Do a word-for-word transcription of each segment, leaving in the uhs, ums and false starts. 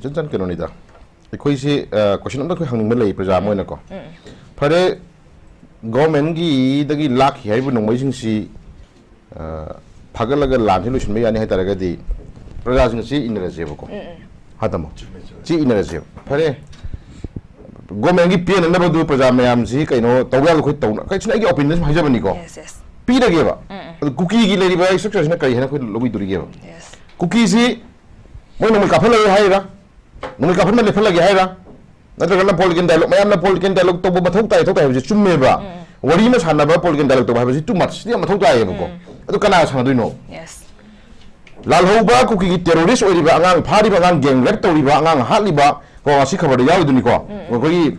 ꯏꯆꯟ ꯆꯟ ꯀꯩꯅꯣꯅꯤꯗ, ꯑꯩꯈꯣꯏꯁꯤ ꯀꯣꯏꯁꯟ ꯑꯝꯇ ꯑꯩꯈꯣꯏ ꯍꯪꯅꯤꯡꯕ ꯂꯩ ꯄ꯭ꯔꯖꯥ ꯑꯃ ꯑꯣꯏꯅꯀꯣ꯫ ꯐꯔꯦ, ꯒꯣꯔꯃꯦꯟꯒꯤꯗꯒꯤ ꯂꯥꯛꯈꯤ ꯍꯥꯏꯔꯤꯕ ꯅꯣꯡꯃꯩꯁꯤꯡꯁꯤ ꯐꯥꯒꯠꯂꯒ ꯂꯥꯟꯁꯤ ꯂꯣꯏꯁꯤꯟꯕ ꯌꯥꯅꯤ ꯍꯥꯏꯇꯥꯔꯒꯗꯤ ꯄ꯭ꯔꯖꯥꯁꯤꯡ ꯑꯁꯤ ꯏꯟꯅꯔꯁꯦꯕꯀꯣ꯫ ꯍꯥ ꯇꯥꯃꯣ? ꯁꯤ ꯏꯟꯅꯔꯁꯦꯕ꯫ ꯐꯔꯦ, ꯒꯣꯔꯃꯦꯟꯒꯤ ꯄꯦꯟꯅꯅꯕꯗꯨ ꯄ꯭ꯔꯖꯥ ꯃꯌꯥꯝꯁꯤ ꯀꯩꯅꯣ ꯇꯧꯕ ꯌꯥꯕ ꯑꯩꯈꯣꯏ ꯇꯧꯅ, ꯀꯩꯁꯤꯅ ꯑꯩꯒꯤ ꯑꯣꯄꯤꯅꯤꯌꯟ ꯁꯨꯝ ꯍꯥꯏꯖꯕꯅꯤꯀꯣ꯫ Yes, yes. ꯄꯤꯔꯒꯦꯕ꯫ ꯑꯗꯨ ꯀꯨꯀꯤꯒꯤ ꯂꯩꯔꯤꯕ ꯏꯁꯇ꯭ꯔꯛꯆꯔꯁꯤꯅ ꯀꯔꯤ ꯍꯥꯏꯅ ꯑꯩꯈꯣꯏ ꯂꯧꯕꯤꯗꯣꯔꯤꯒꯦꯕ? Yes. ꯀꯨꯀꯤꯁꯤ ꯃꯣꯏ ꯅꯣꯡꯃꯩ ꯀꯥꯞꯍꯜꯂꯔꯣꯏ ꯍꯥꯏꯔꯥ? ꯅꯣꯡꯃꯩ ꯀꯥꯞꯍꯟꯕ ꯂꯦꯞꯍꯜꯂꯒꯦ ꯍꯥꯏꯔꯥ? ꯅꯠꯇ꯭ꯔꯒꯅ ꯄꯣꯂꯤꯇꯤꯀꯦꯜ ꯗꯥꯏꯂꯣꯛ, ꯃꯌꯥꯝꯅ ꯄꯣꯂꯤꯇꯤꯀꯦꯜ ꯗꯥꯏꯂꯣꯛ ꯇꯧꯕ ꯃꯊꯧ ꯇꯥꯏ, ꯃꯊꯧ ꯇꯥꯏ ꯍꯥꯏꯕꯁꯤ ꯆꯨꯝꯃꯦꯕ꯫ ꯋꯥꯔꯤ ꯑꯃ ꯁꯥꯟꯅꯕ, ꯄꯣꯂꯤꯇꯤꯀꯦꯜ ꯗꯥꯏꯂꯣꯛ ꯇꯧꯕ ꯍꯥꯏꯕꯁꯤ ꯇꯨ ꯃꯆ ꯁꯤꯗꯤ ꯌꯥꯝ ꯃꯊꯧ ꯇꯥꯏꯌꯦꯕꯀꯣ꯫ ꯑꯗꯨ ꯀꯅꯥ ꯁꯥꯟꯅꯗꯣꯏꯅꯣ? Yes. ꯂꯥꯜꯍꯧꯕ ꯀꯨꯀꯤꯒꯤ ꯇꯦꯔꯣꯔꯤꯁ ꯑꯣꯏꯔꯤꯕ ꯑꯉꯥꯡ, ꯐꯥꯔꯤꯕ ꯑꯉꯥꯡ, ꯒꯦꯡ ꯔꯦꯞ ꯇꯧꯔꯤꯕ ꯑꯉꯥꯡ, ꯍꯥꯠꯂꯤꯕ ꯀꯣ, ꯉꯁꯤ ꯈꯕꯔꯗ ꯌꯥꯎꯔꯤꯗꯨꯅꯤꯀꯣ꯫ ꯑꯩꯈꯣꯏꯒꯤ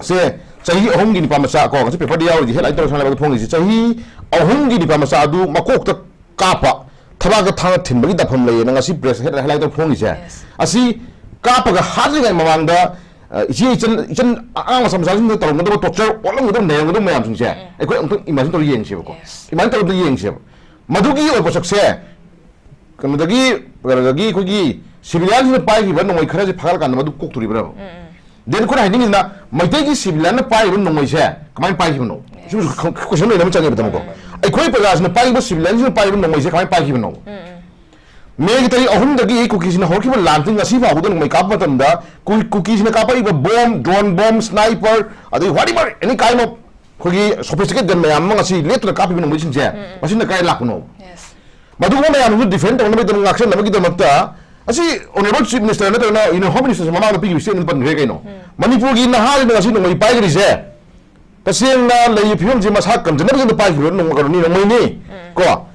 ꯁꯦ ꯆꯍꯤ ꯑꯍꯨꯝꯒꯤ ꯅꯤꯄꯥ ꯃꯆꯥ ꯀꯣ, ꯉꯁꯤ ꯄꯦꯄꯔꯗ ꯌꯥꯎꯔꯤꯗꯤ ꯍꯦꯗꯂꯥꯏꯟ ꯇꯧꯔ ꯁꯥꯟꯅꯕꯗ ꯐꯣꯡꯉꯤꯁꯤ ꯆꯍꯤ ꯑꯍꯨꯝꯒꯤ ꯅꯤꯄꯥ ꯃꯆꯥ ꯑꯗꯨ ꯃꯀꯣꯛꯇ ꯀꯥꯞꯄ, ꯊꯕꯥꯛꯇ ꯊꯥꯡꯅ ꯊꯤꯟꯕꯒꯤ ꯗꯥꯐꯝ ꯂꯩꯌꯦꯅ ꯉꯁꯤ ꯄ꯭ꯔꯦꯁ ꯍꯦꯗꯂꯥꯏꯟ ꯇꯧꯔ ꯐꯣꯡꯉꯤꯁꯦ꯫ Yes. ꯑꯁꯤ ꯀꯥꯞꯄꯒ ꯍꯥꯠꯇ꯭ꯔꯤꯉꯩ ꯃꯃꯥꯡꯗ ꯑ, ꯏꯆꯦ ꯏꯆꯟ, ꯏꯆꯟ ꯑꯉꯥꯡ ꯃꯆꯥ ꯃꯆꯥꯁꯤꯡꯗ ꯇꯧꯔꯝꯒꯗꯕ ꯇꯣꯔꯆꯔ, ꯑꯣꯠꯂꯝꯒꯗꯕ ꯅꯩꯔꯝꯒꯗꯕ ꯃꯌꯥꯝꯁꯤꯡꯁꯦ ꯑꯩꯈꯣꯏ ꯑꯃꯨꯛꯇꯪ ꯏꯃꯥꯖꯤꯟ ꯇꯧꯔ ꯌꯦꯡꯁꯦꯕꯀꯣ꯫ Yes. ꯏꯃꯥꯖꯤꯟ ꯇꯧꯔꯒ ꯌꯦꯡꯁꯦꯕ꯫ ꯃꯗꯨꯒꯤ ꯑꯣꯏꯕ ꯄꯣꯠꯁꯛꯁꯦ ꯀꯩꯅꯣꯗꯒꯤ, ꯀꯩꯅꯣꯗꯒꯤ ꯑꯩꯈꯣꯏꯒꯤ ꯁꯤꯚꯤꯂꯤꯌꯟꯁꯤꯡꯅ ꯄꯥꯏꯈꯤꯕ ꯅꯣꯡꯃꯩ ꯈꯔꯁꯦ ꯐꯥꯒꯠꯂꯀꯥꯟꯗ ꯃꯗꯨ ꯀꯣꯛꯇꯣꯔꯤꯕ꯭ꯔꯕ? Then ꯑꯩꯈꯣꯏꯅ ꯍꯥꯏꯅꯤꯡꯉꯤꯁꯤꯅ ꯃꯩꯇꯩꯒꯤ ꯁꯤꯚꯤꯂꯤꯌꯟꯅ ꯄꯥꯏꯔꯤꯕ ꯅꯣꯡꯃꯩꯁꯦ ꯀꯃꯥꯏꯅ ꯄꯥꯏꯈꯤꯕꯅꯣ? ꯁꯤꯃꯁꯨ ꯀꯣꯏꯁꯟ ꯂꯩꯅꯕ ꯆꯪꯉꯦꯕ ꯇꯥꯃꯣꯀꯣ꯫ ꯑꯩꯈꯣꯏ ꯄ꯭ꯔꯖꯥꯁꯤꯅ ꯄꯥꯏꯔꯤꯕ ꯁꯤꯚꯤꯂꯤꯌꯟꯁꯤꯡꯅ ꯄꯥꯏꯔꯤꯕ ꯅꯣꯡꯃꯩꯁꯦ ꯀꯃꯥꯏꯅ ꯄꯥꯏꯈꯤꯕꯅꯣ? ꯃꯦꯒꯤ ꯇꯥꯔꯤꯛ ꯑꯍꯨꯝꯗꯒꯤ ꯀꯨꯀꯤꯁꯤꯅ ꯍꯧꯔꯛꯈꯤꯕ ꯂꯥꯟꯁꯤ ꯉꯁꯤ ꯐꯥꯎꯕꯗ ꯅꯣꯡꯃꯩ ꯀꯥꯞꯄ ꯃꯇꯝꯗ ꯀꯨ-, ꯀꯨꯀꯤꯁꯤꯅ ꯀꯥꯞꯄꯛꯏꯕ ꯕꯣꯝ, ꯗ꯭ꯔꯣꯟ ꯕꯣꯝ, ꯁ꯭ꯅꯥꯏꯄꯔ, ꯑꯗꯩ whatever, any kind of ꯑꯩꯈꯣꯏꯒꯤ sophisticated gun ꯃꯌꯥꯝ ꯑꯃ ꯉꯁꯤ ꯂꯦꯞꯇꯅ ꯀꯥꯞꯄꯤꯕ ꯅꯣꯡꯃꯩꯁꯤꯡꯁꯦ, ꯃꯁꯤꯅ ꯀꯥꯏ ꯂꯥꯛꯄꯅꯣ? Yes. ꯃꯗꯨꯒꯨꯝꯕ ꯃꯌꯥꯝꯗꯨ ꯗꯤꯐꯦꯟ ꯇꯧꯅꯕꯒꯤꯗꯃꯛ, ꯉꯥꯛꯁꯦꯟꯅꯕꯒꯤꯗꯃꯛꯇ, ꯑꯁꯤ Honourable Chief Minister ꯅꯠꯇ꯭ꯔꯒꯅ Union Home Minister ꯃꯃꯥꯡꯗ ꯄꯤꯈꯤꯕ statement ꯄꯟꯈ꯭ꯔꯦ ꯀꯩꯅꯣ? ꯃꯅꯤꯄꯨꯔꯒꯤ ꯅꯍꯥꯁꯤꯡꯅ ꯉꯁꯤ ꯅꯣꯡꯃꯩ ꯄꯥꯏꯈ꯭ꯔꯤꯁꯦ ꯇꯁꯦꯡꯅ ꯂꯩꯔꯤꯕ ꯐꯤꯕꯝꯁꯤ ꯃꯁꯥ ꯀꯟꯖꯅꯕꯒꯤꯗꯃꯛ ꯄꯥꯏꯈꯤꯕ ꯅꯣꯡ-, ꯀꯩꯅꯣꯅꯤ, ꯅꯣꯡꯃꯩꯅꯤ꯫ ꯀꯣ?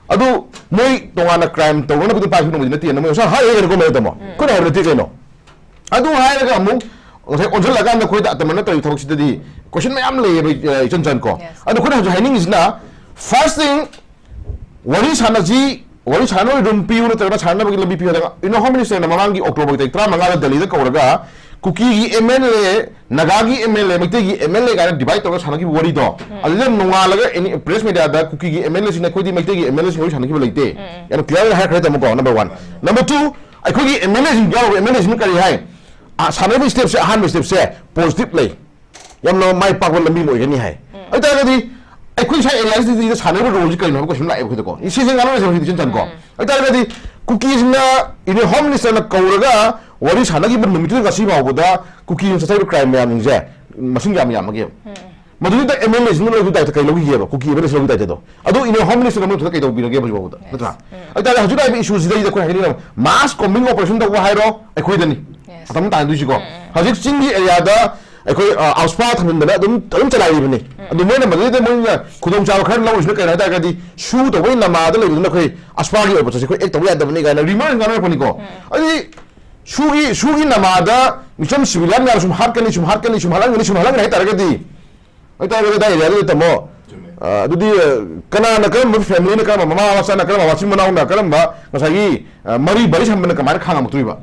ꯑꯗꯨ ꯃꯣꯏ ꯇꯣꯉꯥꯟꯅ ꯀ꯭ꯔꯥꯏꯝ ꯇꯧꯅꯅꯕꯒꯤ ꯄꯥꯏꯈꯤꯕ ꯅꯣꯡꯃꯩꯗꯤ ꯅꯠꯇꯦꯅ ꯃꯣꯏ ꯉꯁꯥꯏ ꯍꯥꯏꯔꯦ ꯀꯩꯅꯣ, ꯀꯣ, ꯃꯦꯗꯥꯝ? ꯑꯩꯈꯣꯏꯅ ꯍꯥꯏꯕ ꯅꯠꯇꯦ ꯀꯩꯅꯣ꯫ ꯑꯗꯨ ꯍꯥꯏꯔꯒ ꯑꯃꯨꯛ ꯉꯁꯥꯏ ꯑꯣꯟꯁꯤꯜꯂꯀꯥꯟꯗ ꯑꯩꯈꯣꯏꯗ ꯑꯇꯝꯕꯅ ꯇꯧꯔꯤꯕ ꯊꯕꯛꯁꯤꯗꯗꯤ ꯀꯣꯏꯁꯟ ꯃꯌꯥꯝ ꯂꯩꯌꯦꯕ, ꯑ, ꯏꯆꯟ ꯆꯟ ꯀꯣ꯫ Yes. ꯑꯗꯣ ꯑꯩꯈꯣꯏꯅ ꯍꯧꯖꯤꯛ ꯍꯥꯏꯅꯤꯡꯉꯤꯁꯤꯅ, first thing, ꯋꯥꯔꯤ ꯁꯥꯟꯅꯁꯤ, ꯋꯥꯔꯤ ꯁꯥꯟꯅꯕꯒꯤ ꯔꯨꯝ ꯄꯤꯌꯨ ꯅꯠꯇ꯭ꯔꯒꯅ ꯁꯥꯟꯅꯕꯒꯤ ꯂꯝꯕꯤ ꯄꯤꯌꯨ ꯍꯥꯏꯔꯒ, ꯏꯅꯣ ꯍꯣꯝ ꯃꯤꯅꯤꯁꯇꯔꯅ ꯃꯃꯥꯡꯒꯤ ꯑꯣꯛꯇꯣꯕꯔꯒꯤ ꯇꯥꯔꯤꯛ ꯇꯔꯥꯃꯉꯥꯗ ꯗꯦꯜꯂꯤꯗ ꯀꯧꯔꯒ ꯀꯨꯀꯤꯒꯤ ꯑꯦꯝ ꯑꯦꯜ ꯑꯦ, ꯅꯥꯒꯥꯒꯤ ꯑꯦꯝ ꯑꯦꯜ ꯑꯦ, ꯃꯩꯇꯩꯒꯤ ꯑꯦꯝ ꯑꯦꯜ ꯑꯦ ꯀꯥꯏꯅ ꯗꯤꯚꯥꯏꯠ ꯇꯧꯔꯒ ꯁꯥꯟꯅꯈꯤꯕ ꯋꯥꯔꯤꯗꯣ, ꯑꯗꯨꯗ ꯅꯣꯡꯉꯥꯜꯂꯒ ꯑꯦꯅꯤ ꯄ꯭ꯔꯦꯁ ꯃꯦꯗꯤꯌꯥꯗ ꯀꯨꯀꯤꯒꯤ ꯑꯦꯝ ꯑꯦꯜ ꯑꯦꯁꯤꯡꯅ ꯑꯩꯈꯣꯏꯗꯤ ꯃꯩꯇꯩꯒꯤ ꯑꯦꯝ ꯑꯦꯜ ꯑꯦꯁꯤꯡ ꯋꯥꯔꯤ ꯁꯥꯟꯅꯈꯤꯕ ꯂꯩꯇꯦ꯫ ꯌꯥꯝ ꯀ꯭ꯂꯤꯌꯥꯔ ꯑꯣꯏꯅ ꯍꯥꯏꯈ꯭ꯔꯦ ꯇꯥꯃꯣꯀꯣ, number one꯫ Number two, ꯑꯩꯈꯣꯏꯒꯤ ꯑꯦꯝ ꯑꯦꯜ ꯑꯦꯁꯤꯡ ꯌꯥꯎꯔꯕ ꯑꯦꯝ ꯑꯦꯜ ꯑꯦꯁꯤꯡꯅ ꯀꯔꯤ ꯍꯥꯏ? ꯑ, ꯁꯥꯟꯅꯕꯒꯤ ꯁ꯭ꯇꯦꯞꯁꯦ, ꯑꯍꯥꯟꯕ ꯁ꯭ꯇꯦꯞꯁꯦ ꯄꯣꯖꯤꯇꯤꯚ ꯂꯩ, ꯌꯥꯝꯅ ꯃꯥꯏ ꯄꯥꯛꯄ ꯂꯝꯕꯤ ꯑꯃ ꯑꯣꯏꯒꯅꯤ ꯍꯥꯏ꯫ ꯑꯗꯨ ꯇꯥꯔꯒꯗꯤ ꯑꯩꯈꯣꯏ ꯁ꯭ꯋꯥꯏ ꯑꯦꯂꯥꯏꯟꯁꯇꯗꯤ ꯁꯥꯟꯅꯔꯤꯕ ꯔꯣꯜꯁꯤ ꯀꯔꯤꯅꯣ ꯍꯥꯏꯕ ꯀꯣꯏꯁꯟ ꯂꯥꯛꯑꯦꯕ ꯑꯩꯈꯣꯏꯗꯀꯣ꯫ ꯁꯤꯁꯦ ꯉꯥꯡꯅꯔꯁꯦ ꯍꯧꯖꯤꯛꯇꯤ ꯏꯆꯟ ꯆꯟꯀꯣ꯫ ꯑꯗꯨ ꯇꯥꯔꯒꯗꯤ ꯀꯨꯀꯤꯁꯤꯡꯅ ꯏꯟꯗꯤꯌꯟ ꯍꯣꯝ ꯃꯤꯅꯤꯁꯇꯔꯅ ꯀꯧꯔꯒ ꯋꯥꯔꯤ ꯁꯥꯟꯅꯈꯤꯕ ꯅꯨꯃꯤꯠꯇꯨꯗ ꯉꯁꯤ ꯐꯥꯎꯕꯗ ꯀꯨꯀꯤꯅ ꯆꯠꯊꯔꯤꯕ ꯀ꯭ꯔꯥꯏꯝ ꯃꯌꯥꯝꯁꯤꯡꯁꯦ ꯃꯁꯤꯡ ꯌꯥꯝ ꯌꯥꯝꯃꯒꯦꯕ꯫ ꯃꯗꯨꯗ ꯑꯦꯝ ꯑꯦꯜ ꯑꯦꯁꯤꯡꯅ ꯂꯧꯈꯤꯕ ꯗꯥꯏꯇ ꯀꯩ ꯂꯧꯈꯤꯒꯦꯕ? ꯀꯨꯀꯤ ꯑꯦꯝ ꯑꯦꯜ ꯑꯦꯁꯤ ꯂꯧꯈꯤꯕ ꯗꯥꯏꯇꯗꯣ꯫ ꯑꯗꯨ ꯏꯟꯗꯤꯌꯟ ꯍꯣꯝ ꯃꯤꯅꯤꯁꯇꯔ ꯑꯃꯅ ꯀꯩꯗꯧꯕꯤꯔꯒꯦꯕ ꯍꯧꯖꯤꯛ ꯐꯥꯎꯕꯗ? ꯅꯠꯇ꯭ꯔꯥ? ꯑꯗꯨ ꯇꯥꯔꯗꯤ ꯍꯧꯖꯤꯛ ꯂꯥꯛꯏꯕ ꯏꯁꯨꯁꯤꯗꯩꯗ ꯑꯩꯈꯣꯏ ꯍꯥꯏꯅꯤꯡꯉꯤꯕ ꯃꯥꯁ ꯀꯣꯝꯕꯤꯡ ꯑꯣꯄꯔꯦꯁꯟ ꯇꯧꯕ ꯍꯥꯏꯔꯣ, ꯑꯩꯈꯣꯏꯗꯅꯤ ꯃꯇꯝ ꯇꯥꯟꯅꯗꯣꯏꯁꯤꯀꯣ꯫ ꯍꯧꯖꯤꯛ ꯆꯤꯡꯒꯤ ꯑꯦꯔꯤꯌꯥꯗ ꯑꯩꯈꯣꯏ, ꯑ, ꯑꯥꯎꯁꯄꯥ ꯊꯝꯖꯤꯟꯗꯅ ꯑꯗꯨꯝ, ꯑꯗꯨꯝ ꯆꯂꯥꯏꯔꯤꯕꯅꯤ꯫ ꯑꯗꯨ ꯃꯣꯏꯅ ꯃꯗꯨꯗꯩꯗ ꯃꯣꯏꯅ ꯈꯨꯗꯣꯡꯆꯥꯕ ꯈꯔ ꯂꯧꯔꯤꯁꯤꯅ ꯀꯩꯅꯣ ꯍꯥꯏ ꯇꯥꯔꯒꯗꯤ, ꯁꯨ ꯇꯧꯕꯩ ꯅꯃꯥꯗ ꯂꯩꯕꯗꯨꯅ ꯑꯩꯈꯣꯏ ꯑꯥꯎꯁꯄꯥꯒꯤ ꯑꯣꯏꯕ ꯄꯣꯠꯁꯦ ꯑꯩꯈꯣꯏ ꯑꯦꯛ ꯇꯧꯕ ꯌꯥꯗꯕꯅꯤ ꯀꯥꯏꯅ ꯔꯤꯃꯔ ꯉꯥꯡꯅꯔꯛꯄꯅꯤꯀꯣ꯫ ꯑꯗꯨꯗꯤ ꯁꯨꯒꯤ, ꯁꯨꯒꯤ ꯅꯃꯥꯗ ꯃꯤꯆꯝ ꯁꯤꯚꯤꯂꯤꯌꯟ ꯃꯌꯥꯝ ꯁꯨꯝ ꯍꯥꯠꯀꯅꯤ, ꯁꯨꯝ ꯍꯥꯠꯀꯅꯤ, ꯁꯨꯝ ꯍꯥꯠꯍꯟꯒꯅꯤ ꯍꯥꯏ ꯇꯥꯔꯒꯗꯤ, ꯍꯥꯏ ꯇꯥꯔꯒꯗꯤ ꯑꯗꯥꯏ ꯑꯦꯔꯤꯌꯥꯗꯨꯗ ꯇꯝꯃꯣ꯫ ꯆꯨꯝꯃꯦ꯫ ꯑ, ꯑꯗꯨꯗꯤ, ꯑ, ꯀꯅꯥꯅ ꯀꯔꯝꯕ ꯐꯦꯃꯤꯂꯤꯅ, ꯀꯔꯝꯕ ꯃꯃꯥ ꯃꯆꯥꯅ, ꯀꯔꯝꯕ ꯃꯆꯤꯟ ꯃꯅꯥꯎꯅ, ꯀꯔꯝꯕ ꯉꯁꯥꯏꯒꯤ, ꯑ, ꯃꯔꯤ ꯕꯥꯔꯤ ꯁꯝꯕꯅ ꯀꯃꯥꯏꯅ ꯈꯥꯡꯉꯝꯃꯛꯇꯣꯔꯤꯕ?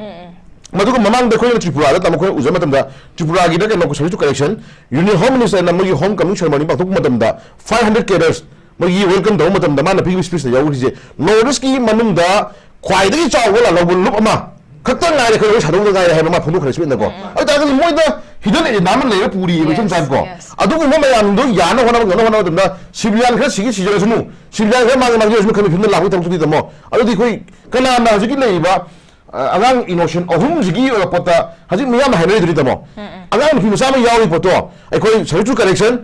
ꯃꯗꯨꯒ ꯃꯃꯥꯡꯗ ꯑꯩꯈꯣꯏꯅ ꯇ꯭ꯔꯤꯄꯨꯔꯥꯗ ꯇꯝꯃꯛ-, ꯑꯩꯈꯣꯏꯅ ꯎꯖꯕ ꯃꯇꯝꯗ ꯇ꯭ꯔꯤꯄꯨꯔꯥꯒꯤꯗ ꯀꯩꯅꯣ service to correction, Union Home Minister ꯅ ꯃꯣꯏꯒꯤ ꯍꯣꯝ ꯀꯃꯤꯡ ꯁꯦꯔꯃꯣꯅꯤ ꯄꯥꯡꯊꯣꯛꯄ ꯃꯇꯝꯗ five hundred cadres ꯃꯣꯏꯒꯤ welcome ꯇꯧꯕ ꯃꯇꯝꯗ ꯃꯥꯅ ꯄꯤꯕ speech ꯇ ꯌꯥꯎꯔꯤꯁꯦ, North East ꯀꯤ ꯃꯅꯨꯡꯗ ꯈ꯭ꯋꯥꯏꯗꯒꯤ ꯆꯥꯎꯕ ꯂꯥꯜꯍꯧꯕ ꯂꯨꯞ ꯑꯃ ꯈꯛꯇ ꯉꯥꯏꯔꯦ, ꯑꯩꯈꯣꯏ ꯋꯥꯔꯤ ꯁꯥꯗꯧꯗ ꯉꯥꯏꯔꯦ ꯍꯥꯏꯕ ꯃꯥ ꯐꯣꯡꯗꯣꯛꯈ꯭ꯔꯦ ꯁ꯭ꯄꯤꯠꯅꯀꯣ꯫ ꯑꯗꯨ ꯇꯥꯔꯒꯗꯤ ꯃꯣꯏꯗ hidden agenda ꯑꯃ ꯂꯩꯔ ꯄꯨꯔꯤꯑꯕ ꯏꯆꯝ ꯆꯝꯀꯣ꯫ Yes. ꯑꯗꯨꯒꯨꯝꯕ ꯃꯌꯥꯝꯗꯣ ꯌꯥꯅ ꯍꯣꯠꯅꯕ, ꯉꯝꯅ ꯍꯣꯠꯅꯕ ꯃꯇꯝꯗ civilian ꯈꯔ ꯁꯤꯒꯤ ꯁꯤꯖꯔꯁꯅꯨ, civilian ꯈꯔ ꯃꯥꯡꯒꯤ ꯃꯥꯡꯖꯔꯁꯅꯨ ꯈꯟꯕ ꯐꯤꯕꯝꯗ ꯂꯥꯛꯄꯒꯤ ꯊꯕꯛꯇꯨꯗꯤ ꯇꯝꯃꯣ꯫ ꯑꯗꯨꯗꯤ ꯑꯩꯈꯣꯏ ꯀꯅꯥꯅ ꯍꯧꯖꯤꯛꯀꯤ ꯂꯩꯔꯤꯕ, ꯑ, ꯑꯉꯥꯡ innocent ꯑꯍꯨꯝꯁꯤꯒꯤ ꯑꯣꯏꯕ ꯄꯣꯠꯇ ꯍꯧꯖꯤꯛ ꯃꯤꯌꯥꯝꯅ ꯍꯥꯏꯅꯔꯤꯗꯨꯗꯤ ꯇꯝꯃꯣ꯫ ꯑꯉꯥꯡ ꯅꯨꯄꯤ ꯃꯆꯥ ꯑꯃ ꯌꯥꯎꯔꯤ ꯄꯣꯠꯇꯣ ꯑꯩꯈꯣꯏ service to correction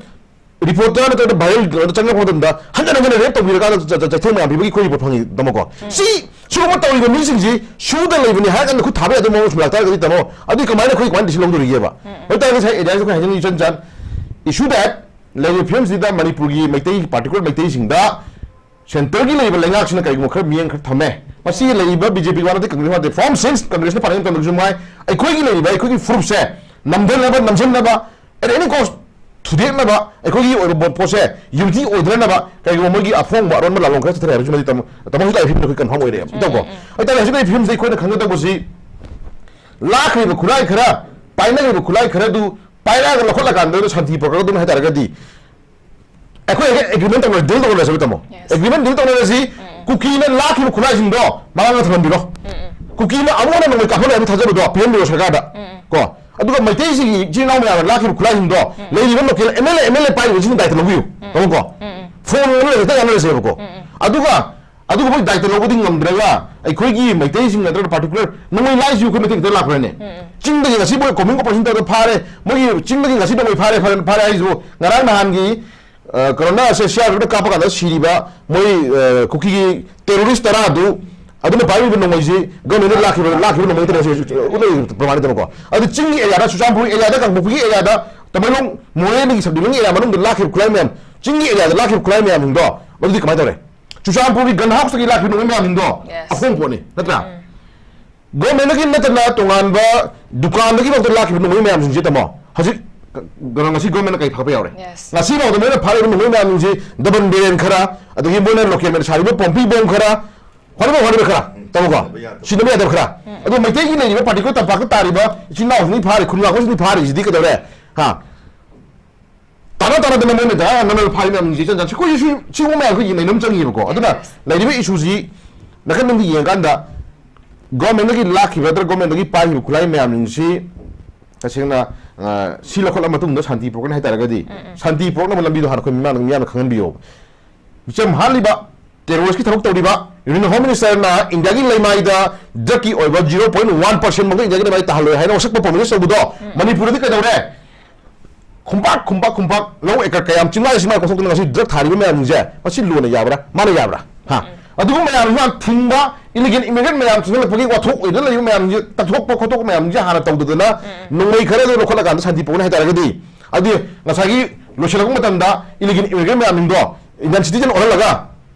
ꯔꯤꯄꯣꯔꯇꯔ ꯅꯠꯇ꯭ꯔꯒ viral ꯀꯩꯅꯣꯗ ꯆꯪꯉꯛꯄ ꯃꯇꯝꯗ ꯍꯟꯖꯟ ꯍꯟꯖꯟꯅ rape ꯇꯧꯕꯤꯔꯀꯥꯟꯗ ꯆ-, ꯆ-, ꯆꯩꯊꯦꯡ ꯃꯌꯥꯝ ꯄꯤꯕꯒꯤ ꯑꯩꯈꯣꯏ ꯔꯤꯄꯣꯔꯠ ꯐꯪꯉꯤ, ꯇꯥꯃꯣꯀꯣ꯫ ꯁꯤ, ꯁꯤꯒꯨꯝꯕ ꯇꯧꯔꯤꯕ ꯃꯤꯁꯤꯡꯁꯤ ꯁꯨꯗ ꯂꯩꯕꯅꯤ ꯍꯥꯏꯔ ꯀꯥꯟꯗ ꯈꯨꯠ ꯊꯥꯕ ꯌꯥꯗꯕ ꯃꯑꯣꯡ ꯁꯨꯝ ꯂꯥꯛꯇꯥꯔꯒꯗꯤ, ꯇꯥꯃꯣ, ꯑꯗꯨꯗꯤ ꯀꯃꯥꯏꯅ ꯑꯩꯈꯣꯏ ꯀꯃꯥꯏꯅ decision ꯂꯧꯗꯣꯔꯤꯒꯦꯕ? ꯑꯗꯨ ꯇꯥꯔꯒꯗꯤ ꯉꯁꯥꯏ ꯑꯦꯗꯤꯌꯥꯁꯨ ꯑꯩꯈꯣꯏ ꯍꯥꯏꯖꯅꯤꯡꯉꯤ ꯏꯆꯟ ꯆꯟ, issue that ꯂꯩꯔꯤꯕ ꯐꯤꯕꯝꯁꯤꯗ ꯃꯅꯤꯄꯨꯔꯒꯤ ꯃꯩꯇꯩ, particular ꯃꯩꯇꯩꯁꯤꯡꯗ centre ꯒꯤ ꯂꯩꯔꯤꯕ ꯂꯩꯉꯥꯛꯁꯤꯅ ꯀꯔꯤꯒꯨꯝꯕ ꯈꯔ ꯃꯤꯠꯌꯦꯡ ꯈꯔ ꯊꯝꯃꯦ꯫ ꯃꯁꯤ ꯂꯩꯔꯤꯕ ꯕꯤ ꯖꯦ ꯄꯤ ꯋꯥ ꯅꯠꯇꯦ, ꯀꯪꯒ꯭ꯔꯦꯁ ꯋꯥ ꯅꯠꯇꯦ, from since ꯀꯪꯒ꯭ꯔꯦꯁꯅ ꯄꯥꯜꯂꯤꯉꯩ ꯃꯇꯝꯗꯁꯨ ꯃꯉꯥꯏ, ꯑꯩꯈꯣꯏꯒꯤ ꯂꯩꯔꯤꯕ ꯑꯩꯈꯣꯏꯒꯤ ꯐꯨꯔꯨꯞꯁꯦ ꯅꯝꯊꯅꯕ, ꯅꯝꯁꯤꯟꯅꯕ, at any cost ꯊꯨꯗꯦꯛꯅꯕ, ꯑꯩꯈꯣꯏꯒꯤ ꯑꯣꯏꯕ ꯄꯣꯠ-, ꯄꯣꯠꯁꯦ unity ꯑꯣꯏꯗꯅꯕ ꯀꯔꯤꯒꯨꯝꯕ ꯃꯣꯏꯒꯤ ꯑꯐꯣꯡꯕ ꯑꯔꯣꯟꯕ ꯂꯥꯂꯣꯡ ꯈꯔ ꯆꯠꯊꯔꯦ ꯍꯥꯏꯕꯁꯤꯃꯗꯤ ꯇꯥꯃꯣ-, ꯇꯥꯃꯣ ꯍꯧꯖꯤꯛ ꯂꯥꯛꯏ ꯐꯤꯕꯝꯗ ꯑꯩꯈꯣꯏ confirm ꯑꯣꯏꯔꯦꯕ꯫ ꯎꯝ, ꯇꯧꯀꯣ? ꯎꯝ, ꯎꯝ꯫ ꯍꯥꯏꯇꯥꯔꯦ, ꯍꯧꯖꯤꯛ ꯂꯥꯛꯏ ꯐꯤꯕꯝꯁꯤꯗ ꯑꯩꯈꯣꯏꯅ ꯈꯪꯒꯗꯧꯕꯁꯤ ꯂꯥꯛꯈ꯭ꯔꯤꯕ ꯈꯨꯠꯂꯥꯏ ꯈꯔ, ꯄꯥꯏꯅꯈ꯭ꯔꯤꯕ ꯈꯨꯠꯂꯥꯏ ꯈꯔꯗꯨ ꯄꯥꯏꯔꯛꯑꯒ ꯂꯧꯈꯠꯂꯀꯥꯟꯗ ꯁꯥꯟꯇꯤ ꯄꯨꯔꯛꯀꯗꯧꯅꯤ ꯍꯥꯏꯇꯥꯔꯒꯗꯤ ꯑꯩꯈꯣꯏ agreement ꯇꯧꯅꯔ, deal ꯇꯧꯅꯔꯁꯦꯕ ꯇꯥꯃꯣ꯫ Yes. Agreement deal ꯇꯧꯅꯔꯁꯤ, ꯎꯝ, ꯎꯝ꯫ ꯀꯨꯀꯤꯅ ꯂꯥꯛꯈꯤꯕ ꯈꯨꯠꯂꯥꯏꯁꯤꯡꯗꯣ ꯃꯃꯥꯡꯗ ꯊꯝꯍꯟꯕꯤꯔꯣ꯫ ꯎꯝ, ꯎꯝ꯫ ꯀꯨꯀꯤꯅ ꯑꯃꯨꯛ ꯍꯟꯅ ꯅꯣꯡꯃꯩ ꯀꯥꯞꯍꯜꯂꯦ ꯍꯥꯏꯅ ꯊꯥꯖꯕꯗꯣ ꯄꯤꯍꯟꯕꯤꯌꯣ ꯁꯔꯀꯥꯔꯗ꯫ ꯎꯝ, ꯎꯝ꯫ ꯀꯣ, ꯑꯗꯨꯒ ꯃꯩꯇꯩꯁꯤꯒꯤ ꯏꯆꯤꯜ ꯏꯅꯥꯎ ꯃꯌꯥꯝꯅ ꯂꯥꯛꯈꯤꯕ ꯈꯨꯠꯂꯥꯏꯁꯤꯡꯗꯣ, ꯎꯝ꯫ ꯂꯩꯔꯤꯕ local M L A, M L A ꯄꯥꯏꯔꯤꯕꯁꯤꯡ ꯗꯥꯏꯇ ꯂꯧꯕꯤꯌꯨ꯫ ꯎꯝ, ꯎꯝ꯫ ꯈꯪꯉꯕꯀꯣ? ꯎꯝ, ꯎꯝ꯫ ꯐꯣꯟ ꯑꯣꯏꯅ ꯍꯦꯛꯇ ꯌꯥꯅꯔꯁꯦꯕꯀꯣ꯫ ꯎꯝ, ꯎꯝ꯫ ꯑꯗꯨꯒ, ꯑꯗꯨꯒ ꯃꯣꯏ ꯗꯥꯏꯇ ꯂꯧꯕꯗꯤ ꯉꯝꯗ꯭ꯔꯒ, ꯑꯩꯈꯣꯏꯒꯤ ꯃꯩꯇꯩꯁꯤꯡ ꯅꯠꯇ꯭ꯔꯒ ꯄꯥꯔꯇꯤꯀꯨꯂꯔ ꯅꯣꯡꯃꯩ ꯂꯥꯏꯁꯤꯁꯨ ꯑꯩꯈꯣꯏ ꯃꯩꯇꯩ ꯈꯛꯇ ꯂꯥꯛꯄ꯭ꯔꯅꯦ? ꯎꯝ, ꯎꯝ꯫ ꯆꯤꯡꯗꯒꯤ ꯉꯁꯤ ꯃꯣꯏ ꯀꯣꯃꯤꯡ ꯑꯣꯄꯔꯦꯁꯟ ꯇꯧꯔꯒ ꯐꯥꯔꯦ, ꯃꯣꯏꯒꯤ ꯆꯤꯡꯗꯒꯤ ꯉꯁꯤ ꯅꯣꯡꯃꯩ ꯐꯥꯔꯦ, ꯐꯥꯔꯦ, ꯐꯥꯔꯦ ꯍꯥꯏꯁꯤꯕꯨ ꯉꯔꯥꯡ ꯅꯍꯥꯟꯒꯤ ꯑ, ꯀꯩꯅꯣꯅ ꯁꯦ ꯁꯤ ꯑꯥꯔ ꯄꯤꯗ ꯀꯥꯞꯄ ꯀꯥꯟꯗ ꯁꯤꯔꯤꯕ ꯃꯣꯏ, ꯑ, ꯀꯨꯀꯤꯒꯤ ꯇꯦꯔꯣꯔꯤꯁ ꯇꯔꯥꯗꯨ, ꯑꯗꯨꯅ ꯄꯥꯏꯔꯤꯕ ꯅꯣꯡꯃꯩꯁꯤ ꯒꯃꯦꯟꯗ ꯂꯥꯛꯈꯤꯕ, ꯂꯥꯛꯈꯤꯕ ꯅꯣꯡꯃꯩ ꯇꯔꯦꯠꯁꯤ ꯎꯠꯂꯛꯏ ꯄ꯭ꯔꯃꯥꯟꯅꯤꯗꯅꯀꯣ꯫ ꯑꯗꯨ ꯆꯤꯡꯒꯤ ꯑꯦꯔꯤꯌꯥꯗ, ꯆꯨꯔꯆꯥꯟꯄꯨꯔ ꯑꯦꯔꯤꯌꯥꯗ, ꯀꯥꯡꯄꯣꯛꯄꯤꯒꯤ ꯑꯦꯔꯤꯌꯥꯗ, ꯇꯃꯦꯡꯂꯣꯡ ꯃꯣꯔꯦꯗꯒꯤ ꯁꯕ ꯗꯤꯕꯤꯖꯟꯒꯤ ꯑꯦꯔꯤꯌꯥ ꯃꯅꯨꯡꯗ ꯂꯥꯛꯈꯤꯕ ꯈꯨꯠꯂꯥꯏ ꯃꯌꯥꯝ, ꯆꯤꯡꯒꯤ ꯑꯦꯔꯤꯌꯥꯗ ꯂꯥꯛꯈꯤꯕ ꯈꯨꯠꯂꯥꯏ ꯃꯌꯥꯝꯁꯤꯡꯗꯣ, ꯃꯗꯨꯗꯤ ꯀꯃꯥꯏꯅ ꯇꯧꯔꯦ? ꯆꯨꯔꯆꯥꯟꯄꯨꯔꯒꯤ ꯒꯟ ꯍꯥꯎꯁꯇꯒꯤ ꯂꯥꯛꯈꯤꯕ ꯅꯣꯡꯃꯩ ꯃꯌꯥꯝꯁꯤꯡꯗꯣ Yes. ꯑꯍꯣꯡ ꯄꯣꯠꯅꯤ, ꯅꯠꯇ꯭ꯔꯥ? ꯎꯝ꯫ ꯒꯣꯔꯃꯦꯟꯗꯒꯤ ꯅꯠꯇꯅ ꯇꯣꯉꯥꯟꯕ ꯗꯨꯀꯥꯟꯗꯒꯤ ꯐꯥꯎꯗ ꯂꯥꯛꯈꯤꯕ ꯅꯣꯡꯃꯩ ꯃꯌꯥꯝꯁꯤꯡꯁꯦ, ꯇꯥꯃꯣ, ꯍꯧꯖꯤꯛ ꯀ-, ꯀꯩꯅꯣ, ꯉꯁꯤ ꯒꯣꯔꯃꯦꯟꯅ ꯀꯩ ꯐꯥꯕ ꯌꯥꯎꯔꯦ? Yes. ꯉꯁꯤ ꯐꯥꯎꯗ ꯃꯣꯏꯅ ꯐꯥꯔꯤꯕ ꯅꯣꯡꯃꯩ ꯃꯌꯥꯝꯁꯤꯡꯁꯤ ꯗꯕꯜ ꯕꯦꯔꯦꯜ ꯈꯔ, ꯑꯗꯒꯤ ꯃꯣꯏꯅ ꯂꯣꯀꯦꯜ ꯃꯦꯟ ꯁꯥꯔꯤꯕ ꯄꯣꯝꯄꯤ ꯕꯣꯝ ꯈꯔ, ꯍꯣꯠꯅꯕ ꯍꯣꯠꯅꯕ ꯈꯔ, ꯇꯥꯃꯣꯀꯣ? ꯁꯤꯖꯤꯟꯅꯕ ꯌꯥꯗꯕ꯫ ꯁꯤꯖꯤꯟꯅꯕ ꯌꯥꯗꯕ ꯈꯔ꯫ ꯎꯝ꯫ ꯑꯗꯣ ꯃꯩꯇꯩꯒꯤ ꯂꯩꯔꯤꯕ ꯄꯥꯔꯇꯤꯀꯨꯂꯔ ꯇꯝꯄꯥꯛꯇ ꯇꯥꯔꯤꯕ ꯏꯆꯤꯟ ꯏꯅꯥꯎꯁꯤꯡꯅꯤ ꯐꯥꯔꯤ, ꯈꯨꯟꯒꯥ ꯑꯩꯈꯣꯏꯁꯤꯅꯤ ꯐꯥꯔꯤꯁꯤꯗꯤ ꯀꯩꯗꯧꯔꯦ? ꯍꯥ? ꯇꯥꯅ ꯇꯥꯅꯗꯅ ꯃꯣꯏꯅ ꯇꯥꯅ ꯅꯪꯅ ꯐꯥꯔꯤ ꯃꯌꯥꯝꯁꯤꯡꯁꯦ ꯏꯆꯟ ꯆꯟ-, ꯑꯩꯈꯣꯏꯁꯨ ꯁꯤ-, ꯁꯤꯒꯨꯝꯕ ꯃꯌꯥꯝ ꯑꯩꯈꯣꯏ ꯌꯦꯡꯅꯩꯅ ꯑꯃ ꯆꯪꯉꯤꯕꯀꯣ꯫ ꯑꯗꯨꯅ Yes. ꯂꯩꯔꯤꯕ ꯏꯁꯨꯁꯤ ꯅꯥꯀꯟ ꯑꯃꯗ ꯌꯦꯡꯉꯀꯥꯟꯗ ꯒꯣꯔꯃꯦꯟꯗꯒꯤ ꯂꯥꯛꯈꯤꯕ ꯅꯠꯇ꯭ꯔꯒ ꯒꯣꯔꯃꯦꯟꯗꯒꯤ ꯄꯥꯏꯈꯤꯕ ꯈꯨꯠꯂꯥꯏ ꯃꯌꯥꯝꯁꯤꯡꯁꯤ ꯇꯁꯦꯡꯅ, ꯑ, ꯁꯤ ꯂꯧꯈꯠꯂ ꯃꯇꯨꯡꯗ ꯁꯥꯟꯇꯤ ꯄꯨꯔꯛꯀꯅꯤ ꯍꯥꯏ ꯇꯥꯔꯒꯗꯤ, ꯎꯝ, ꯎꯝ꯫ ꯁꯥꯟꯇꯤ ꯄꯨꯔꯛꯅꯕ ꯂꯝꯕꯤꯗꯣ ꯍꯥꯟꯅ ꯑꯩꯈꯣꯏ ꯃꯤꯃꯥꯡꯗ ꯃꯤꯌꯥꯝꯅ ꯈꯪꯍꯟꯕꯤꯌꯣꯕ꯫ ꯃꯤꯆꯝ ꯍꯥꯠꯂꯤꯕ, ꯇꯦꯔꯣꯔꯤꯁꯀꯤ ꯊꯕꯛ ꯇꯧꯔꯤꯕ, ꯌꯨꯅꯤꯌꯟ ꯍꯣꯝ ꯃꯤꯅꯤꯁꯇꯔꯅ ꯏꯟꯗꯤꯌꯥꯒꯤ ꯂꯩꯃꯥꯏꯗ ꯗ꯭ꯔꯒꯀꯤ ꯑꯣꯏꯕ zero point one percent ꯃꯛꯇ ꯏꯟꯗꯤꯌꯥꯒꯤ ꯂꯩꯃꯥꯏꯗ ꯇꯥꯍꯜꯂꯣꯏ ꯍꯥꯏꯅ ꯋꯥꯁꯛꯄ ꯄ꯭ꯔꯣꯃꯤꯁ ꯇꯧꯕꯗꯣ, ꯎꯝ꯫ ꯃꯅꯤꯄꯨꯔꯗꯗꯤ ꯀꯩꯗꯧꯔꯦ? ꯈꯨꯝꯄꯥꯛ, ꯈꯨꯝꯄꯥꯛ, ꯈꯨꯝꯄꯥꯛ, ꯂꯧ ꯑꯦꯀꯔ ꯀꯌꯥꯝ, ꯆꯤꯡꯂꯥꯏ ꯆꯤꯡꯂꯥꯏ ꯀꯣꯛꯊꯣꯛꯇꯅ ꯉꯁꯤ ꯗ꯭ꯔꯒ ꯊꯥꯔꯤꯕ ꯃꯌꯥꯝꯁꯤꯡꯁꯦ, ꯃꯁꯤ ꯂꯣꯅ ꯌꯥꯕ꯭ꯔꯥ? ꯃꯥꯅ ꯌꯥꯕ꯭ꯔꯥ? ꯍꯥ? ꯎꯝ꯫ ꯑꯗꯨꯒꯨꯝꯕ ꯃꯌꯥꯝꯁꯤ ꯌꯥꯝ ꯊꯤꯡꯕ, ꯏꯂꯤꯒꯦꯜ ꯏꯃꯤꯒ꯭ꯔꯦꯟ ꯃꯌꯥꯝ ꯆꯪꯁꯤꯜꯂꯛꯄꯒꯤ ꯋꯥꯊꯣꯛ ꯑꯣꯏꯗꯅ ꯂꯩꯕ ꯃꯌꯥꯝꯁꯤ ꯇꯛꯊꯣꯛꯄ ꯈꯣꯠꯇꯣꯛꯄ ꯃꯌꯥꯝꯁꯤ ꯍꯥꯟꯅ ꯇꯧꯗꯗꯅ, ꯎꯝ꯫ ꯅꯣꯡꯃꯩ ꯈꯔꯗ ꯂꯧꯈꯠꯂꯀꯥꯟꯗ ꯁꯥꯟꯇꯤ ꯄꯨꯔꯛꯅꯤ ꯍꯥꯏ ꯇꯥꯔꯒꯗꯤ, ꯑꯗꯨꯗꯤ ꯉꯁꯥꯏꯒꯤ ꯂꯣꯏꯁꯤꯜꯂꯛꯄ ꯃꯇꯝꯗ ꯏꯂꯤꯒꯦꯜ ꯏꯃꯤꯒ꯭ꯔꯦꯟ ꯃꯌꯥꯝꯁꯤꯡꯗꯣ ꯏꯟꯗꯤꯌꯟ ꯁꯤꯇꯤꯖꯟ ꯑꯣꯜꯍꯜꯂꯒ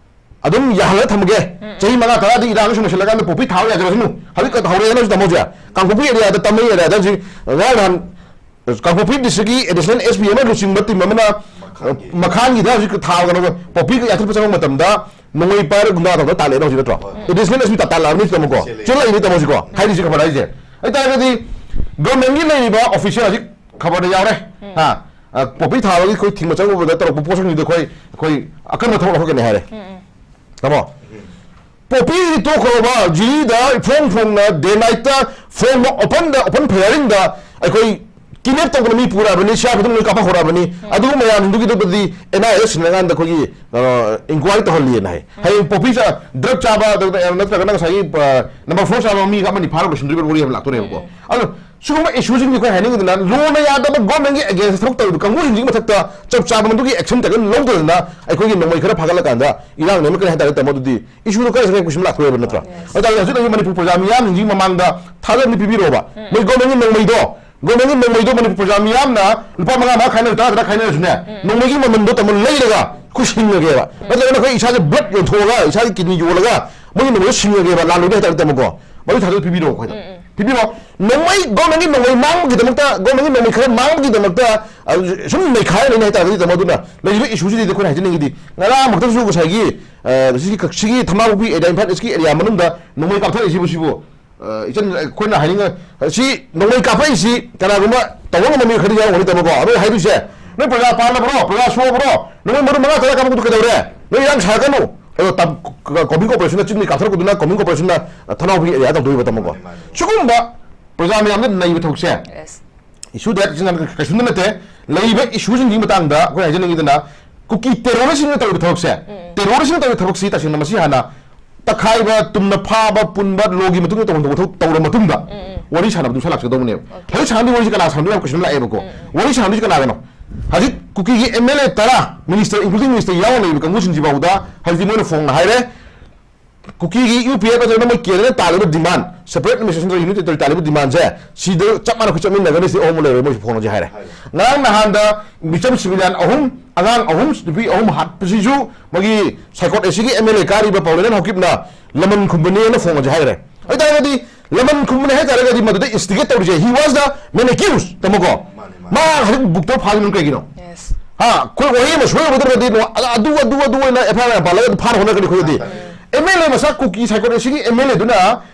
ꯑꯗꯨꯝ ꯌꯥꯍꯜꯂꯒ ꯊꯝꯃꯒꯦ꯫ ꯎꯝ꯫ ꯆꯍꯤ ꯃꯉꯥ ꯇꯔꯥꯗꯤ ꯏꯔꯥꯡ ꯁꯨꯝ ꯂꯣꯏꯁꯤꯜꯂꯀꯥꯟꯗ ꯄꯣꯄꯤ ꯊꯥꯕ ꯌꯥꯖꯔꯁꯅꯨ꯫ ꯍꯧꯖꯤꯛ ꯍꯧꯔꯛꯑꯦꯅ ꯍꯧꯖꯤꯛ ꯇꯥꯃꯣꯁꯦ꯫ ꯀꯥꯡꯄꯣꯛꯄꯤ ꯑꯦꯔꯤꯌꯥꯗ, ꯇꯥꯃꯩ ꯑꯦꯔꯤꯌꯥꯗ ꯍꯧꯖꯤꯛ ꯉꯔꯥꯡ ꯅꯍꯥꯟ ꯀꯥꯡꯄꯣꯛꯄꯤ ꯗꯤꯁꯇ꯭ꯔꯤꯛꯀꯤ ꯑꯦꯗꯤꯁꯅꯦꯜ ꯑꯦꯁ ꯄꯤ ꯑꯃ ꯂꯨꯆꯤꯡꯕ ꯇꯤꯝ ꯑꯃꯅ, ꯃꯈꯥꯒꯤ꯫ ꯃꯈꯥꯒꯤꯗ ꯍꯧꯖꯤꯛ ꯊꯥꯎ ꯀꯩꯅꯣ ꯄꯣꯄꯤ ꯌꯥꯊꯠꯄ ꯆꯪꯕ ꯃꯇꯝꯗ ꯅꯣꯡꯃꯩ ꯄꯥꯏꯔ ꯒꯨꯟꯗꯥ ꯇꯧꯗꯅ ꯇꯥꯜꯂꯦꯅ ꯍꯧꯖꯤꯛ ꯅꯠꯇ꯭ꯔꯣ? ꯍꯣꯏ꯫ ꯑꯦꯗꯤꯁꯅꯦꯜ ꯑꯦꯁ ꯄꯤ ꯇꯥ-, ꯇꯥꯜꯂꯛꯑꯕꯅꯤ ꯇꯥꯃꯣꯀꯣ꯫ ꯆꯦꯜꯂꯦ꯫ ꯆꯦꯜꯂꯛꯏꯅꯤ ꯇꯥꯃꯣꯁꯤꯀꯣ꯫ ꯎꯝ꯫ ꯍꯥꯏꯔꯤꯁꯤ ꯈꯕꯔ ꯍꯥꯏꯁꯦ꯫ ꯍꯥꯏꯇꯥꯔꯒꯗꯤ ꯒꯣꯔꯃꯦꯟꯒꯤ ꯂꯩꯔꯤꯕ ꯑꯣꯐꯤꯁꯤꯌꯦꯜ ꯍꯧꯖꯤꯛ ꯈꯕꯔꯗ ꯌꯥꯎꯔꯦ꯫ ꯎꯝ꯫ ꯍꯥ? ꯑ, ꯄꯣꯄꯤ ꯊꯥꯕꯒꯤ ꯑꯩꯈꯣꯏ ꯊꯤꯡꯕ ꯆꯪꯉꯨꯕꯗ ꯇꯧꯔꯛꯄ ꯄꯣꯠꯁꯛꯁꯤꯡꯗꯣ ꯑꯩꯈꯣꯏ, ꯑꯩꯈꯣꯏ ꯑꯀꯟꯕ ꯊꯕꯛ ꯂꯧꯈꯠꯀꯅꯤ ꯍꯥꯏꯔꯦ꯫ ꯎꯝ, ꯎꯝ꯫ ꯇꯥꯃꯣ? ꯎꯝ꯫ ꯄꯣꯄꯤꯁꯤ ꯇꯣꯛꯈ꯭ꯔꯕ, ꯖꯤꯔꯤꯗ ꯏꯐꯣꯡ ꯐꯣꯡꯅ ꯗꯦ ꯅꯥꯏꯠꯇ ꯐꯣꯡꯕ ꯑꯣꯄꯟꯗ, ꯑꯣꯄꯟ ꯐꯌꯥꯔꯤꯡꯗ ꯑꯩꯈꯣꯏ ꯀꯤꯗꯅꯦꯞ ꯇꯧꯗꯅ ꯃꯤ ꯄꯨꯔꯛꯑꯕꯅꯤ, ꯁꯤꯌꯥꯔ ꯈꯨꯗꯤꯡ ꯂꯣꯏ ꯀꯥꯞꯄ ꯍꯧꯔꯛꯑꯕꯅꯤ꯫ ꯑꯗꯨꯒꯨꯝꯕ ꯃꯌꯥꯝꯗꯨꯒꯤꯗꯨꯗꯤ ꯑꯦꯟ ꯑꯥꯏ ꯑꯦ ꯁꯤꯟꯅꯀꯥꯟꯗ ꯑꯩꯈꯣꯏꯒꯤ ꯏꯟꯀ꯭ꯋꯥꯏꯔꯤ ꯇꯧꯍꯜꯂꯤꯅ ꯍꯥꯏ꯫ ꯍꯌꯦꯡ ꯄꯣꯄꯤ ꯆꯥ-, ꯗ꯭ꯔꯒ ꯆꯥꯕ, ꯑꯗꯨꯒ ꯅꯠꯇ꯭ꯔꯒꯅ ꯉꯁꯥꯏꯒꯤ ꯅꯝꯕꯔ ꯐꯣꯔ ꯆꯥꯕ ꯃꯤꯒ ꯑꯃꯅꯤ ꯐꯥꯔꯒ ꯂꯣꯏꯁꯤꯟꯗꯣꯔꯤꯕ ꯋꯥꯔꯤ ꯑꯃ ꯂꯥꯛꯇꯣꯔꯦꯕꯀꯣ꯫ ꯑꯗꯣ ꯁꯤꯒꯨꯝꯕ ꯏꯁꯨꯁꯤꯡꯁꯤ ꯑꯩꯈꯣꯏ ꯍꯥꯏꯅꯤꯡꯉꯤꯗꯅ, ꯂꯣꯅ ꯌꯥꯗꯕ ꯒꯣꯔꯃꯦꯟꯒꯤ ꯑꯦꯒꯦꯟꯁꯇ ꯊꯕꯛ ꯇꯧꯔꯤꯕ ꯀꯥꯡꯕꯨꯁꯤꯡꯁꯤꯒꯤ ꯃꯊꯛꯇ ꯆꯞ ꯆꯥꯕ ꯃꯗꯨꯒꯤ ꯑꯦꯛꯁꯟ ꯀꯔꯤꯝ ꯂꯧꯗꯗꯅ ꯑꯩꯈꯣꯏꯒꯤ ꯅꯣꯡꯃꯩ ꯈꯔ ꯐꯥꯒꯠꯂꯀꯥꯟꯗ ꯏꯔꯥꯡ ꯅꯦꯝꯃꯛꯀꯅꯤ ꯍꯥꯏ ꯇꯥꯔꯗꯤ, ꯇꯥꯃꯣ, ꯑꯗꯨꯗꯤ ꯏꯁꯨꯗꯣ ꯀꯔꯤ ꯀꯔꯤ ꯀꯩꯁꯨꯝ ꯂꯥꯛꯇꯣꯏꯕ ꯅꯠꯇ꯭ꯔꯣ? ꯑꯗꯨ ꯇꯥꯔꯗꯤ ꯍꯧꯖꯤꯛ ꯂꯩꯔꯤꯕ ꯃꯅꯤꯄꯨꯔ ꯄ꯭ꯔꯖꯥ ꯃꯤꯌꯥꯝꯁꯤꯡꯁꯤꯒꯤ ꯃꯃꯥꯡꯗ ꯊꯥꯖꯕꯗꯤ ꯄꯤꯕꯤꯔꯣꯕ꯫ ꯃꯣꯏ ꯒꯣꯔꯃꯦꯟꯒꯤ ꯅꯣꯡꯃꯩꯗꯣ, ꯒꯣꯔꯃꯦꯟꯒꯤ ꯅꯣꯡꯃꯩꯗꯣ ꯃꯅꯤꯄꯨꯔ ꯄ꯭ꯔꯖꯥ ꯃꯤꯌꯥꯝꯅ ꯂꯨꯄꯥ ꯃꯉꯥ ꯃꯉꯥ ꯈꯥꯏꯅꯔꯁꯨ, ꯇꯔꯥ ꯇꯔꯥ ꯈꯥꯏꯅꯔꯁꯨꯅꯦ, ꯅꯣꯡꯃꯩꯒꯤ ꯃꯃꯟꯗꯣ, ꯇꯥꯃꯣ, ꯂꯩꯔꯒ ꯑꯩꯈꯣꯏ ꯁꯤꯡꯉꯒꯦꯕ꯫ ꯅꯠꯇ꯭ꯔꯒꯅ ꯑꯩꯈꯣꯏ ꯏꯁꯥꯁꯦ ꯕ꯭ꯂꯗ ꯌꯣꯟꯊꯣꯛꯑꯒ, ꯏꯁꯥꯒꯤ ꯀꯤꯗꯅꯤ ꯌꯣꯜꯂꯒ ꯃꯣꯏꯒꯤ ꯅꯣꯡꯃꯩꯗꯣ ꯁꯤꯡꯉꯒꯦꯕ, ꯂꯥꯟꯂꯣꯏꯗ ꯍꯥꯏ ꯇꯥꯔꯗꯤ, ꯇꯥꯃꯣꯀꯣ꯫ ꯃꯗꯨ ꯊꯥꯖꯕ ꯄꯤꯕꯤꯔꯣ ꯑꯩꯈꯣꯏꯗ꯫ ꯄꯤꯕꯤꯔꯣ꯫ ꯅꯣꯡꯃꯩ, ꯒꯣꯔꯃꯦꯟꯒꯤ ꯅꯣꯡꯃꯩ ꯃꯥꯡꯕꯒꯤꯗꯃꯛꯇ, ꯒꯣꯔꯃꯦꯟꯒꯤ ꯅꯣꯡꯃꯩ ꯈꯔ ꯃꯥꯡꯕꯒꯤꯗꯃꯛꯇ, ꯑ, ꯁꯨꯝ ꯅꯩꯈꯥꯏꯔ ꯂꯩꯅꯤ ꯍꯥꯏ ꯇꯥꯔꯒꯗꯤ, ꯇꯥꯃꯣ, ꯑꯗꯨꯅ ꯂꯩꯔꯤꯕ ꯏꯁꯨꯁꯤꯗꯤ ꯑꯩꯈꯣꯏꯅ ꯍꯥꯏꯖꯅꯤꯡꯉꯤꯗꯤ, ꯉꯔꯥꯡꯃꯛꯇꯁꯨ ꯉꯁꯥꯏꯒꯤ, ꯑ, ꯁꯤꯒꯤ ꯀꯛ-, ꯁꯤꯒꯤ ꯊꯝꯕꯥꯜ ꯄꯣꯛꯄꯤ ꯑꯦꯔꯤꯌꯥ, ꯏꯝꯐꯥꯜ ꯏꯁꯀꯤ ꯑꯦꯔꯤꯌꯥ ꯃꯅꯨꯡꯗ ꯅꯣꯡꯃꯩ ꯀꯥꯞꯊꯔꯛꯏꯁꯤꯕꯨ ꯁꯤꯕꯨ, ꯑ, ꯏꯆꯟ, ꯑꯩꯈꯣꯏꯅ ꯍꯥꯏꯅꯤꯡꯉ-, ꯁꯤ ꯅꯣꯡꯃꯩ ꯀꯥꯞꯄꯛꯏꯁꯤ ꯀꯅꯥꯒꯨꯝꯕ ꯇꯧꯕ ꯉꯝꯕ ꯃꯤ ꯈꯔꯗꯤ ꯌꯥꯎꯔꯝꯒꯅꯤ, ꯇꯥꯃꯣꯀꯣ꯫ ꯑꯗꯣ ꯍꯥꯏꯗꯣꯏꯁꯦ, ꯅꯣꯏ ꯄ꯭ꯔꯖꯥ ꯄꯥꯜꯂꯕ꯭ꯔꯣ, ꯄ꯭ꯔꯖꯥ ꯁꯣꯛꯑꯕ꯭ꯔꯣ? ꯅꯣꯡꯃꯩ ꯃꯔꯨ ꯃꯉꯥ ꯇꯔꯥ ꯀꯥꯞꯄꯛꯄꯗꯨ ꯀꯩꯗꯧꯔꯦ? ꯅꯣꯏ ꯏꯔꯥꯡ ꯁꯥꯔꯛꯀꯅꯨ꯫ ꯑꯗꯣ ꯇꯝ-, ꯀ-, ꯀꯣꯝꯕꯤꯡ ꯀꯣꯔꯄꯣꯔꯦꯁꯟꯅ ꯆꯤꯡꯗꯒꯤ ꯀꯥꯞꯊꯔꯛꯄꯗꯨꯅ ꯀꯣꯝꯕꯤꯡ ꯀꯣꯔꯄꯣꯔꯦꯁꯟꯅ, ꯑ, ꯊꯅꯥꯎꯕꯤ ꯑꯦꯔꯤꯌꯥ ꯇꯧꯗꯣꯔꯤꯕ, ꯇꯥꯃꯣꯀꯣ꯫ ꯃꯥꯅꯦ, ꯃꯥꯅꯦ꯫ ꯁꯤꯒꯨꯝꯕ ꯄ꯭ꯔꯖꯥ ꯃꯌꯥꯝꯅ ꯅꯩꯕ ꯊꯕꯛꯁꯦ, Yes. ꯏꯁꯨ ꯗꯦꯠ ꯀꯩꯁꯨꯝꯗ ꯅꯠꯇꯦ꯫ ꯂꯩꯔꯤꯕ ꯏꯁꯨꯁꯤꯡꯒꯤ ꯃꯇꯥꯡꯗ ꯑꯩꯈꯣꯏ ꯍꯥꯏꯖꯅꯤꯡꯉꯤꯗꯅ, ꯀꯨꯀꯤ ꯇꯦꯔꯣꯔꯤꯁꯁꯤꯡꯅ ꯇꯧꯔꯤꯕ ꯊꯕꯛꯁꯦ, ꯇꯦꯔꯣꯔꯤꯁꯁꯤꯡꯅ ꯇꯧꯔꯤꯕ ꯊꯕꯛꯁꯤ ꯇꯁꯦꯡꯅ ꯃꯁꯤ ꯍꯥꯟꯅ ꯇꯛꯈꯥꯏꯕ, ꯇꯨꯝꯅ ꯐꯥꯕ, ꯄꯨꯟꯕ, ꯂꯣꯒꯤ ꯃꯇꯨꯡ ꯏꯟꯅ ꯇꯧꯐꯝ ꯊꯣꯛꯄ ꯊꯕꯛ ꯇꯧꯔ ꯃꯇꯨꯡꯗ ꯋꯥꯔꯤ ꯁꯥꯟꯅꯕꯗꯨ ꯃꯁꯥ ꯂꯥꯛꯆꯒꯗꯧꯕꯅꯦꯕ꯫ ꯍꯧꯖꯤꯛ ꯁꯥꯟꯅꯗꯣꯏ ꯋꯥꯔꯤꯁꯤ ꯀꯅꯥ ꯁꯥꯟꯅꯗꯣꯏꯅꯣ ꯍꯥꯏꯕ ꯀꯣꯏꯁꯟ ꯂꯥꯛꯑꯦꯕꯀꯣ꯫ ꯋꯥꯔꯤ ꯁꯥꯟꯅꯗꯣꯏꯁꯤ ꯀꯅꯥꯒꯅꯣ? ꯍꯧꯖꯤꯛ ꯀꯨꯀꯤꯒꯤ ꯑꯦꯝ ꯑꯦꯜ ꯑꯦ ꯇꯔꯥ, ꯃꯤꯅꯤꯁꯇꯔ, ꯏꯟꯀ꯭ꯂꯨꯗꯤꯡ ꯃꯤꯅꯤꯁꯇꯔ ꯌꯥꯎꯅ ꯂꯩꯔꯤꯕ ꯀꯥꯡꯕꯨꯁꯤꯡꯁꯤ ꯐꯥꯎꯕꯗ ꯍꯧꯖꯤꯛꯇꯤ ꯃꯣꯏꯅ ꯐꯣꯡꯅ ꯍꯥꯏꯔꯦ, ꯀꯨꯀꯤꯒꯤ ꯌꯨ ꯄꯤ ꯑꯦꯐ ꯅꯠꯇ꯭ꯔꯒꯅ ꯃꯣꯏ ꯀꯦꯟꯗ꯭ꯔꯅ ꯇꯥꯜꯂꯤꯕ ꯗꯤꯃꯥꯟ, separate administration ꯅꯠꯇ꯭ꯔꯒ unity territory ꯇꯥꯜꯂꯤꯕ ꯗꯤꯃꯥꯟꯁꯦ, ꯁꯤꯗ ꯆꯞ ꯃꯥꯟꯅ ꯑꯩꯈꯣꯏ ꯆꯠꯃꯤꯟꯅꯒꯅꯤ, ꯁꯤ ꯑꯍꯣꯡꯕ ꯂꯩꯔꯣꯏ, ꯃꯣꯏꯁꯨ ꯐꯣꯡꯅꯁꯤ ꯍꯥꯏꯔꯦ꯫ ꯉꯔꯥꯡ ꯅꯍꯥꯟꯗ ꯃꯤꯆꯝ ꯁꯤꯚꯤꯂꯤꯌꯥꯟ ꯑꯍꯨꯝ, ꯑꯉꯥꯡ ꯑꯍꯨꯝ, ꯅꯨꯄꯤ ꯑꯍꯨꯝ ꯍꯥꯠꯄꯁꯤꯁꯨ ꯃꯣꯏꯒꯤ ꯁꯥꯏꯀꯣꯠ ꯑꯦꯁꯤꯒꯤ ꯑꯦꯝ ꯑꯦꯜ ꯑꯦ ꯀꯥꯔꯤꯕ ꯄꯥꯎꯂꯦꯅꯟ ꯍꯣꯀꯤꯞꯅ ꯂꯃꯟ ꯈꯨꯝꯕꯅꯦꯅ ꯐꯣꯡꯅꯁꯤ ꯍꯥꯏꯈ꯭ꯔꯦ꯫ ꯑꯗꯨ ꯇꯥꯔꯒꯗꯤ ꯂꯃꯟ ꯈꯨꯝꯕꯅꯦ ꯍꯥꯏ ꯇꯥꯔꯒꯗꯤ ꯃꯗꯨꯗ instigate ꯇꯧꯔꯤꯁꯦ, he was the main accused, ꯇꯥꯃꯣꯀꯣ꯫ ꯃꯥꯅꯦ, ꯃꯥꯅꯦ꯫ ꯃꯥ ꯍꯧꯖꯤꯛ ꯕꯨꯛꯇ ꯐꯥꯔꯤꯕꯅ ꯀꯩꯒꯤꯅꯣ? Yes. ꯍꯥ, ꯑꯩꯈꯣꯏ ꯋꯥꯍꯩ ꯑꯃ ꯁꯣꯏꯔꯨꯕꯗ꯭ꯔꯒꯗꯤ ꯅꯣ-, ꯑꯗ ꯑꯗꯨ, ꯑꯗꯨ, ꯑꯗꯨ ꯑꯣꯏꯅ ꯑꯦꯐ ꯑꯥꯏ ꯑꯥꯔ ꯄꯥꯜꯂꯒ ꯑꯗꯨ ꯐꯥꯅ ꯍꯣꯠꯅꯒꯅꯤ ꯑꯩꯈꯣꯏꯗꯤ꯫ ꯃꯥꯅꯦ꯫ ꯑꯦꯝ ꯑꯦꯜ ꯑꯦ ꯃꯁꯥ ꯀꯨꯀꯤ ꯁꯥꯏꯀꯣꯠ ꯑꯦꯁꯤꯒꯤ ꯑꯦꯝ ꯑꯦꯜ ꯑꯦꯗꯨꯅ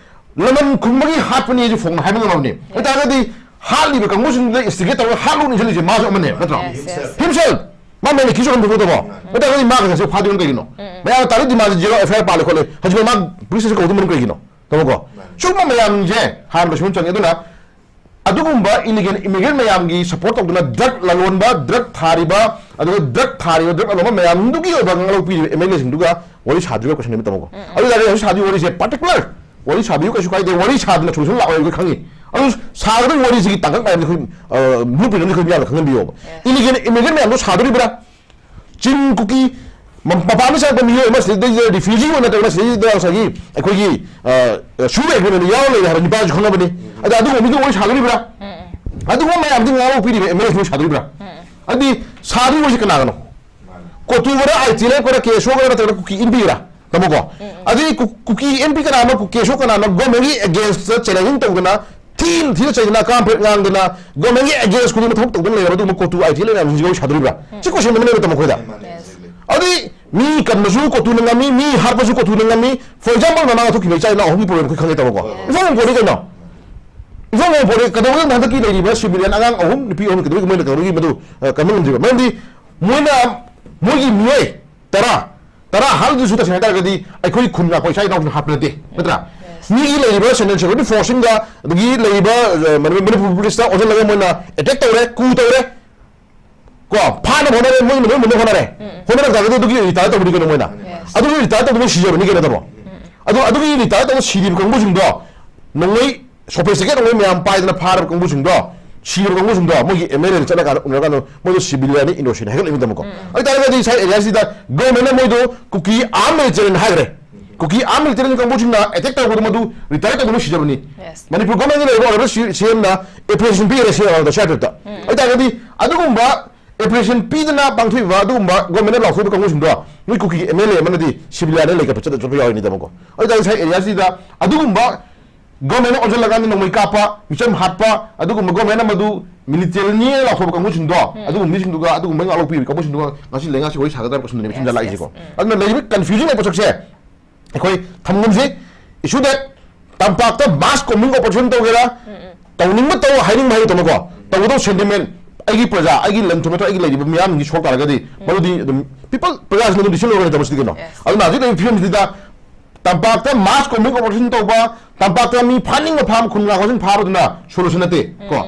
ꯂꯃꯟ ꯈꯨꯝꯕꯒꯤ ꯍꯥꯠꯄꯅꯤ ꯍꯥꯏꯁꯦ ꯐꯣꯡꯅ ꯍꯥꯏꯕ ꯉꯝꯃꯕꯅꯤ꯫ ꯑꯗꯨ ꯇꯥꯔꯒꯗꯤ ꯍꯥꯠꯂꯤꯕ ꯀꯥꯡꯕꯨꯁꯤꯡꯗꯨꯗ instigate ꯇꯧꯔꯒ ꯍꯥꯠꯂꯨꯅꯤ ꯈꯜꯂꯤꯁꯦ ꯃꯥꯁꯨ ꯑꯃꯅꯦ, ꯅꯠꯇ꯭ꯔꯣ? Yes, yes. Himself. ꯃꯥ ꯃꯦꯟ ꯑꯦꯀ꯭ꯌꯨꯁ ꯑꯣꯏꯔꯝꯗꯕ ꯇꯥꯃꯣ꯫ ꯃꯇꯝꯗꯨꯗ ꯃꯥ ꯀꯩꯁꯨ ꯐꯥꯗꯣꯏꯅꯣ ꯀꯩꯒꯤꯅꯣ? ꯃꯌꯥꯝꯅ ꯇꯥꯔꯤꯛ ꯗꯤꯃꯥꯟꯁꯦ ꯖꯦꯔꯣ ꯑꯦꯐ ꯑꯥꯏ ꯑꯥꯔ ꯄꯥꯜꯂꯦ ꯈꯣꯠꯂꯦ꯫ ꯍꯧꯖꯤꯛ ꯃꯥ ꯄꯨꯂꯤꯁ ꯁ꯭ꯇꯦꯁꯟ ꯀꯧꯗꯕ ꯃꯔꯝ ꯀꯩꯒꯤꯅꯣ? ꯇꯥꯃꯣꯀꯣ? ꯁꯨꯝꯕ ꯃꯌꯥꯝꯁꯦ ꯍꯥꯟꯅ ꯂꯣꯏꯁꯤꯟꯕ ꯆꯪꯉꯦ꯫ ꯑꯗꯨꯅ ꯑꯗꯨꯒꯨꯝꯕ ꯏꯂꯤꯒꯦꯜ ꯏꯃꯤꯒ꯭ꯔꯦꯟ ꯃꯌꯥꯝꯒꯤ ꯁꯄꯣꯔꯠ ꯇꯧꯗꯨꯅ ꯗ꯭ꯔꯒ ꯂꯂꯣꯟꯕ, ꯗ꯭ꯔꯒ ꯊꯥꯔꯤꯕ, ꯑꯗꯨꯒ ꯗ꯭ꯔꯒ ꯊꯥꯔꯤꯕ, ꯗ꯭ꯔꯒ ꯂꯂꯣꯟꯕ ꯃꯌꯥꯝꯗꯨꯒꯤ ꯑꯣꯏꯕ ꯉꯥꯡꯂꯧ ꯄꯤꯔꯤꯕ ꯑꯦꯝ ꯑꯦꯜ ꯑꯦꯁꯤꯡꯗꯨꯒ ꯋꯥꯔꯤ ꯁꯥꯗ꯭ꯔꯤꯕ ꯀꯣꯏꯁꯟꯅꯤ ꯇꯥꯃꯣꯀꯣ꯫ ꯑꯗꯨ ꯇꯥꯔꯗꯤ ꯍꯧꯖꯤꯛ ꯁꯥꯗꯣꯏ ꯋꯥꯔꯤꯁꯦ ꯄꯥꯔꯇꯤꯀꯨꯂꯔ ꯋꯥꯔꯤ ꯁꯥꯕꯤꯌꯨ, ꯀꯩꯁꯨ ꯀꯥꯏꯗꯦ꯫ ꯋꯥꯔꯤ ꯁꯥꯗꯅ ꯁꯣꯂꯨꯁꯟ ꯂꯥꯛꯑꯣꯏ, ꯑꯩꯈꯣꯏ ꯈꯪꯉꯤ꯫ ꯑꯗꯨ ꯁꯥꯒꯗꯕ ꯋꯥꯔꯤꯁꯤꯒꯤ ꯇꯥꯡꯀꯛ ꯃꯌꯥꯝꯁꯦ ꯑꯩꯈꯣꯏ, ꯑ, ꯕ꯭ꯂꯨ ꯄ꯭ꯔꯤꯟ ꯑꯃꯗꯤ ꯑꯩꯈꯣꯏ ꯃꯌꯥꯝꯅ ꯈꯪꯍꯟꯕꯤꯌꯣꯕ꯫ ꯏꯂꯤꯒꯦꯜ ꯏꯃꯤꯒ꯭ꯔꯦꯟ ꯃꯌꯥꯝꯗꯣ ꯁꯥꯗꯣꯔꯤꯕ꯭ꯔꯥ? ꯆꯤꯡ ꯀꯨꯀꯤ ꯃ-, ꯃꯄꯥꯟꯗ ꯆꯪꯉꯛꯄ ꯃꯤꯑꯣꯏ ꯑꯃ ꯁꯤꯗꯩꯗ ꯔꯤꯐ꯭ꯌꯨꯖꯤ ꯑꯣꯏꯅ ꯅꯠꯇ꯭ꯔꯒꯅ ꯁꯤꯗꯩꯗ ꯉꯁꯥꯏꯒꯤ ꯑꯩꯈꯣꯏꯒꯤ, ꯑ, ꯑ, ꯁꯨ ꯑꯦꯒ꯭ꯔꯤꯃꯦꯟꯗ ꯌꯥꯎꯔ ꯂꯩꯔꯦ ꯍꯥꯏꯕ ꯅꯤꯄꯥꯁꯨ ꯈꯪꯅꯕꯅꯤ꯫ ꯑꯗ ꯑꯗꯨꯒꯨꯝꯕ ꯃꯤꯗꯨ ꯋꯥꯔꯤ ꯁꯥꯗꯣꯔꯤꯕ꯭ꯔꯥ? ꯑꯗꯨꯒꯨꯝꯕ ꯃꯌꯥꯝꯗꯤ ꯉꯥꯡꯂꯧ ꯄꯤꯔꯤꯕ ꯑꯦꯝ ꯑꯦꯜ ꯑꯦꯁꯤꯡ ꯁꯥꯗꯣꯔꯤꯕ꯭ꯔꯥ? ꯑꯗꯨꯗꯤ ꯁꯥꯗꯣꯔꯤꯕꯁꯤ ꯀꯅꯥꯒꯅꯣ? ꯀꯣꯇꯨꯒꯔ, ꯑꯥꯏ ꯇꯤ ꯑꯦꯜ ꯑꯦꯐ ꯀꯔ, ꯀꯦ ꯑꯦꯁ ꯑꯣ ꯀꯔ ꯅꯠꯇ꯭ꯔꯒꯅ ꯀꯨꯀꯤ ꯏꯟꯄꯤꯒꯔꯥ? ꯇꯥꯃꯣꯀꯣ? ꯑꯗꯨꯗꯤ ꯀꯨ-, ꯀꯨꯀꯤ ꯑꯦꯝ ꯄꯤ ꯀꯅꯥꯅꯣ, ꯀꯨꯀꯤ ꯑꯦꯁ ꯑꯣ ꯀꯅꯥꯅꯣ ꯒꯣꯔꯃꯦꯟꯒꯤ ꯑꯦꯒꯦꯟꯁꯇ ꯆꯦꯂꯦꯟꯖꯤꯡ ꯇꯧꯗꯅ, ꯊꯤꯅ ꯊꯤꯅ ꯆꯩꯗꯅ, ꯑꯀꯥꯝ ꯐꯔꯦꯠ ꯉꯥꯡꯗꯅ, ꯒꯣꯔꯃꯦꯟꯒꯤ ꯑꯦꯒꯦꯟꯁ ꯈꯨꯗꯤꯡꯃꯛ ꯊꯕꯛ ꯇꯧꯗꯨꯅ ꯂꯩꯔꯕ ꯑꯗꯨꯒꯨꯝꯕ ꯀꯣꯇꯨ ꯑꯥꯏ ꯇꯤ ꯑꯦꯜ ꯑꯦꯐ ꯃꯌꯥꯝꯁꯤꯡꯁꯤ ꯋꯥꯔꯤ ꯁꯥꯗꯣꯔꯤꯕ꯭ꯔꯥ? ꯁꯤ ꯀꯣꯏꯁꯟ ꯑꯃꯅꯦꯕ ꯇꯥꯃꯣ ꯑꯩꯈꯣꯏꯗ꯫ ꯑꯗꯨꯗꯤ ꯃꯤ ꯀꯟꯕꯁꯨ ꯀꯣꯇꯨꯅ ꯉꯝꯃꯤ, ꯃꯤ ꯍꯥꯠꯄꯁꯨ ꯀꯣꯇꯨꯅ ꯉꯝꯃꯤ꯫ For example, ꯅꯅꯥ ꯊꯣꯛꯈꯤꯕ ꯏꯆꯥ ꯏꯅꯥꯎ ꯑꯍꯨꯝꯒꯤ ꯄ꯭ꯔꯣꯕ꯭ꯂꯦꯝ ꯑꯩꯈꯣꯏ ꯈꯪꯉꯦ ꯇꯥꯃꯣꯀꯣ꯫ ꯏꯐꯣꯡ ꯐꯣꯡꯗꯣꯛꯏ ꯀꯩꯅꯣ? ꯏꯐꯣꯡ ꯐꯣꯡꯗꯣꯛꯏ꯫ ꯀꯩꯗꯧꯕꯩ ꯍꯟꯗꯛꯀꯤ ꯂꯩꯔꯤꯕ ꯁꯤꯕꯤꯂꯤꯌꯟ ꯑꯉꯥꯡ ꯑꯍꯨꯝ, ꯅꯨꯄꯤ ꯑꯍꯨꯝ ꯀꯩꯗꯧꯕꯩ ꯃꯣꯏꯅ ꯀꯩꯗꯧꯕꯒꯤ ꯃꯗꯨ, ꯑ, ꯀꯟꯕ ꯉꯝꯗ꯭ꯔꯤꯕ? ꯃꯔꯝꯗꯤ ꯃꯣꯏꯅ, ꯃꯣꯏꯒꯤ ꯃꯤꯑꯣꯏ ꯇꯔꯥ, ꯇꯔꯥ ꯍꯥꯠꯂꯗꯨꯁꯨ ꯇꯁꯦꯡꯅ ꯍꯥꯏꯇꯥꯔꯒꯗꯤ ꯑꯩꯈꯣꯏ ꯈꯨꯟ ꯂꯥꯛꯄ ꯏꯆꯥ ꯏꯅꯥꯎꯁꯤꯡ ꯍꯥꯠꯄ ꯅꯠꯇꯦ, ꯅꯠꯇ꯭ꯔꯥ? ꯃꯤꯒꯤ ꯂꯩꯔꯤꯕ ꯁꯦꯟꯇ꯭ꯔꯦꯜ ꯁꯦꯀ꯭ꯌꯨꯔꯤꯇꯤ ꯐꯣꯔꯁꯁꯤꯡꯒ ꯑꯗꯒꯤ ꯂꯩꯔꯤꯕ, ꯑ, ꯃꯅꯤ-, ꯃꯅꯤꯄꯨꯔ ꯄꯨꯂꯤꯁꯇ ꯑꯣꯟꯁꯤꯜꯂꯒ ꯃꯣꯏꯅ ꯑꯦꯇꯦꯛ ꯇꯧꯔꯦ, ꯀꯨ ꯇꯧꯔꯦ, ꯀꯣ, ꯐꯥꯅꯕ ꯍꯣꯠꯅꯔꯦ, ꯃꯣꯏꯅ ꯂꯣꯏ ꯃꯨꯟꯅ ꯍꯣꯠꯅꯔꯦ꯫ ꯍꯣꯠꯅꯔꯛꯇꯥꯔꯒꯗꯤ ꯑꯗꯨꯒꯤ ꯔꯤꯇꯥꯌꯔ ꯇꯧꯕꯗꯤ ꯀꯩꯅꯣ ꯃꯣꯏꯅ? ꯑꯗꯨꯒꯤ ꯔꯤꯇꯥꯌꯔ ꯇꯧꯕꯗ ꯁꯤꯖꯕꯅꯤ ꯀꯩꯅꯣ ꯇꯥꯃꯣ? ꯑꯗꯨ, ꯑꯗꯨꯒꯤ ꯔꯤꯇꯥꯌꯔ ꯇꯧꯕ ꯁꯤꯔꯤꯕ ꯀꯥꯡꯕꯨꯁꯤꯡꯗꯣ ꯅꯣꯡꯃꯩ ꯁꯣꯐꯤꯁꯇꯤꯀꯦꯠ ꯑꯣꯏꯕ ꯃꯌꯥꯝ ꯄꯥꯏꯗꯅ ꯐꯥꯔꯕ ꯀꯥꯡꯕꯨꯁꯤꯡꯗꯣ, ꯁꯤꯔꯕ ꯀꯥꯡꯕꯨꯁꯤꯡꯗꯣ, ꯃꯣꯏꯒꯤ ꯑꯦꯝ ꯑꯦꯜ ꯑꯦꯗ ꯆꯠꯂꯀꯥꯟꯗ ꯎꯅꯔꯀꯥꯟꯗ ꯃꯣꯏꯗꯣ ꯁꯤꯕꯤꯂꯤꯌꯟꯅꯤ, ꯏꯅꯣꯁꯦꯟ ꯍꯥꯏꯒꯠꯂꯛꯏꯅꯤ ꯇꯥꯃꯣꯀꯣ꯫ ꯑꯗꯨ ꯇꯥꯔꯒꯗꯤ ꯉꯁꯥꯏ ꯑꯦꯔꯤꯌꯥꯁꯤꯗ ꯒꯣꯔꯃꯦꯟꯅ ꯃꯣꯏꯗꯣ ꯀꯨꯀꯤ ꯑꯥꯔꯝ ꯃꯤꯂꯤꯇꯦꯔꯤꯅꯤ ꯍꯥꯏꯈ꯭ꯔꯦ꯫ ꯀꯨꯀꯤ ꯑꯥꯔꯝ ꯃꯤꯂꯤꯇꯦꯔꯤ ꯀꯥꯡꯕꯨꯁꯤꯡꯅ ꯑꯦꯇꯦꯛ ꯇꯧꯕꯗ ꯃꯗꯨ ꯔꯤꯇꯥꯌꯔ ꯇꯧꯕꯅ ꯁꯤꯖꯕꯅꯤ꯫ ꯃꯅꯤꯄꯨꯔ ꯒꯣꯔꯃꯦꯟꯒꯤ ꯂꯩꯔꯤꯕ ꯑꯣꯅꯔꯦꯕꯜ ꯁꯤ ꯑꯦꯝꯅ ꯑꯦꯄ꯭ꯔꯤꯁꯤꯌꯦꯁꯟ ꯄꯤꯈ꯭ꯔꯦ ꯁꯤ ꯑꯥꯔ ꯇꯤ ꯑꯥꯏ ꯇ꯫ ꯑꯗꯨ ꯇꯥꯔꯒꯗꯤ ꯑꯗꯨꯒꯨꯝꯕ ꯑꯦꯄ꯭ꯔꯤꯁꯤꯌꯦꯁꯟ ꯄꯤꯗꯅ ꯄꯥꯡꯊꯣꯛꯏꯕ ꯑꯗꯨꯒꯨꯝꯕ ꯒꯣꯔꯃꯦꯟꯅ ꯂꯥꯎꯊꯣꯛꯏꯕ ꯀꯥꯡꯕꯨꯁꯤꯡꯗꯣ ꯅꯣꯏ ꯀꯨꯀꯤꯒꯤ ꯑꯦꯝ ꯑꯦꯜ ꯑꯦ ꯑꯃꯅꯗꯤ ꯁꯤꯕꯤꯂꯤꯌꯟꯗ ꯂꯩꯈꯠꯄ ꯆꯠꯄ ꯌꯥꯎꯔꯤꯅꯤ ꯇꯥꯃꯣꯀꯣ꯫ ꯑꯗꯨ ꯇꯥꯔꯒꯗꯤ ꯉꯁꯥꯏ ꯑꯦꯔꯤꯌꯥꯁꯤꯗ ꯑꯗꯨꯒꯨꯝꯕ ꯒꯣꯔꯃꯦꯟꯅ ꯑꯣꯟꯁꯤꯜꯂꯀꯥꯟꯗ ꯅꯣꯡꯃꯩ ꯀꯥꯞꯄ, ꯃꯤꯆꯝ ꯍꯥꯠꯄ, ꯑꯗꯨꯒꯨꯝꯕ ꯒꯣꯔꯃꯦꯟꯅ ꯃꯗꯨ ꯃꯤꯂꯤꯇꯦꯔꯤꯅꯤ ꯂꯥꯎꯊꯣꯛꯄ ꯀꯥꯡꯕꯨꯁꯤꯡꯗꯣ, ꯑꯗꯨꯒꯨꯝꯕ ꯃꯤꯁꯤꯡꯗꯨꯒ ꯑꯗꯨꯒꯨꯝꯕ ꯉꯥꯛꯂꯧꯄꯤꯔꯤꯕ ꯀꯥꯡꯕꯨꯁꯤꯡꯗꯨꯒ ꯉꯁꯤ ꯂꯩꯉꯥꯛꯁꯤ ꯋꯥꯔꯤ ꯁꯥꯒꯗ꯭ꯔꯥ ꯀꯣꯏꯁꯟꯗꯨꯅꯦꯕ ꯁꯤꯝꯗ ꯂꯥꯛꯏꯁꯦꯀꯣ꯫ ꯑꯗꯨꯅ ꯂꯩꯔꯤꯕ ꯀꯟꯐ꯭ꯌꯨꯖꯟ ꯂꯩꯕ ꯄꯣꯠꯁꯛꯁꯦ ꯑꯩꯈꯣꯏ ꯊꯝꯒꯨꯝꯁꯤ꯫ ꯏꯁꯨꯗ ꯇꯝꯄꯥꯛꯇ ꯃꯥꯁ ꯀꯣꯃꯤꯡ ꯑꯣꯄꯔꯦꯁꯟ ꯇꯧꯒꯦꯔꯥ, ꯇꯧꯅꯤꯡꯕ ꯇꯧ, ꯍꯥꯏꯅꯤꯡꯕ ꯍꯥꯏꯌꯨ ꯇꯥꯃꯣꯀꯣ, ꯇꯧꯒꯗꯧꯕ ꯁꯦꯟꯇꯤꯃꯦꯟ ꯑꯩꯒꯤ ꯄ꯭ꯔꯖꯥ, ꯑꯩꯒꯤ ꯂꯟ ꯊꯨꯝ ꯅꯠꯇ꯭ꯔꯒ ꯑꯩꯒꯤ ꯂꯩꯔꯤꯕ ꯃꯤꯌꯥꯝꯒꯤ ꯁꯣꯛ ꯇꯥꯔꯒꯗꯤ, ꯃꯗꯨꯗꯤ ꯑꯗꯨꯝ ꯄꯤꯄꯜ, ꯄ꯭ꯔꯖꯥꯁꯤꯡꯅ ꯑꯗꯨꯝ decision ꯂꯧꯔꯒꯅꯤ ꯇꯧꯕꯁꯤꯗꯤ ꯀꯩꯅꯣ꯫ Yes. ꯑꯗꯨꯅ ꯍꯧꯖꯤꯛ ꯂꯩꯔꯤꯕ ꯐꯤꯕꯝꯁꯤꯗ ꯇꯝꯄꯥꯛꯇ mass combing operation ꯇꯧꯕ, ꯇꯝꯄꯥꯛꯇ ꯃꯤ ꯐꯥꯅꯤꯡꯕ ꯐꯥꯕ, ꯈꯨꯟ ꯉꯥꯛꯄꯁꯤꯡ ꯐꯥꯕꯗꯨꯅ solution ꯅꯠꯇꯦ ꯀꯣ꯫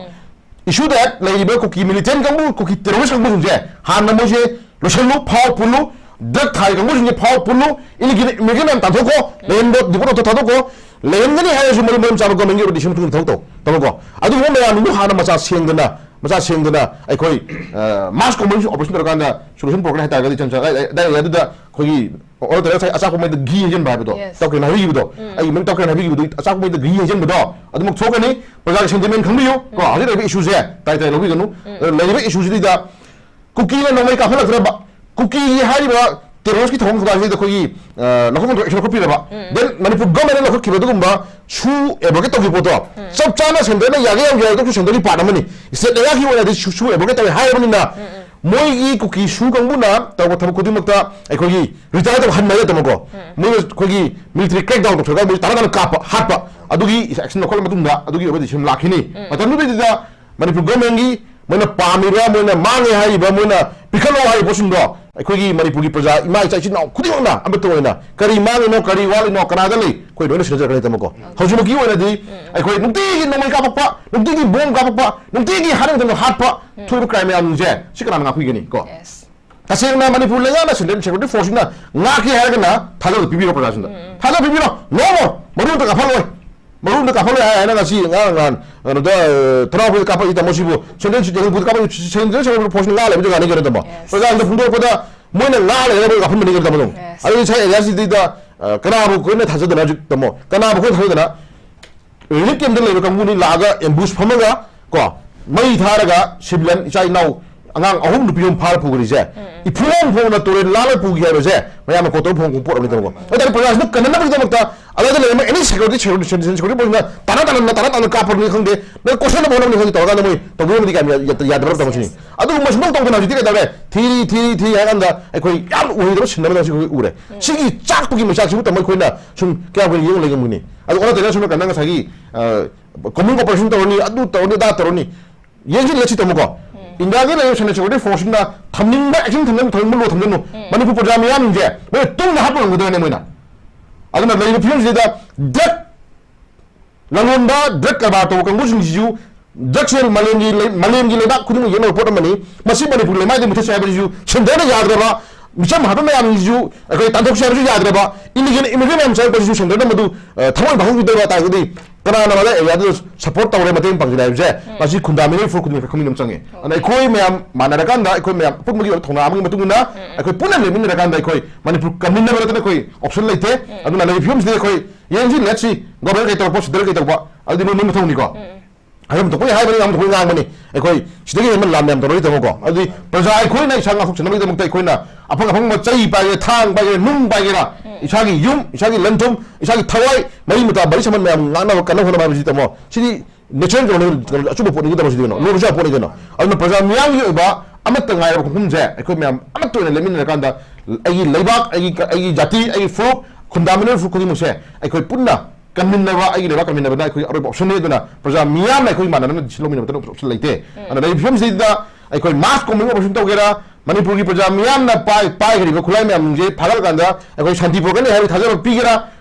Issue that ꯂꯩꯔꯤꯕ ꯀꯨꯀꯤ militant ꯀꯥꯡꯕꯨ, ꯀꯨꯀꯤ terrorist ꯀꯥꯡꯕꯨꯁꯤꯡꯁꯦ ꯍꯥꯟꯅ ꯃꯣꯏꯁꯦ ꯂꯣꯏꯁꯜꯂꯨ, ꯐꯥꯎ ꯄꯨꯜꯂꯨ, drug ꯊꯥꯔꯤ ꯀꯥꯡꯕꯨꯁꯤꯡꯁꯦ ꯐꯥꯎ ꯄꯨꯜꯂꯨ, illegal immigrant ꯃꯌꯥꯝ ꯇꯥꯟꯊꯣꯛꯈꯣ, ꯂꯩꯍꯟꯕ deport ꯇꯧꯊꯣꯛ ꯊꯥꯗꯣꯛꯈꯣ, ꯂꯩꯍꯟꯒꯅꯤ ꯍꯥꯏꯔꯁꯨ ꯃꯔꯝ ꯃꯔꯝ ꯆꯥꯕ government ꯒꯤ ꯑꯣꯏꯕ decision ꯃꯇꯨꯡ ꯏꯟꯅ ꯊꯕꯛ ꯇꯧ, ꯇꯧꯔꯣꯀꯣ꯫ ꯑꯗꯨꯒꯨꯝꯕ ꯃꯌꯥꯝꯗꯨ ꯍꯥꯟꯅ ꯃꯆꯥ ꯁꯦꯡꯗꯅ, ꯃꯆꯥ ꯁꯦꯡꯗꯅ ꯑꯩꯈꯣꯏ mass combing operation ꯇꯧꯔꯀꯥꯟꯗ solution ꯄꯨꯔꯛꯀꯅꯤ ꯍꯥꯏꯇꯥꯔꯒꯗꯤ, ꯏꯆꯝ ꯆꯝꯅ ꯑꯗꯥꯏ ꯑꯗꯨꯗ ꯑꯩꯈꯣꯏꯒꯤ ꯑꯣꯏꯜ ꯇꯔꯦꯠ ꯉꯁꯥꯏ ꯑꯆꯥꯛꯄ ꯃꯩꯗ ꯘꯤ ꯍꯩꯖꯤꯟꯕ ꯍꯥꯏꯕꯗꯣ, Yes. ꯏꯇꯥꯎ ꯀꯤꯔꯟ ꯍꯥꯏꯕꯤꯈꯤꯕꯗꯣ, ꯎꯝ. ꯑꯩꯒꯤ ꯃꯔꯨꯞ ꯏꯇꯥꯎ ꯀꯤꯔꯟ ꯍꯥꯏꯕꯤꯈꯤꯕꯗꯣ, ꯑꯆꯥꯛꯄ ꯃꯩꯗ ꯘꯤ ꯍꯩꯖꯤꯟꯕꯗꯣ ꯑꯗꯨꯃꯛ ꯊꯣꯛꯀꯅꯤ꯫ ꯄ꯭ꯔꯖꯥꯒꯤ sentiment ꯈꯪꯕꯤꯌꯨ ꯀꯣ꯫ ꯍꯧꯖꯤꯛ ꯂꯩꯔꯤꯕ issue ꯁꯦ ꯇꯥꯏ ꯇꯥꯏ ꯂꯧꯕꯤꯒꯅꯨ꯫ ꯑ, ꯂꯩꯔꯤꯕ issue ꯁꯤꯗꯩꯗ ꯀꯨꯀꯤꯅ ꯅꯣꯡꯃꯩ ꯀꯥꯞꯍꯜꯂꯛꯇ꯭ꯔꯕ, ꯀꯨꯀꯤꯒꯤ ꯍꯥꯏꯔꯤꯕ terrorist ꯀꯤ ꯊꯧꯑꯣꯡ ꯊꯧꯗꯥꯡꯁꯤꯗ ꯑꯩꯈꯣꯏꯒꯤ, ꯑ, ꯂꯧꯈꯠ ꯂꯧꯈꯠꯄꯤꯔꯕ, then ꯃꯅꯤꯄꯨꯔ government ꯅ ꯂꯧꯈꯠꯈꯤꯕ ꯑꯗꯨꯒꯨꯝꯕ ꯁꯨ ꯑꯦꯕꯣꯒꯦꯠ ꯇꯧꯈꯤꯕ ꯄꯣꯠꯇꯣ ꯆꯞ ꯆꯥꯅ ꯁꯦꯟꯇꯔꯅ ꯌꯥꯒꯦ ꯌꯥꯎꯒꯦ ꯍꯥꯏꯕꯗꯨꯁꯨ ꯁꯦꯟꯇꯔꯒꯤ ꯄꯥꯔꯠ ꯑꯃꯅꯤ꯫ ꯁ꯭ꯇꯦꯠ ꯂꯩꯉꯥꯛꯀꯤ ꯑꯣꯏꯅꯗꯤ ꯁꯨ, ꯁꯨ ꯑꯦꯕꯣꯒꯦꯠ ꯇꯧꯋꯦ ꯍꯥꯏꯔꯕꯅꯤꯅ, ꯃꯣꯏꯒꯤ ꯀꯨꯀꯤ ꯁꯨ ꯀꯥꯡꯕꯨꯅ ꯇꯧꯕ ꯊꯕꯛ ꯈꯨꯗꯤꯡꯃꯛꯇ ꯑꯩꯈꯣꯏꯒꯤ retire ꯇꯧꯕ ꯍꯟꯕ ꯌꯥꯗꯕꯀꯣ꯫ ꯃꯣꯏ ꯑꯩꯈꯣꯏꯒꯤ military crackdown ꯇꯧꯊꯣꯛꯑꯒ ꯃꯣꯏ ꯇꯥꯅ ꯇꯥꯅ ꯀꯥꯞꯄ, ꯍꯥꯠꯄ, ꯑꯗꯨꯒꯤ action ꯂꯧꯈꯠꯂ ꯃꯇꯨꯡꯗ ꯑꯗꯨꯒꯤ ꯑꯣꯏꯕ decision ꯂꯥꯛꯈꯤꯅꯤ꯫ ꯃꯇꯝꯗꯨꯗꯩꯗꯨꯗ ꯃꯅꯤꯄꯨꯔ government ꯀꯤ ꯃꯣꯏꯅ ꯄꯥꯝꯃꯤꯕ, ꯃꯣꯏꯅ ꯃꯥꯡꯉꯦ ꯍꯥꯏꯔꯤꯕ, ꯃꯣꯏꯅ ꯄꯤꯈꯠꯂꯣ ꯍꯥꯏꯔꯤꯕ ꯄꯣꯠꯁꯤꯡꯗꯣ ꯑꯩꯈꯣꯏꯒꯤ ꯃꯅꯤꯄꯨꯔꯒꯤ ꯄ꯭ꯔꯖꯥ, ꯏꯃꯥ ꯏꯆꯥ ꯏꯆꯤꯟ ꯏꯅꯥꯎ ꯈꯨꯗꯤꯡꯃꯛꯅ ꯑꯃꯠꯇ ꯑꯣꯏꯅ ꯀꯔꯤ ꯃꯥꯡꯉꯤꯅꯣ, ꯀꯔꯤ ꯋꯥꯠꯂꯤꯅꯣ, ꯀꯅꯥꯗ ꯂꯩ, ꯑꯩꯈꯣꯏ ꯂꯣꯏꯅ ꯁꯤꯟꯅꯖꯔꯛꯀꯅꯤ ꯇꯥꯃꯣꯀꯣ꯫ ꯍꯧꯖꯤꯛꯃꯛꯀꯤ ꯑꯣꯏꯅꯗꯤ ꯑꯩꯈꯣꯏ ꯅꯨꯡꯇꯤꯒꯤ ꯅꯣꯡꯃꯩ ꯀꯥꯞꯄꯛꯄ, ꯅꯨꯡꯇꯤꯒꯤ bomb ꯀꯥꯞꯄꯛꯄ, ꯅꯨꯡꯇꯤꯒꯤ ꯍꯥꯠꯅꯤꯡꯗꯅ ꯍꯥꯠꯄ, ꯊꯣꯛꯏꯕ crime ꯃꯌꯥꯝꯁꯦ ꯁꯤ ꯀꯅꯥꯅ ꯉꯥꯛꯄꯤꯒꯅꯤ ꯀꯣ? Yes. ꯇꯁꯦꯡꯅ ꯃꯅꯤꯄꯨꯔ ꯂꯩꯉꯥꯛꯅ Central Security Force ꯁꯤꯅ ꯉꯥꯛꯀꯦ ꯍꯥꯏꯔꯒꯅ ꯊꯥꯖꯕ ꯄꯤꯕꯤꯔꯣ ꯄ꯭ꯔꯖꯥꯁꯤꯡꯗ꯫ ꯊꯥꯖꯕ ꯄꯤꯕꯤꯔꯣ꯫ No more꯫ ꯃꯔꯨ ꯑꯝꯇ ꯀꯥꯞꯍꯜꯂꯣꯏ꯫ ꯃꯔꯨ ꯑꯝꯇ ꯀꯥꯞꯍꯜꯂꯣꯏ ꯍꯥꯏ ꯍꯥꯏꯅ ꯉꯁꯤ ꯉꯔꯥꯡ ꯅꯍꯥꯟ ꯀꯩꯅꯣꯗ, ꯑ, ꯊꯅꯥꯎꯄꯤꯗ ꯀꯥꯞꯄꯛꯏ ꯇꯥꯃꯣ ꯁꯤꯕꯨ Central Security ꯀꯥꯞꯄꯛꯏ, Central Security Force ꯅ ꯉꯥꯛ ꯂꯩꯕ ꯖꯒꯥꯅꯤ ꯀꯩꯅꯣ ꯇꯥꯃꯣ꯫ Yes. ꯄ꯭ꯔꯖꯥꯁꯤꯡꯗ ꯐꯣꯡꯗꯣꯔꯛꯄꯗ ꯃꯣꯏꯅ ꯉꯥꯛ ꯂꯩꯔꯒ ꯃꯣꯏ ꯀꯥꯞꯍꯟꯕꯅꯤ ꯀꯩꯅꯣ ꯇꯥꯃꯣ꯫ Yes. ꯑꯗꯨꯗꯤ ꯉꯁꯥꯏ area ꯁꯤꯗꯩꯗ, ꯑ, ꯀꯅꯥꯕꯨ ꯑꯩꯈꯣꯏꯅ ꯊꯥꯖꯗꯅ ꯍꯧꯖꯤꯛ ꯇꯥꯃꯣ, ꯀꯅꯥꯕꯨ ꯑꯩꯈꯣꯏꯅ ꯊꯥꯖꯗꯅ relief camp ꯇ ꯂꯩꯕ ꯀꯥꯡꯕꯨꯅꯤ ꯂꯥꯛꯑꯒ ambush ꯐꯝꯃꯒ ꯀꯣ, ꯃꯩ ꯊꯥꯔꯒ civilian ꯏꯆꯥ ꯏꯅꯥꯎ ꯑꯉꯥꯡ ꯑꯍꯨꯝ ꯅꯨꯄꯤ ꯑꯍꯨꯝ ꯐꯥꯔ ꯄꯨꯈ꯭ꯔꯤꯁꯦ, ꯏꯐꯨꯡ ꯐꯣꯡꯅ ꯇꯨꯔꯦꯜ ꯂꯥꯜꯂ ꯄꯨꯈꯤ ꯍꯥꯏꯕꯁꯦ ꯃꯌꯥꯝꯅ ꯀꯣꯟꯇꯔ ꯐꯣꯡ ꯄꯣꯠ ꯑꯃꯅꯤ ꯇꯥꯃꯣꯀꯣ꯫ ꯑꯗꯨ ꯇꯥꯔꯗꯤ ꯄ꯭ꯔꯖꯥꯁꯤꯅ ꯀꯟꯅꯅꯕꯒꯤꯗꯃꯛꯇ ꯑꯗꯨꯗ ꯂꯩꯔꯝꯕ any security, security, security force ꯅ ꯇꯥꯅ ꯇꯥꯅ, ꯇꯥꯅ ꯇꯥꯅ ꯀꯥꯞꯄꯅꯤ ꯈꯪꯗꯦ, ꯅꯪ ꯀꯣꯏꯁꯟꯅꯕ ꯍꯣꯠꯅꯕꯅꯤ ꯈꯪꯗꯦ, ꯇꯧꯔꯀꯥꯟꯗ ꯃꯣꯏ ꯇꯧꯕꯤꯔꯝꯃꯗꯤ ꯀꯌꯥꯝ ꯌꯥ-, ꯌꯥ-, ꯌꯥꯗꯕ꯭ꯔꯥ ꯇꯥꯃꯣ ꯁꯤꯅꯤ꯫ ꯑꯗꯨꯒꯨꯝꯕ ꯁꯨꯡꯇꯧ ꯇꯧꯗꯅ ꯍꯧꯖꯤꯛꯇꯤ ꯀꯩꯗꯧꯔꯦ? ꯊꯤꯔꯤ, ꯊꯤꯔꯤ, ꯊꯤꯔꯤ ꯍꯥꯏꯔ ꯀꯥꯟꯗ ꯑꯩꯈꯣꯏ ꯌꯥꯝ ꯑꯣꯏꯗꯕ ꯁꯤꯟꯅꯕ ꯑꯁꯤ ꯑꯩꯈꯣꯏ ꯎꯔꯦ꯫ ꯁꯤꯒꯤ ꯆꯥꯛꯄꯒꯤ ꯃꯩꯆꯥꯛꯁꯤꯕꯨ ꯇꯥꯃꯣ ꯑꯩꯈꯣꯏꯅ ꯁꯨꯝ ꯀꯌꯥꯝ ꯀꯨꯏꯅ ꯌꯦꯡ ꯂꯩ ꯉꯝꯒꯅꯤ? ꯑꯗꯨ ꯑꯣꯟꯅ ꯇꯩꯅ ꯁꯣꯝ ꯅꯥꯀꯟꯗ ꯉꯁꯥꯏꯒꯤ, ꯑ, combing operation ꯇꯧꯔꯅꯤ, ꯑꯗꯨ ꯇꯧꯔꯅꯤ, ꯑꯗꯥ ꯇꯧꯔꯅꯤ꯫ ꯌꯦꯡꯁꯤꯜꯂꯁꯤ ꯇꯥꯃꯣꯀꯣ꯫ ꯏꯟꯗꯤꯌꯥꯒꯤ ꯂꯩꯔꯤꯕ ꯁꯦꯟꯇ꯭ꯔꯦꯜ ꯁꯦꯀ꯭ꯌꯨꯔꯤꯇꯤ ꯐꯣꯔꯁꯁꯤꯡꯅ ꯊꯝꯅꯤꯡꯕ ꯑꯦꯛꯁꯟ ꯊꯝꯅꯤꯡꯕ ꯊꯝꯅꯤꯡꯕ ꯂꯣ ꯊꯝꯖꯅꯨ꯫ ꯃꯅꯤꯄꯨꯔ ꯄ꯭ꯔꯖꯥ ꯃꯤꯌꯥꯝꯁꯤꯡꯁꯦ ꯃꯣꯏꯅ ꯇꯨꯡꯗ ꯍꯥꯠꯄ ꯉꯝꯒꯗꯕꯅꯦ ꯃꯣꯏꯅ꯫ ꯑꯗꯨꯅ ꯂꯩꯔꯤꯕ ꯐꯤꯕꯝꯁꯤꯗ ꯗ꯭ꯔꯒ ꯂꯂꯣꯟꯕ, ꯗ꯭ꯔꯒ ꯀꯔꯕꯥꯔ ꯇꯧꯕ ꯀꯥꯡꯕꯨꯁꯤꯡꯁꯤꯁꯨ, ꯗ꯭ꯔꯒꯁꯦ ꯃꯥꯂꯦꯝꯒꯤ ꯂꯩ-, ꯃꯥꯂꯦꯝꯒꯤ ꯂꯩꯕꯥꯛ ꯈꯨꯗꯤꯡꯃꯛ ꯌꯦꯡꯅꯕ ꯄꯣꯠ ꯑꯃꯅꯤ꯫ ꯃꯁꯤ ꯃꯅꯤꯄꯨꯔ ꯂꯩꯃꯥꯏꯗ ꯃꯨꯊꯠꯁꯦ ꯍꯥꯏꯕꯁꯤꯁꯨ ꯁꯦꯟꯇꯔꯅ ꯌꯥꯗ꯭ꯔꯕ, ꯃꯤꯆꯝ ꯍꯥꯠꯄ ꯃꯌꯥꯝꯁꯤꯁꯨ ꯑꯩꯈꯣꯏ ꯇꯥꯟꯊꯣꯛꯁꯦ ꯍꯥꯏꯕꯁꯨ ꯌꯥꯗ꯭ꯔꯕ, ꯏꯂꯤꯒꯦꯜ ꯏꯃꯤꯒ꯭ꯔꯦꯟ ꯃꯌꯥꯝ ꯆꯪꯉꯛꯄꯁꯤꯁꯨ ꯁꯦꯟꯇꯔꯅ ꯃꯗꯨ, ꯑ, ꯊꯃꯣꯏ ꯄꯥꯡꯊꯣꯛꯄꯤꯗꯕ ꯇꯥꯔꯒꯗꯤ ꯀꯅꯥꯅ ꯃꯗꯥꯏ ꯑꯦꯔꯤꯌꯥꯗꯨꯗ ꯁꯄꯣꯔꯠ ꯇꯧꯔꯦ, ꯃꯇꯦꯡ ꯄꯥꯡꯁꯤꯜꯂꯦ ꯍꯥꯏꯕꯁꯦ ꯃꯁꯤ ꯈꯨꯟꯗꯥꯃꯤꯅꯦꯜ ꯐꯣꯔ ꯈꯨꯗꯤꯡꯃꯛ ꯈꯪꯃꯤꯟꯅꯕ ꯆꯪꯉꯦ꯫ ꯑꯗꯨꯅ ꯑꯩꯈꯣꯏ ꯃꯌꯥꯝ ꯃꯥꯟꯅꯔꯀꯥꯟꯗ, ꯑꯩꯈꯣꯏ ꯃꯌꯥꯝ ꯑꯄꯨꯟꯕꯒꯤ ꯑꯣꯏꯕ ꯊꯧꯅꯥ ꯑꯃꯒꯤ ꯃꯇꯨꯡ ꯏꯟꯅ ꯑꯩꯈꯣꯏ ꯄꯨꯟꯅ ꯂꯦꯞꯃꯤꯟꯅꯔꯀꯥꯟꯗ ꯑꯩꯈꯣꯏ ꯃꯅꯤꯄꯨꯔ ꯀꯟꯃꯤꯟꯅꯕ ꯅꯠꯇꯅ ꯑꯩꯈꯣꯏ ꯑꯣꯞꯁꯟ ꯂꯩꯇꯦ꯫ ꯑꯗꯨꯅ ꯂꯩꯔꯤꯕ ꯐꯤꯕꯝꯁꯤꯗ ꯑꯩꯈꯣꯏ ꯌꯦꯡꯁꯤ, ꯂꯦꯠꯁꯤ, ꯒꯣꯕꯔꯅꯔ ꯀꯩ ꯇꯧꯔꯛꯄ, ꯁꯦꯟꯇꯔ ꯀꯩ ꯇꯧꯕ, ꯑꯗꯨꯗꯤ ꯃꯣꯏ ꯃꯣꯏ ꯃꯊꯧꯅꯤꯀꯣ꯫ ꯍꯥꯏꯐꯝ ꯊꯣꯛꯄ ꯍꯥꯏꯕꯅꯤ, ꯌꯥꯝ ꯊꯣꯛꯄ ꯉꯥꯡꯕꯅꯤ꯫ ꯑꯩꯈꯣꯏ ꯁꯤꯗꯒꯤ ꯍꯦꯟꯕ ꯂꯥꯟ ꯌꯥꯝ ꯇꯧꯔꯣꯏꯗꯕꯀꯣ꯫ ꯑꯗꯨꯗꯤ ꯄ꯭ꯔꯖꯥ ꯑꯩꯈꯣꯏꯅ ꯏꯁꯥ ꯉꯥꯛꯊꯣꯛꯆꯅꯕꯒꯤꯗꯃꯛꯇ ꯑꯩꯈꯣꯏꯅ ꯑꯐꯪ ꯑꯐꯪꯕ ꯆꯩ ꯄꯥꯏꯒꯦ, ꯊꯥꯡ ꯄꯥꯏꯒꯦ, ꯅꯨꯡ ꯄꯥꯏꯒꯦꯔꯥ, ꯏꯁꯥꯒꯤ ꯌꯨꯝ, ꯏꯁꯥꯒꯤ ꯂꯟ ꯊꯨꯝ, ꯏꯁꯥꯒꯤ ꯊꯋꯥꯏ, ꯃꯔꯤ ꯃꯇꯥ, ꯃꯔꯤ ꯁꯝꯕꯟ ꯃꯌꯥꯝ ꯉꯥꯛꯅꯕ, ꯀꯟꯅ ꯍꯣꯠꯅꯕ ꯍꯥꯏꯕꯁꯤ, ꯇꯥꯃꯣ, ꯁꯤꯗꯤ ꯅꯦꯆꯔꯦꯜ ꯀꯩꯅꯣꯅꯤ, ꯀꯩꯅꯣ, ꯑꯆꯨꯝꯕ ꯄꯣꯠꯅꯤ ꯀꯩꯅꯣ, ꯁꯤꯗꯤ ꯀꯩꯅꯣ, ꯂꯣꯏꯕꯁꯨ ꯌꯥꯕ ꯄꯣꯠꯅꯤ ꯀꯩꯅꯣ꯫ ꯑꯗꯨꯅ ꯄ꯭ꯔꯖꯥ ꯃꯤꯌꯥꯝꯒꯤ ꯑꯣꯏꯕ ꯑꯃꯠꯇ ꯉꯥꯏꯔꯕ ꯈꯣꯡꯐꯝꯁꯦ ꯑꯩꯈꯣꯏ ꯃꯌꯥꯝ ꯑꯃꯠꯇ ꯑꯣꯏꯅ ꯂꯦꯞꯃꯤꯟꯅꯔꯀꯥꯟꯗ ꯑꯩꯒꯤ ꯂꯩꯕꯥꯛ, ꯑꯩꯒꯤ, ꯑꯩꯒꯤ ꯖꯥꯇꯤ, ꯑꯩꯒꯤ ꯐꯨꯔꯨꯞ, ꯈꯨꯟꯗꯥꯃꯤꯅꯔ ꯐꯨꯔꯨꯞ ꯈꯨꯗꯤꯡꯃꯛꯁꯦ ꯑꯩꯈꯣꯏ ꯄꯨꯟꯅ ꯀꯟꯃꯤꯟꯅꯕ, ꯑꯩꯒꯤ ꯂꯩꯕꯥꯛ ꯀꯟꯃꯤꯟꯅꯕꯅ ꯑꯩꯈꯣꯏꯒꯤ ꯑꯔꯣꯏꯕ ꯑꯣꯞꯁꯟꯅꯤ꯫ ꯑꯗꯨꯅ ꯄ꯭ꯔꯖꯥ ꯃꯤꯌꯥꯝꯅ ꯑꯩꯈꯣꯏ ꯃꯥꯟꯅꯅ ꯗꯤꯁꯤꯖꯟ ꯂꯧꯃꯤꯟꯅꯕ ꯅꯠꯇꯅ ꯑꯣꯞꯁꯟ ꯂꯩꯇꯦ꯫ ꯑꯗꯨꯅ ꯂꯩꯔꯤꯕ ꯐꯤꯕꯝꯁꯤꯗ ꯑꯩꯈꯣꯏ ꯃꯥꯁ ꯀꯣꯝꯕꯤꯡ ꯑꯣꯄꯔꯦꯁꯟ ꯇꯧꯒꯦꯔꯥ, ꯃꯅꯤꯄꯨꯔꯒꯤ ꯄ꯭ꯔꯖꯥ ꯃꯤꯌꯥꯝꯅ ꯄꯥꯏ-, ꯄꯥꯏꯈ꯭ꯔꯤꯕ ꯈꯨꯠꯂꯥꯏ ꯃꯌꯥꯝꯁꯦ ꯐꯥꯒꯠꯂꯀꯥꯟꯗ ꯑꯩꯈꯣꯏ ꯁꯥꯟꯇꯤ ꯄꯨꯔꯛꯀꯅꯤ ꯍꯥꯏꯕꯒꯤ ꯊꯥꯖꯕ ꯄꯤꯒꯦꯔꯥ,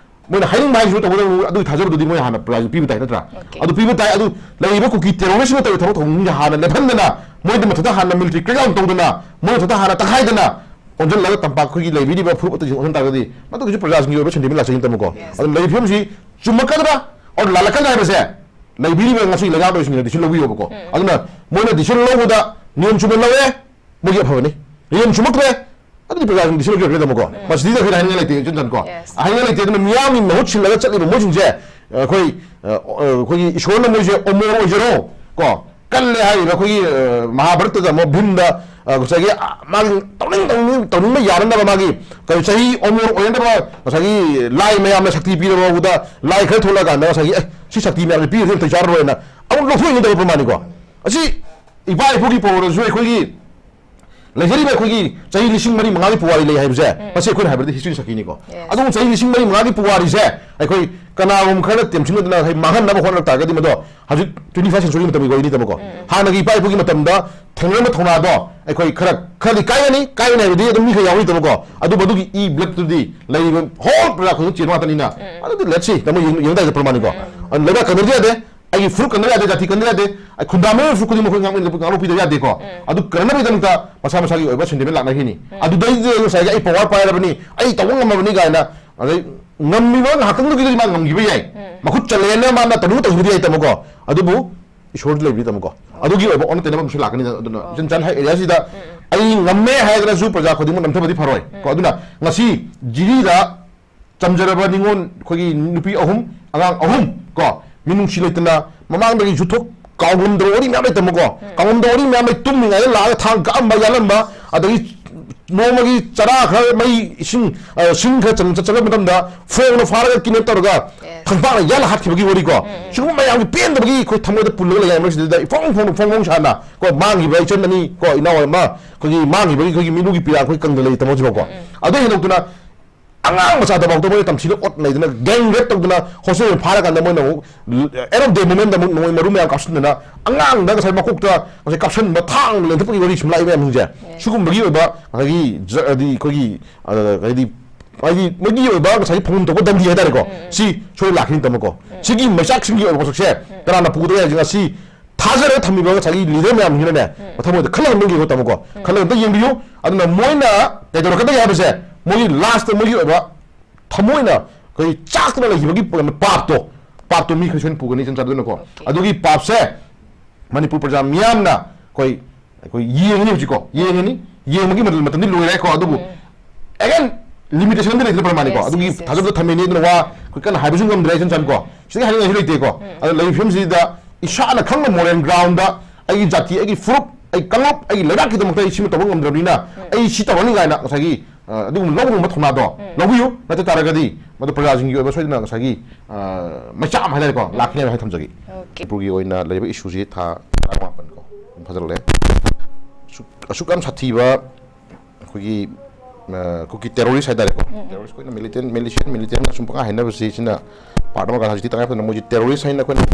ꯃꯣꯏꯅ ꯍꯥꯏꯅꯤꯡꯕ ꯍꯥꯏꯁꯤꯁꯨ ꯇꯧꯒꯗꯕ, ꯑꯗꯨꯒꯤ ꯊꯥꯖꯕꯗꯨꯗꯤ ꯃꯣꯏ ꯍꯥꯟꯅ ꯄ꯭ꯔꯖꯥꯁꯨ ꯄꯤꯕ ꯇꯥꯏ, ꯅꯠꯇ꯭ꯔꯥ? ꯑꯗꯨ ꯄꯤꯕ ꯇꯥꯏ꯫ ꯑꯗꯨ ꯂꯩꯔꯤꯕ ꯀꯨꯀꯤ ꯇꯦꯔꯣꯔꯤꯁꯁꯤꯡꯅ ꯇꯧꯔꯤꯕ ꯊꯕꯛ ꯊꯧꯑꯣꯡꯁꯤꯡꯁꯦ ꯍꯥꯟꯅ ꯂꯦꯞꯍꯟꯗꯅ, ꯃꯣꯏꯗ ꯃꯊꯛꯇ ꯍꯥꯟꯅ ꯃꯤꯂꯤꯇꯔꯤ ꯀ꯭ꯔꯦꯛꯗꯥꯎꯟ ꯇꯧꯗꯅ, ꯃꯣꯏ ꯃꯊꯛꯇ ꯍꯥꯟꯅ ꯇꯛꯈꯥꯏꯗꯅ, ꯑꯣꯟꯁꯤꯜꯂꯒ ꯇꯝꯄꯥꯛ ꯑꯩꯈꯣꯏꯒꯤ ꯂꯩꯕꯤꯔꯤꯕ ꯐꯨꯔꯨꯞ ꯑꯇꯩꯁꯤꯡ ꯑꯣꯟꯁꯤꯟ ꯇꯥꯔꯒꯗꯤ, ꯃꯗꯨꯒꯤꯁꯨ ꯄ꯭ꯔꯖꯥꯁꯤꯡꯒꯤ ꯑꯣꯏꯕ ꯁꯦꯟꯇꯤꯃꯦꯟ ꯂꯥꯛꯆꯒꯅꯤ, ꯇꯥꯃꯣꯀꯣ꯫ ꯑꯗꯨꯅ ꯂꯩꯔꯤꯕ ꯐꯤꯕꯝꯁꯤ ꯆꯨꯝꯃꯛꯀꯗ꯭ꯔꯥ, ꯑꯣꯔ ꯂꯥꯜꯂꯛꯀꯗ꯭ꯔꯥ ꯍꯥꯏꯕꯁꯦ ꯂꯩꯕꯤꯔꯤꯕ ꯉꯁꯤ ꯂꯩꯉꯥꯛꯂꯣꯏꯁꯤꯡꯅ ꯗꯤꯁꯤꯖꯟ ꯂꯧꯕꯤꯌꯣꯕꯀꯣ꯫ ꯑꯗꯨꯅ ꯃꯣꯏꯅ ꯗꯤꯁꯤꯖꯟ ꯂꯧꯕꯗ ꯅꯤꯌꯣꯝ ꯆꯨꯝꯅ ꯂꯧꯔꯦ, ꯃꯣꯏꯒꯤ ꯑꯐꯕꯅꯤ꯫ ꯅꯤꯌꯣꯝ ꯆꯨꯝꯃꯛꯇ꯭ꯔꯦ, ꯑꯗꯨꯗꯤ ꯄ꯭ꯔꯖꯥꯁꯤꯡ ꯗꯤꯁꯤꯖꯟ ꯂꯧꯕꯤꯔꯛꯀꯅꯤ, ꯇꯥꯃꯣꯀꯣ꯫ ꯃꯁꯤꯗ ꯑꯩꯈꯣꯏꯅ ꯍꯥꯏꯅꯤꯡꯉꯥꯏ ꯂꯩꯇꯦ, ꯏꯆꯟ ꯆꯟ ꯀꯣ꯫ ꯍꯥꯏꯅꯤꯡꯉꯥꯏ ꯂꯩꯇꯦ꯫ ꯑꯗꯨꯅ ꯃꯤꯌꯥꯝꯒꯤ ꯃꯍꯨꯠ ꯁꯤꯜꯂꯒ ꯆꯠꯂꯤꯕ ꯃꯣꯏꯁꯤꯡꯁꯦ, ꯑꯩꯈꯣꯏ, ꯑ, ꯑꯩꯈꯣꯏꯒꯤ ꯏꯁꯣꯔꯅ ꯃꯣꯏꯁꯦ ꯑꯃꯣꯔ ꯑꯣꯏꯖꯔꯣ ꯀꯣ, ꯀꯜꯂꯦ ꯍꯥꯏꯔꯤꯕ ꯑꯩꯈꯣꯏꯒꯤ, ꯑ, ꯃꯍꯥꯚꯥꯔꯠꯇꯗ ꯑꯃꯨꯛ ꯚꯤꯝꯗ, ꯑ, ꯉꯁꯥꯏꯒꯤ, ꯑ, ꯃꯥꯒꯤ ꯇꯧꯅꯤꯡ ꯇꯧꯅꯤꯡ ꯇꯧꯅꯤꯡꯕ ꯌꯥꯅꯅꯕ ꯃꯥꯒꯤ ꯀꯔꯤ ꯆꯍꯤ ꯑꯃꯣꯔ ꯑꯣꯏꯅꯅꯕ ꯉꯁꯥꯏꯒꯤ ꯂꯥꯏ ꯃꯌꯥꯝꯅ ꯁꯛꯇꯤ ꯄꯤꯔꯕ ꯐꯥꯎꯕꯗ ꯂꯥꯏ ꯈꯔ ꯊꯣꯛꯂꯛꯑꯀꯥꯟꯗ ꯉꯁꯥꯏꯒꯤ, "ꯑꯦ, ꯁꯤ ꯁꯛꯇꯤ ꯃꯌꯥꯝꯁꯦ ꯄꯤꯔꯗꯤ ꯑꯝꯇ ꯆꯥꯔꯔꯣꯏꯅ" ꯑꯃꯨꯛ ꯂꯧꯊꯣꯛꯏꯅꯤ ꯇꯧꯕ ꯄ꯭ꯔꯃꯥꯅꯤꯀꯣ꯫ ꯑꯁꯤ ꯏꯄꯥ ꯏꯄꯨꯒꯤ ꯄꯧꯔꯗꯁꯨ ꯑꯩꯈꯣꯏꯒꯤ ꯂꯩꯖꯔꯤꯕ ꯑꯩꯈꯣꯏꯒꯤ ꯆꯍꯤ ꯂꯤꯁꯤꯡ ꯃꯔꯤ ꯃꯉꯥꯒꯤ ꯄꯨꯋꯥꯔꯤ ꯂꯩ ꯍꯥꯏꯕꯁꯦ, ꯃꯁꯤ ꯑꯩꯈꯣꯏꯅ ꯍꯥꯏꯕꯗꯤ ꯍꯤꯁꯇ꯭ꯔꯤ ꯁꯛꯈꯤꯅꯤꯀꯣ꯫ ꯑꯗꯨꯕꯨ ꯆꯍꯤ ꯂꯤꯁꯤꯡ ꯃꯔꯤ ꯃꯉꯥꯒꯤ ꯄꯨꯋꯥꯔꯤꯁꯦ ꯑꯩꯈꯣꯏ ꯀꯅꯥꯒꯨꯝꯕ ꯈꯔꯅ ꯇꯦꯝꯁꯤꯟꯅꯗꯅ ꯑꯩꯈꯣꯏ ꯃꯥꯡꯍꯟꯅꯕ ꯍꯣꯠꯅꯔꯛ ꯇꯥꯔꯒꯗꯤ, ꯃꯗꯣ ꯍꯧꯖꯤꯛ twenty first century ꯃꯇꯝꯒꯤ ꯋꯥꯔꯤꯅꯤ ꯇꯥꯃꯣꯀꯣ꯫ ꯍꯥꯟꯅꯒꯤ ꯏꯄꯥ ꯏꯄꯨꯒꯤ ꯃꯇꯝꯗ ꯊꯦꯡꯅꯔꯝꯕ ꯊꯧꯅꯥꯗꯣ ꯑꯩꯈꯣꯏ ꯈꯔ, ꯈꯔꯗꯤ ꯀꯥꯏꯒꯅꯤ, ꯀꯥꯏꯒꯅꯤ ꯍꯥꯏꯕꯗꯤ ꯑꯗꯨꯝ ꯃꯤ ꯈꯔ ꯌꯥꯎꯔꯤ ꯇꯥꯃꯣꯀꯣ꯫ ꯑꯗꯨꯕꯨ ꯑꯗꯨꯒꯤ ꯏ blood ꯇꯨꯗꯤ ꯂꯩꯔꯤꯕ whole ꯄ꯭ꯔꯖꯥ ꯈꯨꯗꯤꯡꯃꯛ ꯆꯦꯟꯕ ꯉꯥꯛꯇꯅꯤꯅ꯫ ꯑꯗꯨꯗꯤ let's see, ꯇꯥꯃꯣ, ꯌꯦꯡ-, ꯌꯦꯡ ꯇꯥꯏꯗ ꯄ꯭ꯔꯃꯥꯟꯅꯤꯀꯣ꯫ ꯑꯗꯨ ꯂꯩꯕꯥꯛ ꯀꯟꯅꯗ ꯌꯥꯗꯦ, ꯑꯩꯒꯤ ꯐꯨꯔꯨꯞ ꯀꯟꯅꯕ ꯌꯥꯗꯦ, ꯖꯥꯇꯤ ꯀꯟꯅꯕ ꯌꯥꯗꯦ, ꯑꯩ ꯈꯨꯟꯗꯥꯃꯤꯕ ꯐꯨꯔꯨꯞ ꯈꯨꯗꯤꯡꯃꯛ ꯑꯩꯈꯣꯏ ꯉꯥꯛ-, ꯉꯥꯛꯂꯣꯛꯄꯤꯗꯕ ꯌꯥꯗꯦꯀꯣ꯫ ꯑꯗꯨ ꯀꯟꯅꯕꯒꯤꯗꯃꯛꯇ ꯃꯁꯥ ꯃꯁꯥꯒꯤ ꯑꯣꯏꯕ sentiment ꯂꯥꯛꯅꯈꯤꯅꯤ꯫ ꯑꯗꯨꯗꯩꯗꯨꯗ ꯉꯁꯥꯏꯒꯤ "ꯑꯩ power ꯄꯥꯏꯔꯕꯅꯤ, ꯑꯩ ꯇꯧꯕ ꯉꯝꯃꯕꯅꯤ" ꯀꯥꯏꯅ, ꯑꯗꯩ ꯉꯝꯃꯤꯕ ꯉꯥꯏꯍꯥꯛꯇꯪꯗꯨꯒꯤꯗꯤ ꯃꯥ ꯉꯝꯈꯤꯕ ꯌꯥꯏ, ꯃꯈꯨꯠ ꯆꯜꯂꯦꯅ ꯃꯥꯅ ꯇꯧꯅꯤꯡ ꯇꯧꯈꯤꯕꯗꯤ ꯌꯥꯏ ꯇꯥꯃꯣꯀꯣ꯫ ꯑꯗꯨꯕꯨ ꯏꯁꯣꯔꯗꯤ ꯂꯩꯕꯅꯤ ꯇꯥꯃꯣꯀꯣ꯫ ꯑꯗꯨꯒꯤ ꯑꯣꯏꯕ ꯑꯣꯟꯅ ꯇꯩꯅꯕ ꯑꯃꯁꯨ ꯂꯥꯛꯀꯅꯤ꯫ ꯑꯗꯨꯅ ꯏꯆꯟ ꯆꯟ ꯍꯥꯏ ꯑꯦꯔꯤꯌꯥꯁꯤꯗ ꯑꯩ ꯉꯝꯃꯦ ꯍꯥꯏꯗꯅꯁꯨ ꯄ꯭ꯔꯖꯥ ꯈꯨꯗꯤꯡꯃꯛ ꯅꯝꯊꯕꯗꯤ ꯐꯔꯣꯏ ꯀꯣ꯫ ꯑꯗꯨꯅ ꯉꯁꯤ ꯖꯤꯔꯤꯗ ꯆꯝꯖꯔꯕ ꯅꯤꯉꯣꯜ ꯑꯩꯈꯣꯏꯒꯤ ꯅꯨꯄꯤ ꯑꯍꯨꯝ, ꯑꯉꯥꯡ ꯑꯍꯨꯝ ꯀꯣ, ꯃꯤꯅꯨꯡꯁꯤ ꯂꯩꯇꯅ ꯃꯃꯥꯡꯗꯒꯤ ꯌꯨꯊꯣꯛ ꯀꯥꯎꯉꯝꯗꯕ ꯋꯥꯔꯤ ꯃꯌꯥꯝ ꯂꯩꯇꯃꯀꯣ꯫ ꯀꯥꯎꯉꯝꯗꯕ ꯋꯥꯔꯤ ꯃꯌꯥꯝ ꯂꯩ, ꯇꯨꯝꯃꯤꯉꯩꯗ ꯂꯥꯛꯑꯒ ꯊꯥꯡ ꯀꯛꯑꯝꯕ, ꯌꯥꯜꯂꯝꯕ, ꯑꯗꯒꯤ ꯅꯣꯡꯃꯒꯤ ꯆꯔꯥ ꯈꯔ, ꯃꯩ, ꯏꯁꯤꯡ, ꯑ, ꯁꯤꯡ ꯈꯔ ꯆꯪ-, ꯆꯠꯆꯕ ꯃꯇꯝꯗ ꯐꯣꯡꯅ ꯐꯥꯔꯒ kidnap ꯇꯧꯔꯒ ꯊꯝꯄꯥꯛꯅ ꯌꯥꯜꯂ ꯍꯥꯠꯈꯤꯕꯒꯤ ꯋꯥꯔꯤꯀꯣ꯫ ꯁꯤꯒꯨꯝꯕ ꯃꯌꯥꯝꯒꯤ ꯄꯦꯟꯗꯕꯒꯤ ꯑꯩꯈꯣꯏ ꯊꯃꯣꯏꯗ ꯄꯨꯜꯂꯒ ꯂꯩ ꯍꯥꯏꯕꯁꯤꯗ ꯏꯐꯣꯡ ꯐꯣꯡ, ꯐꯣꯡ ꯐꯣꯡ ꯁꯥꯅ ꯀꯣ, ꯃꯥꯡꯈꯤꯕ ꯏꯆꯟ ꯑꯅꯤ ꯀꯣ, ꯏꯅꯥꯎ ꯑꯃ, ꯑꯩꯈꯣꯏꯒꯤ ꯃꯥꯡꯈꯤꯕꯒꯤ ꯑꯩꯈꯣꯏꯒꯤ ꯃꯤꯠꯂꯨꯒꯤ ꯄꯤꯔꯥꯡ ꯑꯩꯈꯣꯏ ꯀꯪꯗ ꯂꯩ ꯇꯥꯃꯣꯁꯤꯕꯀꯣ꯫ ꯑꯗꯨ ꯍꯦꯟꯗꯣꯛꯇꯨꯅ ꯑꯉꯥꯡ ꯃꯆꯥꯗꯐꯥꯎꯗ ꯃꯣꯏꯅ ꯇꯝꯊꯤꯅ ꯑꯣꯠ ꯅꯩꯗꯅ gang rape ꯇꯧꯗꯅ hostel ꯐꯥꯔꯀꯥꯟꯗ ꯃꯣꯏꯅ ꯑꯃꯨꯛ end of day moment ꯗ ꯑꯃꯨꯛ ꯅꯣꯡꯃꯩ ꯃꯔꯨ ꯃꯌꯥꯝ ꯀꯥꯞꯁꯤꯟꯗꯅ ꯑꯉꯥꯡꯗ ꯉꯁꯥꯏ ꯃꯀꯣꯛꯇ ꯉꯁꯥꯏ ꯀꯥꯞꯁꯤꯟꯕ ꯊꯥꯡꯅ ꯂꯦꯟꯊꯠꯄꯒꯤ ꯋꯥꯔꯤ ꯁꯨꯝ ꯂꯥꯛꯏ ꯃꯌꯥꯝꯁꯤꯡꯁꯦ꯫ ꯁꯤꯒꯨꯝꯕꯒꯤ ꯑꯣꯏꯕ ꯉꯁꯥꯏꯒꯤ ꯖ-, ꯍꯥꯏꯗꯤ ꯑꯩꯈꯣꯏꯒꯤ, ꯑ, ꯍꯥꯏꯗꯤ, ꯍꯥꯏꯗꯤ ꯃꯣꯏꯒꯤ ꯑꯣꯏꯕ ꯉꯁꯥꯏꯒꯤ ꯐꯪꯐꯝ ꯊꯣꯛꯄ ꯗꯟꯗꯤ ꯍꯥꯏꯇꯥꯔꯦꯀꯣ꯫ ꯁꯤ ꯁꯣꯏ ꯂꯥꯛꯈꯤꯅꯤ ꯇꯥꯃꯣꯀꯣ꯫ ꯁꯤꯒꯤ ꯃꯩꯆꯥꯛꯁꯤꯡꯒꯤ ꯑꯣꯏꯕ ꯄꯣꯠꯁꯛꯁꯦ ꯀꯅꯥꯅ ꯄꯨꯒꯗꯒꯦ ꯍꯥꯏꯁꯦ ꯉꯁꯤ ꯊꯥꯖꯔꯒ ꯊꯝꯃꯤꯕ ꯉꯁꯥꯏꯒꯤ leader ꯃꯌꯥꯝꯁꯤꯅꯅꯦ, ꯃꯊꯃꯣꯏꯗ ꯈꯜꯂꯒ ꯃꯤꯒꯤ ꯇꯥꯃꯣꯀꯣ, ꯈꯜꯂꯒ ꯑꯝꯇ ꯌꯦꯡꯕꯤꯌꯨ꯫ ꯑꯗꯨꯅ ꯃꯣꯏꯅ ꯀꯩꯗꯧꯔꯛꯀꯗꯒꯦ ꯍꯥꯏꯕꯁꯦ, ꯃꯣꯏꯒꯤ last ꯇ ꯃꯣꯏꯒꯤ ꯑꯣꯏꯕ ꯊꯃꯣꯏꯅ ꯑꯩꯈꯣꯏ ꯆꯥꯛꯇꯅ ꯂꯩꯈꯤꯕꯒꯤ ꯄꯥꯞꯇꯣ, ꯄꯥꯞꯇꯣ ꯃꯤ ꯈꯔ ꯁꯣꯏꯅ ꯄꯨꯒꯅꯤ ꯏꯆꯟ ꯆꯥꯟꯕꯤꯗꯨꯅꯀꯣ꯫ ꯑꯗꯨꯒꯤ ꯄꯥꯞꯁꯦ ꯃꯅꯤꯄꯨꯔ ꯄ꯭ꯔꯖꯥ ꯃꯤꯌꯥꯝꯅ ꯑꯩꯈꯣꯏ, ꯑꯩꯈꯣꯏ ꯌꯦꯡꯉꯅꯤ ꯍꯧꯖꯤꯛꯀꯣ, ꯌꯦꯡꯉꯅꯤ, ꯌꯦꯡꯕꯒꯤ ꯃꯇꯝ, ꯃꯇꯝꯗꯤ ꯂꯣꯏꯔꯦꯀꯣ꯫ ꯑꯗꯨꯕꯨ again, limitation ꯑꯃꯗꯤ ꯂꯩꯗꯅ ꯄ꯭ꯔꯃꯥꯟꯅꯤꯀꯣ꯫ Yes, ꯑꯗꯨꯒꯤ yes, yes. ꯊꯥꯖꯕꯗ ꯊꯝꯃꯤꯅꯤ꯫ ꯑꯗꯨꯅ ꯋꯥ ꯑꯩꯈꯣꯏ ꯀꯟꯅ ꯍꯥꯏꯕꯁꯨ ꯉꯝꯗ꯭ꯔꯦ ꯏꯆꯟ ꯆꯥꯟꯀꯣ꯫ ꯁꯤꯗꯒꯤ ꯍꯥꯏꯅꯤꯡꯉꯥꯏꯁꯨ ꯂꯩꯇꯦꯀꯣ꯫ ꯑꯗꯣ ꯂꯩꯔꯤꯕ ꯐꯤꯕꯝꯁꯤꯗ ꯏꯁꯥꯅ ꯈꯪꯅ moral ground ꯗ ꯑꯩꯒꯤ ꯖꯥꯇꯤ, ꯑꯩꯒꯤ ꯐꯨꯔꯨꯞ, ꯑꯩ ꯀꯥꯡꯂꯨꯞ, ꯑꯩꯒꯤ ꯂꯩꯕꯥꯛꯀꯤꯗꯃꯛꯇ ꯑꯩ ꯁꯤꯃ ꯇꯧꯕ ꯉꯝꯗ꯭ꯔꯕꯅꯤꯅ ꯑꯩ ꯁꯤ ꯇꯧꯔꯅꯤ ꯀꯥꯏꯅ ꯉꯁꯥꯏꯒꯤ, ꯑ, ꯑꯗꯨꯒꯨꯝꯕ ꯂꯧꯕ ꯉꯝꯕ ꯊꯧꯅꯥꯗꯣ ꯂꯧꯕꯤꯌꯨ꯫ ꯅꯠꯇ ꯇꯥꯔꯒꯗꯤ ꯃꯗꯨ ꯄ꯭ꯔꯖꯥꯁꯤꯡꯒꯤ ꯑꯣꯏꯕ ꯁꯣꯏꯗꯅ ꯉꯁꯥꯏꯒꯤ, ꯑ, ꯃꯩꯆꯥꯛ ꯑꯃ ꯍꯥꯏꯇꯥꯔꯦꯀꯣ, ꯂꯥꯛꯀꯅꯤ ꯍꯥꯏꯅ ꯊꯝꯖꯒꯦ꯫ ꯃꯅꯤꯄꯨꯔꯒꯤ ꯑꯣꯏꯅ ꯂꯩꯔꯤꯕ issue ꯁꯤ ꯊꯥ ꯇꯔꯥꯃꯥꯄꯟ ꯀꯣ ꯑꯗꯨꯝ ꯐꯖꯔꯛꯂꯦ꯫ ꯑꯁꯨꯛ ꯌꯥꯝ ꯁꯥꯊꯤꯕ ꯑꯩꯈꯣꯏꯒꯤ ꯀꯨꯀꯤ ꯇꯦꯔꯣꯔꯤꯁ ꯍꯥꯏꯇꯥꯔꯦꯀꯣ, ꯇꯦꯔꯣꯔꯤꯁ ꯑꯩꯈꯣꯏꯅ ꯃꯤꯂꯤꯇꯦꯟ ꯃꯤꯂꯤꯁꯤꯌꯥꯟ ꯃꯤꯂꯤꯇꯦꯟꯅ ꯁꯨꯝ ꯄꯪꯍꯥꯏ ꯍꯥꯏꯅꯕꯁꯤ, ꯁꯤꯅ ꯄꯥꯔꯠ ꯑꯃꯒ ꯍꯧꯖꯤꯛꯇꯤ ꯇꯉꯥꯏ ꯐꯗꯅ ꯃꯣꯏꯁꯤ ꯇꯦꯔꯣꯔꯤꯁ ꯍꯥꯏꯅ ꯑꯩꯈꯣꯏꯅ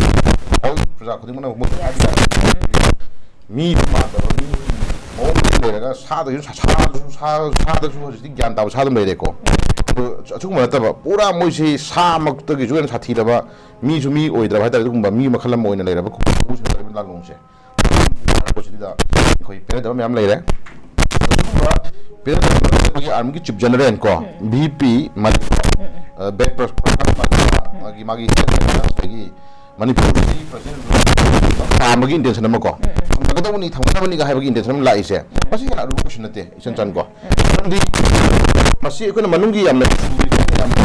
ꯄ꯭ꯔꯖꯥ ꯈꯨꯗꯤꯡꯃꯛꯅ ꯃꯣꯏ ꯃꯤ ꯃꯥꯟꯗꯕ ꯃꯤ ꯃꯑꯣꯡꯗ ꯂꯩꯔꯒ ꯁꯥꯗꯁꯨ ꯁꯥꯗꯁꯨ ꯁꯥꯗꯁꯨ ꯍꯧꯖꯤꯛꯇꯤ ꯒ꯭ꯌꯥꯟ ꯇꯥꯕ ꯁꯥ ꯑꯗꯨꯝ ꯂꯩꯔꯦꯀꯣ꯫ ꯑꯗꯣ ꯑꯁꯤꯒꯨꯝꯕ ꯅꯠꯇꯕ ꯄꯨꯔꯥ ꯃꯣꯏꯁꯤ ꯁꯥꯃꯛꯇꯒꯤꯁꯨ ꯍꯦꯟꯅ ꯁꯥꯊꯤꯔꯕ, ꯃꯤꯁꯨ ꯃꯤ ꯑꯣꯏꯗ꯭ꯔꯕ ꯍꯥꯏꯇꯥꯔꯦ, ꯑꯗꯨꯒꯨꯝꯕ ꯃꯤ ꯃꯈꯜ ꯑꯃ ꯑꯣꯏꯅ ꯂꯩꯔꯕ ꯈꯨꯀꯨꯁꯤꯡ ꯂꯥꯛꯂꯣꯡꯁꯦ꯫ ꯍꯥꯏꯔꯛꯄꯁꯤꯗ ꯑꯩꯈꯣꯏ ꯄꯦꯟꯅꯗꯕ ꯃꯌꯥꯝ ꯂꯩꯔꯦ꯫ ꯑꯗꯨꯒꯨꯝꯕ ꯄꯦꯟꯅꯗꯕ ꯑꯩꯈꯣꯏꯒꯤ ꯑꯥꯔꯃꯤꯒꯤ ꯆꯤꯐ ꯖꯦꯅꯔꯦꯜ ꯀꯣ, ꯚꯤ ꯄꯤ ꯃꯥꯒꯤ ꯃꯥꯒꯤ ꯃꯅꯤꯄꯨꯔꯒꯤ ꯄ꯭ꯔꯖꯥ ꯑꯃꯒꯤ ꯏꯟꯇꯦꯟꯁꯟ ꯑꯃ ꯀꯣ, ꯊꯝꯒꯗꯧꯕꯅꯤ, ꯊꯝꯒꯗꯕꯅꯤꯒ ꯍꯥꯏꯕꯒꯤ ꯏꯟꯇꯦꯟꯁꯟ ꯑꯃ ꯂꯥꯛꯏꯁꯦ, ꯃꯁꯤ ꯍꯦꯟꯅ ꯑꯔꯨꯕ ꯀꯣꯏꯁꯟ ꯅꯠꯇꯦ, ꯏꯆꯟ ꯆꯟ ꯀꯣ꯫ ꯃꯔꯝꯗꯤ ꯃꯁꯤ ꯑꯩꯈꯣꯏꯅ ꯃꯅꯨꯡꯒꯤ ꯌꯥꯝꯅ ꯌꯥꯝꯅ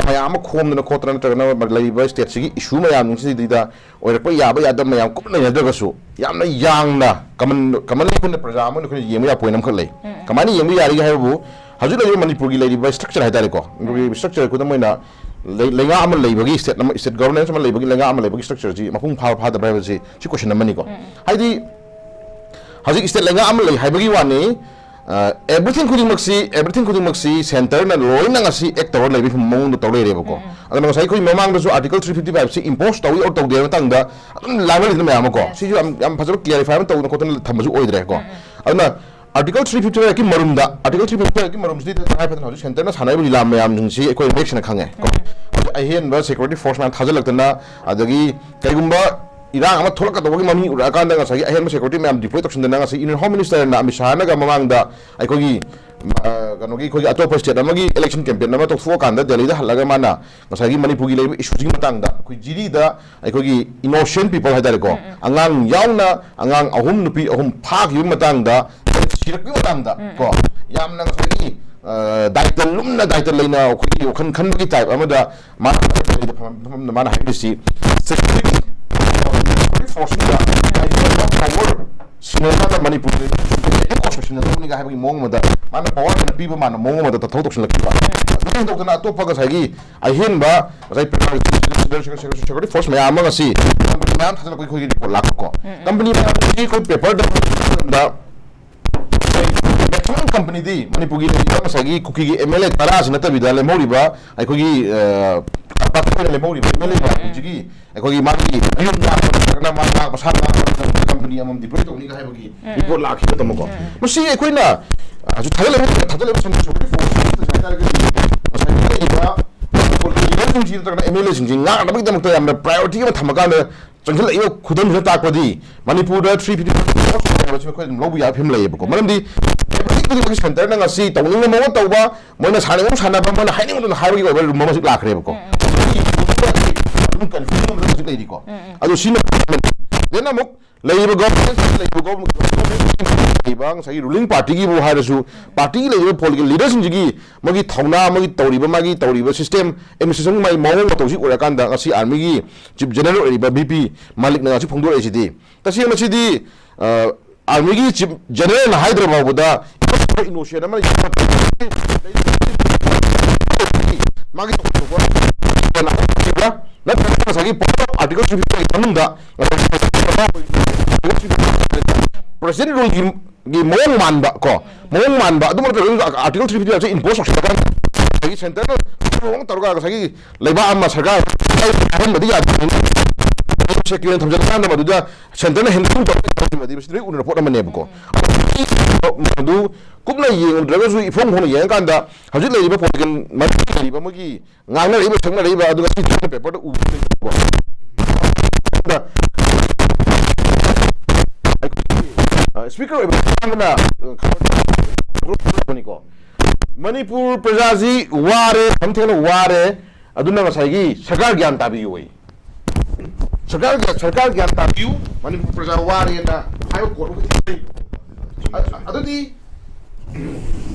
ꯃꯌꯥꯝ ꯑꯃ ꯈꯣꯝꯗꯅ ꯈꯣꯠꯇꯅ ꯅꯠꯇ꯭ꯔꯒꯅ ꯂꯩꯔꯤꯕ ꯁ꯭ꯇꯦꯠꯁꯤꯒꯤ ꯏꯁꯨ ꯃꯌꯥꯝꯁꯤꯡꯁꯤꯗ ꯑꯣꯏꯔꯛꯄ ꯌꯥꯕ ꯌꯥꯗꯕ ꯃꯌꯥꯝ ꯀꯨꯞꯅ ꯅꯩꯅꯗ꯭ꯔꯒꯁꯨ, ꯌꯥꯝꯅ ꯌꯥꯡꯅ ꯀꯃꯟ ꯀꯃꯟꯂꯤ ꯑꯩꯈꯣꯏꯅ ꯄ꯭ꯔꯖꯥ ꯑꯃ ꯑꯣꯏꯅ ꯑꯩꯈꯣꯏꯅ ꯌꯦꯡꯕ ꯌꯥꯕ ꯄꯣꯏꯟ ꯑꯃꯈꯛ ꯂꯩ꯫ ꯀꯃꯥꯏꯅ ꯌꯦꯡꯕ ꯌꯥꯔꯤꯒꯦ ꯍꯥꯏꯕꯕꯨ, ꯍꯧꯖꯤꯛ ꯂꯩꯔꯤꯕ ꯃꯅꯤꯄꯨꯔꯒꯤ ꯂꯩꯔꯤꯕ ꯁ꯭ꯇ꯭ꯔꯛꯆꯔ ꯍꯥꯏꯇꯥꯔꯦꯀꯣ, ꯃꯅꯤꯄꯨꯔꯒꯤ ꯁ꯭ꯇ꯭ꯔꯛꯆꯔ, ꯈꯨꯗꯝ ꯑꯣꯏꯅ ꯂꯩ- ꯂꯩꯉꯥꯛ ꯑꯃ ꯂꯩꯕꯒꯤ, ꯁ꯭ꯇꯦꯠ ꯑꯃ, ꯁ꯭ꯇꯦꯠ ꯒꯣꯚꯔꯅꯦꯟꯁ ꯑꯃ ꯂꯩꯕꯒꯤ, ꯂꯩꯉꯥꯛ ꯑꯃ ꯂꯩꯕꯒꯤ ꯁ꯭ꯇ꯭ꯔꯛꯆꯔꯁꯤ ꯃꯄꯨꯡ ꯐꯥꯕ ꯐꯥꯗꯕ꯭ꯔꯥ ꯍꯥꯏꯕꯁꯤ, ꯁꯤ ꯀꯣꯏꯁꯟ ꯑꯃꯅꯤꯀꯣ꯫ ꯍꯥꯏꯗꯤ ꯍꯧꯖꯤꯛ ꯁ꯭ꯇꯦꯠ ꯂꯩꯉꯥꯛ ꯑꯃ ꯂꯩ ꯍꯥꯏꯕꯒꯤ ꯋꯥꯅꯤ, ꯑꯦꯚ꯭ꯔꯤꯊꯤꯡ ꯈꯨꯗꯤꯡꯃꯛꯁꯤ ꯑꯦꯚ꯭ꯔꯤꯊꯤꯡ ꯈꯨꯗꯤꯡꯃꯛꯁꯤ ꯁꯦꯟꯇꯔꯅ ꯂꯣꯏꯅ ꯉꯁꯤ ꯑꯦꯛ ꯇꯧꯔ ꯂꯩꯕꯒꯤ ꯃꯑꯣꯡꯗ ꯇꯧ ꯂꯩꯔꯦꯕꯀꯣ꯫ ꯑꯗꯨꯅ ꯉꯁꯥꯏ ꯑꯩꯈꯣꯏ ꯃꯃꯥꯡꯗꯁꯨ ꯑꯥꯔꯇꯤꯀꯜ ꯊ꯭ꯔꯤ ꯐꯤꯐꯇꯤ ꯐꯥꯏꯚꯁꯤ ꯏꯝꯄꯣꯁ ꯇꯧꯏ ꯑꯣꯔ ꯇꯧꯗꯦ ꯍꯥꯏꯕ ꯃꯇꯥꯡꯗ ꯑꯗꯨꯝ ꯂꯥꯡꯅꯔꯤꯗꯅ ꯃꯌꯥꯝ ꯑꯃꯀꯣ꯫ ꯁꯤꯁꯨ ꯌꯥꯝ ꯌꯥꯝ ꯐꯖꯕ ꯀ꯭ꯂꯤꯌꯥꯔꯤꯐꯥꯏ ꯑꯃ ꯇꯧꯗꯅ ꯈꯣꯠꯇꯅ ꯊꯝꯕꯁꯨ ꯑꯣꯏꯗ꯭ꯔꯦꯀꯣ꯫ ꯑꯗꯨꯅ ꯑꯥꯔꯇꯤꯀꯜ ꯊ꯭ꯔꯤ ꯐꯤꯐꯇꯤ ꯐꯥꯏꯚꯀꯤ ꯃꯔꯨꯝꯗ, ꯑꯥꯔꯇꯤꯀꯜ ꯊ꯭ꯔꯤ ꯐꯤꯐꯇꯤ ꯐꯥꯏꯚꯀꯤ ꯃꯔꯨꯝꯁꯤꯗꯤ ꯇꯉꯥꯏ ꯐꯗꯅ ꯍꯧꯖꯤꯛ ꯁꯦꯟꯇꯔꯅ ꯁꯥꯟꯅꯔꯤꯕ ꯂꯤꯂꯥ ꯃꯌꯥꯝꯁꯤꯡꯁꯤ ꯑꯩꯈꯣꯏ ꯃꯌꯦꯛ ꯁꯦꯡꯅ ꯈꯪꯉꯦ ꯀꯣ꯫ ꯍꯧꯖꯤꯛ ꯑꯍꯦꯟꯕ ꯁꯦꯀ꯭ꯌꯨꯔꯤꯇꯤ ꯐꯣꯔꯁ ꯃꯌꯥꯝ ꯊꯥꯖꯤꯜꯂꯛꯇꯅ, ꯑꯗꯒꯤ ꯀꯩꯒꯨꯝꯕ ꯏꯔꯥꯡ ꯑꯃ ꯊꯣꯛꯂꯛꯀꯗꯧꯕꯒꯤ ꯃꯃꯤ ꯎꯔꯛꯑꯀꯥꯟꯗ ꯉꯁꯥꯏꯒꯤ ꯑꯍꯦꯟꯕ ꯁꯦꯀ꯭ꯌꯨꯔꯤꯇꯤ ꯃꯌꯥꯝ ꯗꯤꯄ꯭ꯂꯣꯏ ꯇꯧꯁꯤꯟꯗꯅ ꯉꯁꯥꯏ ꯏꯟꯗꯤꯌꯟ ꯍꯣꯝ ꯃꯤꯅꯤꯁꯇꯔꯅ ꯑꯃꯤꯠ ꯁꯥꯍꯅꯒ ꯃꯃꯥꯡꯗ ꯑꯩꯈꯣꯏꯒꯤ, ꯑ, ꯀꯩꯅꯣꯒꯤ, ꯑꯩꯈꯣꯏꯒꯤ ꯑꯇꯣꯞꯄ ꯁ꯭ꯇꯦꯠ ꯑꯃꯒꯤ ꯏꯂꯦꯛꯁꯟ ꯀꯦꯝꯄꯦꯟ ꯑꯃ ꯇꯧꯊꯣꯛꯑꯀꯥꯟꯗ ꯗꯦꯜꯂꯤꯗ ꯍꯜꯂꯒ ꯃꯥꯅ ꯉꯁꯥꯏꯒꯤ ꯃꯅꯤꯄꯨꯔꯒꯤ ꯂꯩꯔꯤꯕ ꯏꯁꯨꯁꯤꯒꯤ ꯃꯇꯥꯡꯗ ꯑꯩꯈꯣꯏ ꯖꯤꯔꯤꯗ ꯑꯩꯈꯣꯏꯒꯤ ꯏꯅꯣꯁꯦꯟ ꯄꯤꯄꯜ ꯍꯥꯏꯇꯥꯔꯦꯀꯣ, ꯑꯉꯥꯡ ꯌꯥꯎꯅ ꯑꯉꯥꯡ ꯑꯍꯨꯝ ꯅꯨꯄꯤ ꯑꯍꯨꯝ ꯐꯥꯈꯤꯕ ꯃꯇꯥꯡꯗ, ꯁꯤꯔꯛꯄꯒꯤ ꯃꯇꯥꯡꯗ ꯀꯣ, ꯌꯥꯝꯅ ꯉꯁꯥꯏꯒꯤ, ꯑ, ꯗꯥꯏꯇ ꯂꯨꯝꯅ ꯗꯥꯏꯇ ꯂꯩꯅ ꯑꯩꯈꯣꯏꯒꯤ ꯋꯥꯈꯜ ꯈꯟꯕꯒꯤ ꯇꯥꯏꯞ ꯑꯃꯗ ꯃꯥꯅ ꯐꯝꯐꯝꯗ ꯃꯥꯅ ꯍꯥꯏꯔꯤꯁꯤ, ꯁꯦꯀ꯭ꯌꯨꯔꯤꯇꯤ ꯐꯣꯔꯁꯁꯤꯡꯗ ꯄꯥꯋꯔ ꯁꯤꯟꯅꯔꯀꯥꯟꯗ ꯃꯅꯤꯄꯨꯔꯗ ꯂꯣꯏꯁꯤꯟꯒꯗꯕꯅꯤꯒ ꯍꯥꯏꯕꯒꯤ ꯃꯑꯣꯡ ꯑꯃꯗ, ꯃꯥꯅ ꯄꯋꯥꯔ ꯍꯦꯟꯅ ꯄꯤꯕ ꯃꯥꯅ ꯃꯑꯣꯡ ꯑꯃꯗ ꯊꯕꯛ ꯇꯧꯁꯤꯜꯂꯛꯈꯤꯕ꯫ ꯑꯗꯨꯗꯒꯤ ꯍꯦꯟꯗꯣꯛꯇꯅ ꯑꯇꯣꯞꯄ ꯉꯁꯥꯏꯒꯤ ꯑꯍꯦꯟꯕ ꯉꯁꯥꯏ ꯄꯦꯄꯔ ꯁꯦꯀ꯭ꯌꯨꯔꯤꯇꯤ ꯐꯣꯔꯁ ꯃꯌꯥꯝ ꯑꯃ ꯉꯁꯤ ꯀꯝꯄꯅꯤ ꯃꯌꯥꯝ ꯊꯥꯖꯤꯜꯂꯛꯄꯒꯤ ꯑꯩꯈꯣꯏꯒꯤ ꯔꯤꯄꯣꯔꯠ ꯂꯥꯛꯄꯀꯣ꯫ ꯎꯝ, ꯎꯝ꯫ ꯀꯝꯄꯅꯤ ꯃꯌꯥꯝ ꯑꯁꯤ ꯑꯩꯈꯣꯏ ꯄꯦꯄꯔꯗ ꯃꯦꯛꯁꯤꯃꯝ ꯀꯝꯄꯅꯤꯗꯤ ꯃꯅꯤꯄꯨꯔꯒꯤ ꯂꯩꯔꯤꯕ ꯉꯁꯥꯏꯒꯤ ꯀꯨꯀꯤꯒꯤ ꯑꯦꯝ ꯑꯦꯜ ꯑꯦ ꯇꯔꯥꯁꯤ ꯅꯠꯇꯕꯤꯗ ꯂꯦꯝꯍꯧꯔꯤꯕ ꯑꯩꯈꯣꯏꯒꯤ, ꯑ, ꯄꯥꯔꯇꯤ ꯑꯣꯏꯅ ꯂꯦꯝꯍꯧꯔꯤꯕ ꯑꯦꯝ ꯑꯦꯜ ꯑꯦ ꯃꯌꯥꯝꯁꯤꯒꯤ ꯑꯩꯈꯣꯏꯒꯤ ꯃꯥꯒꯤ ꯃꯌꯨꯝ ꯉꯥꯛꯄ ꯅꯠꯇ꯭ꯔꯒꯅ ꯃꯥ ꯉꯥꯛꯄ ꯁꯥ ꯉꯥꯛꯄ ꯀꯝꯄꯅꯤ ꯑꯃꯃꯝ ꯗꯤꯄ꯭ꯂꯣꯏ ꯇꯧꯅꯤꯒ ꯍꯥꯏꯕꯒꯤ ꯎꯝ, ꯎꯝ꯫ ꯔꯤꯄꯣꯔꯠ ꯂꯥꯛꯈꯤꯕ ꯇꯝꯃꯀꯣ꯫ ꯎꯝ, ꯎꯝ꯫ ꯃꯁꯤ ꯑꯩꯈꯣꯏꯅ ꯍꯧꯖꯤꯛ ꯊꯥꯒꯠꯂꯛꯏꯕ, ꯊꯥꯒꯠꯂꯛꯏꯕ ꯁꯦꯟꯇꯔ ꯁꯣꯛꯄꯒꯤ ꯐꯣꯔꯁ ꯍꯥꯏ ꯇꯥꯔꯒꯗꯤ ꯉꯁꯥꯏꯒꯤ ꯂꯩꯔꯤꯕ ꯂꯤꯗꯔꯁꯤꯡꯁꯤ ꯅꯠꯇ꯭ꯔꯒꯅ ꯑꯦꯝ ꯑꯦꯜ ꯑꯦꯁꯤꯡꯁꯤ ꯉꯥꯛꯅꯕꯒꯤꯗꯃꯛꯇ ꯌꯥꯝꯅ ꯄ꯭ꯔꯥꯏꯌꯣꯔꯤꯇꯤ ꯑꯃ ꯊꯝꯃꯀꯥꯟꯗ ꯆꯪꯁꯤꯜꯂꯛꯏꯕ ꯈꯨꯗꯝꯁꯤꯅ ꯇꯥꯛꯄꯗꯤ ꯃꯅꯤꯄꯨꯔꯗ ꯊ꯭ꯔꯤ ꯐꯤꯐꯇꯤ ꯍꯥꯏꯕꯁꯤ ꯑꯩꯈꯣꯏ ꯑꯗꯨꯝ ꯂꯧꯕ ꯌꯥꯕ ꯐꯤꯕꯝ ꯂꯩꯌꯦꯕꯀꯣ꯫ ꯃꯔꯝꯗꯤ ꯁꯦꯟꯇꯔꯅ ꯉꯁꯤ ꯇꯧꯅꯤꯡꯕ ꯃꯑꯣꯡ ꯇꯧꯕ, ꯃꯣꯏꯅ ꯁꯥꯟꯅꯅꯤꯡꯕ ꯁꯥꯟꯅꯕ, ꯃꯣꯏꯅ ꯍꯥꯏꯅꯤꯡꯕꯗꯨꯅ ꯍꯥꯏꯕꯒꯤ ꯑꯣꯏꯕ ꯔꯨꯝ ꯑꯃꯁꯨ ꯂꯥꯛꯈ꯭ꯔꯦꯕꯀꯣ꯫ ꯎꯝ, ꯎꯝ꯫ ꯑꯗꯨꯝ ꯀꯟꯐ꯭ꯌꯨꯖꯟ ꯑꯃ ꯍꯧꯖꯤꯛ ꯂꯩꯔꯤꯀꯣ꯫ ꯎꯝ, ꯎꯝ꯫ ꯑꯗꯨ ꯁꯤꯅ then ꯑꯃꯨꯛ ꯂꯩꯔꯤꯕ ꯒꯣꯚꯔꯟꯃꯦꯟꯠ, ꯂꯩꯔꯤꯕ ꯒꯣꯚꯔꯟꯃꯦꯟꯠ, ꯂꯩꯔꯤꯕ ꯉꯁꯥꯏꯒꯤ ꯔꯨꯂꯤꯡ ꯄꯥꯔꯇꯤꯒꯤꯕꯨ ꯍꯥꯏꯔꯁꯨ, ꯄꯥꯔꯇꯤꯒꯤ ꯂꯩꯔꯤꯕ ꯄꯣꯂꯤꯇꯤꯀꯦꯜ ꯂꯤꯗꯔꯁꯤꯡꯁꯤꯒꯤ ꯃꯣꯏꯒꯤ ꯊꯧꯅꯥ, ꯃꯣꯏꯒꯤ ꯇꯧꯔꯤꯕ, ꯃꯥꯒꯤ ꯇꯧꯔꯤꯕ ꯁꯤꯁꯇꯦꯝ, ꯑꯦꯗꯃꯤꯅꯤꯁꯇ꯭ꯔꯦꯁꯟꯒꯤ ꯃꯥꯒꯤ ꯃꯑꯣꯡ ꯃꯇꯧꯁꯤ ꯎꯔꯀꯥꯟꯗ ꯉꯁꯤ ꯑꯥꯔꯃꯤꯒꯤ ꯆꯤꯐ ꯖꯦꯅꯔꯦꯜ ꯑꯣꯏꯔꯤꯕ ꯕꯤ ꯄꯤ ꯃꯥꯂꯤꯛꯅ ꯉꯁꯤ ꯐꯣꯡꯗꯣꯔꯛꯏꯁꯤꯗꯤ ꯇꯁꯦꯡꯅ ꯁꯤꯗꯤ, ꯑ, ꯑꯥꯔꯃꯤꯒꯤ ꯆꯤꯐ ꯖꯦꯅꯔꯦꯜꯅ ꯍꯥꯏꯗ꯭ꯔ ꯐꯥꯎꯕꯗ ꯏꯅꯣꯁꯦꯟ ꯑꯃ ꯃꯥꯒꯤ ꯇꯣꯉꯥꯟ ꯇꯣꯉꯥꯟꯕ ꯅꯠꯇ꯭ꯔꯒ ꯉꯁꯥꯏꯒꯤ ꯑꯥꯔꯇꯤꯀꯜ ꯊ꯭ꯔꯤ ꯐꯤꯐꯇꯤ ꯃꯅꯨꯡꯗ ꯄ꯭ꯔꯁꯤꯗꯦꯟ ꯔꯨꯜꯒꯤ ꯃꯑꯣꯡ ꯃꯥꯟꯕ ꯀꯣ, ꯃꯑꯣꯡ ꯃꯥꯟꯕ ꯑꯗꯨꯃꯛ ꯅꯠꯇ꯭ꯔꯒꯁꯨ ꯑꯥꯔꯇꯤꯀꯜ ꯊ꯭ꯔꯤ ꯐꯤꯐꯇꯤ ꯏꯝꯄꯣꯁ ꯇꯧꯁꯤꯜꯂꯀꯥꯟꯗ ꯉꯁꯥꯏꯒꯤ ꯁꯦꯟꯇꯔꯅ ꯊꯕꯛ ꯇꯧꯔꯒ ꯉꯁꯥꯏꯒꯤ ꯂꯩꯕꯥꯛ ꯑꯃ ꯁꯔꯀꯥꯔ ꯍꯥꯏꯍꯟꯕꯗꯤ ꯌꯥꯗꯦ꯫ ꯁꯦꯀ꯭ꯌꯨꯔꯤꯇꯤ ꯊꯝꯖꯤꯜꯂꯀꯥꯟꯗ ꯃꯗꯨꯗ ꯁꯦꯟꯇꯔꯅ ꯍꯦꯟꯗꯜ ꯇꯧꯔꯛꯄꯗꯤ ꯃꯁꯤ ꯂꯣꯏ ꯎꯅꯔ ꯄꯣꯠ ꯑꯃꯅꯦꯕꯀꯣ꯫ ꯃꯗꯨ ꯀꯨꯞꯅ ꯌꯦꯡꯉꯨꯗ꯭ꯔꯒꯁꯨ ꯏꯐꯣꯡ ꯐꯣꯡꯅ ꯌꯦꯡꯉꯀꯥꯟꯗ ꯍꯧꯖꯤꯛ ꯂꯩꯔꯤꯕ ꯄꯣꯂꯤꯇꯤꯀꯦꯜ ꯃꯔꯤ ꯂꯩꯔꯤꯕ ꯃꯣꯏꯒꯤ ꯉꯥꯡꯅꯔꯛꯏꯕ ꯁꯛꯅꯔꯛꯏꯕ ꯑꯗꯨꯒ ꯁꯤ ꯖꯣꯏꯟ ꯄꯦꯄꯔꯗ ꯎꯕ ꯂꯩꯕꯀꯣ꯫ ꯑꯗ ꯑꯩꯈꯣꯏꯒꯤ, ꯑ, ꯁ꯭ꯄꯤꯀꯔ ꯑꯣꯏꯕ ꯑꯃꯅ, ꯑ, ꯈꯪꯕꯅꯤꯀꯣ꯫ ꯃꯅꯤꯄꯨꯔ ꯄ꯭ꯔꯖꯥꯁꯤ ꯋꯥꯔꯦ, ꯈꯝꯊꯦꯡꯅ ꯋꯥꯔꯦ, ꯑꯗꯨꯅ ꯉꯁꯥꯏꯒꯤ ꯁꯔꯀꯥꯔ ꯒ꯭ꯌꯥꯟ ꯇꯥꯕꯤꯌꯨ꯫ ꯁꯔꯀꯥꯔ ꯒ꯭ꯌꯥꯟ, ꯁꯔꯀꯥꯔ ꯒ꯭ꯌꯥꯟ ꯇꯥꯕꯤꯌꯨ, ꯃꯅꯤꯄꯨꯔ ꯄ꯭ꯔꯖꯥ ꯋꯥꯔꯦꯅ ꯍꯥꯏꯕ ꯀꯣꯠ ꯑꯃ ꯂꯩ꯫ ꯑ-, ꯑꯗꯨꯗꯤ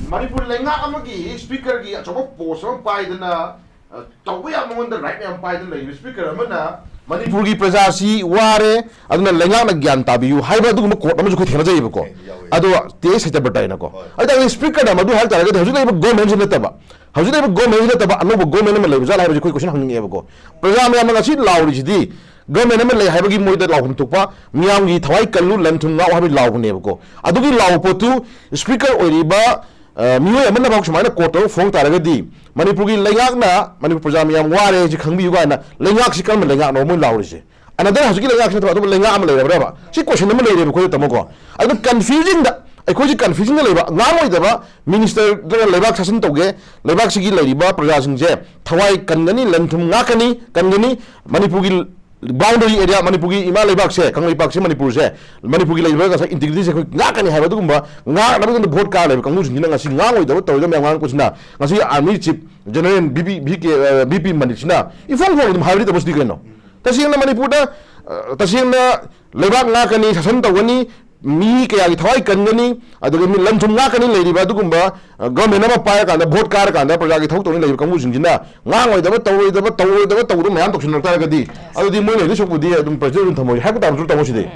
ꯃꯅꯤꯄꯨꯔ ꯂꯩꯉꯥꯛ ꯑꯃꯒꯤ ꯁ꯭ꯄꯤꯀꯔꯒꯤ ꯑꯆꯧꯕ ꯄꯣꯁ ꯑꯃ ꯄꯥꯏꯗꯅ, ꯑ, ꯇꯧꯕ ꯌꯥꯕ ꯃꯉꯣꯟꯗ ꯔꯥꯏꯠ ꯃꯌꯥꯝ ꯄꯥꯏꯗꯅ ꯂꯩꯔꯤꯕ ꯁ꯭ꯄꯤꯀꯔ ꯑꯃꯅ ꯃꯅꯤꯄꯨꯔꯒꯤ ꯄ꯭ꯔꯖꯥꯁꯤ ꯋꯥꯔꯦ, ꯑꯗꯨꯅ ꯂꯩꯉꯥꯛꯅ ꯒ꯭ꯌꯥꯟ ꯇꯥꯕꯤꯌꯨ ꯍꯥꯏꯕ ꯑꯗꯨꯒꯨꯝꯕ ꯀꯣꯠ ꯑꯃꯁꯨ ꯑꯩꯈꯣꯏ ꯊꯦꯡꯅꯖꯩꯑꯕꯀꯣ꯫ ꯑꯗꯣ ꯇꯦ ꯁꯇ꯭ꯌꯕ꯭ꯔꯇꯅꯀꯣ꯫ ꯑꯗꯨ ꯇꯥꯔꯗꯤ ꯁ꯭ꯄꯤꯀꯔꯅ ꯃꯗꯨ ꯍꯥꯏꯕ ꯇꯥꯔꯒꯗꯤ ꯍꯧꯖꯤꯛ ꯂꯩꯔꯤꯕ ꯒꯣꯔꯃꯦꯟꯁꯤ ꯅꯠꯇꯕ, ꯍꯧꯖꯤꯛ ꯂꯩꯔꯤꯕ ꯒꯣꯔꯃꯦꯟꯁꯤ ꯅꯠꯇꯕ ꯑꯅꯧꯕ ꯒꯣꯔꯃꯦꯟ ꯑꯃ ꯂꯩꯕ ꯖꯥꯠꯂ ꯍꯥꯏꯕꯁꯤ ꯑꯩꯈꯣꯏ ꯀꯣꯏꯁꯟ ꯍꯪꯅꯤꯡꯉꯦꯕꯀꯣ꯫ ꯄ꯭ꯔꯖꯥ ꯃꯌꯥꯝꯅ ꯉꯁꯤ ꯂꯥꯎꯔꯤꯁꯤꯗꯤ ꯒꯣꯔꯃꯦꯟ ꯑꯃ ꯂꯩ ꯍꯥꯏꯕꯒꯤ ꯃꯣꯏꯗ ꯂꯥꯎꯐꯝ ꯊꯣꯛꯄ, ꯃꯤꯌꯥꯝꯒꯤ ꯊꯋꯥꯏ ꯀꯜꯂꯨ, ꯂꯟ ꯊꯨꯝ ꯉꯥꯛꯎ ꯍꯥꯏꯕꯒꯤ ꯂꯥꯎꯕꯅꯦꯕꯀꯣ꯫ ꯑꯗꯨꯒꯤ ꯂꯥꯎꯕ ꯄꯣꯠꯇꯨ ꯁ꯭ꯄꯤꯀꯔ ꯑꯣꯏꯔꯤꯕ, ꯑ, ꯃꯤꯑꯣꯏ ꯑꯃꯅ ꯐꯥꯎ ꯁꯨꯃꯥꯏꯅ ꯀꯣꯠ ꯇꯧꯔꯒ ꯐꯣꯡ ꯇꯥꯔꯒꯗꯤ, ꯃꯅꯤꯄꯨꯔꯒꯤ ꯂꯩꯉꯥꯛꯅ ꯃꯅꯤꯄꯨꯔ ꯄ꯭ꯔꯖꯥ ꯃꯌꯥꯝ ꯋꯥꯔꯦ ꯍꯥꯏꯁꯤ ꯈꯪꯕꯤꯌꯨ ꯀꯥꯏꯅ, ꯂꯩꯉꯥꯛꯁꯤ ꯀꯔꯝꯕ ꯂꯩꯉꯥꯛꯅꯣ ꯃꯣꯏ ꯂꯥꯎꯔꯤꯁꯦ? ꯑꯅꯗꯔ ꯍꯧꯖꯤꯛꯀꯤ ꯂꯩꯉꯥꯛꯁꯤ ꯅꯠꯇꯕ ꯑꯇꯣꯞꯄ ꯂꯩꯉꯥꯛ ꯑꯃ ꯂꯩꯔꯕ꯭ꯔꯕ? ꯁꯤ ꯀꯣꯏꯁꯟ ꯑꯃ ꯂꯩꯔꯦꯕ ꯑꯩꯈꯣꯏꯗ, ꯇꯥꯃꯣꯀꯣ꯫ ꯑꯗꯨ ꯀꯟꯐ꯭ꯌꯨꯖꯟꯗ, ꯑꯩꯈꯣꯏꯁꯤ ꯀꯟꯐ꯭ꯌꯨꯖꯟꯗ ꯂꯩꯕ, ꯉꯥꯡꯉꯣꯏꯗꯕ ꯃꯤꯅꯤꯁꯇꯔꯗ ꯂꯩꯕꯥꯛ ꯁꯥꯁꯟ ꯇꯧꯒꯦ, ꯂꯩꯕꯥꯛꯁꯤꯒꯤ ꯂꯩꯔꯤꯕ ꯄ꯭ꯔꯖꯥꯁꯤꯡꯁꯦ ꯊꯋꯥꯏ ꯀꯟꯒꯅꯤ, ꯂꯟ ꯊꯨꯝ ꯉꯥꯛꯀꯅꯤ, ꯀꯟꯒꯅꯤ, ꯃꯅꯤꯄꯨꯔꯒꯤ ꯕꯥꯎꯟꯗꯔꯤ ꯑꯦꯔꯤꯌꯥ, ꯃꯅꯤꯄꯨꯔꯒꯤ ꯏꯃꯥ ꯂꯩꯕꯥꯛꯁꯦ, ꯀꯪꯂꯩꯄꯥꯛꯁꯦ, ꯃꯅꯤꯄꯨꯔꯁꯦ, ꯃꯅꯤꯄꯨꯔꯒꯤ ꯂꯩꯔꯤꯕ ꯉꯁꯥꯏ ꯏꯟꯇꯤꯒ꯭ꯔꯤꯇꯤꯁꯦ ꯑꯩꯈꯣꯏ ꯉꯥꯛꯀꯅꯤ ꯍꯥꯏꯕ ꯑꯗꯨꯒꯨꯝꯕ ꯉꯥꯛꯅꯕꯒꯤꯗꯃꯛꯇ ꯚꯣꯠ ꯀꯥ ꯂꯩꯕ ꯀꯥꯡꯕꯨꯁꯤꯡꯁꯤꯅ ꯉꯁꯤ ꯉꯥꯡꯉꯣꯏꯗꯕ ꯇꯧꯔꯤꯕ ꯃꯌꯥꯝ ꯉꯥꯡꯉꯛꯄꯁꯤꯅ ꯉꯁꯤ army chief general B P, V K, ꯑ, ꯚꯤ ꯄꯤ ꯃꯂꯤꯛꯁꯤꯅ ꯏꯐꯣꯡ ꯐꯣꯡꯅ ꯑꯗꯨꯝ ꯍꯥꯏꯕꯗꯤ ꯇꯧꯕꯁꯤꯗꯤ ꯀꯩꯅꯣ? ꯇꯁꯦꯡꯅ ꯃꯅꯤꯄꯨꯔꯗ, ꯑ, ꯇꯁꯦꯡꯅ ꯂꯩꯕꯥꯛ ꯉꯥꯛꯀꯅꯤ, ꯁꯥꯁꯟ ꯇꯧꯒꯅꯤ, ꯃꯤ ꯀꯌꯥꯒꯤ ꯊꯋꯥꯏ ꯀꯟꯒꯅꯤ, ꯑꯗꯨꯒ ꯃꯤ ꯂꯟ ꯊꯨꯝ ꯉꯥꯛꯀꯅꯤ ꯂꯩꯔꯤꯕ ꯑꯗꯨꯒꯨꯝꯕ, ꯑ, ꯒꯚꯔꯟꯃꯦꯟꯠ ꯑꯃ ꯄꯥꯏꯔꯀꯥꯟꯗ, ꯚꯣꯠ ꯀꯥꯔꯀꯥꯟꯗ ꯄ꯭ꯔꯖꯥꯒꯤ ꯊꯕꯛ ꯇꯧꯅꯤ ꯂꯩꯔꯤꯕ ꯀꯥꯡꯕꯨꯁꯤꯡꯁꯤꯅ ꯉꯥꯡꯉꯣꯏꯗꯕ, ꯇꯧꯔꯣꯏꯗꯕ, ꯇꯧꯔꯣꯏꯗꯕ, ꯇꯧꯗꯕ ꯃꯌꯥꯝ ꯇꯧꯁꯤꯟꯅꯔꯛ ꯇꯥꯔꯒꯗꯤ, ꯑꯗꯨꯗꯤ ꯃꯣꯏ ꯂꯩꯗꯣꯏ ꯁꯔꯨꯛꯄꯨꯗꯤ ꯑꯗꯨꯝ ꯄ꯭ꯔꯖꯥ ꯑꯗꯨꯝ ꯊꯝꯍꯧꯏ ꯍꯥꯏꯕ ꯇꯥꯕꯁꯨ ꯇꯧꯕ ꯁꯤꯗꯤ꯫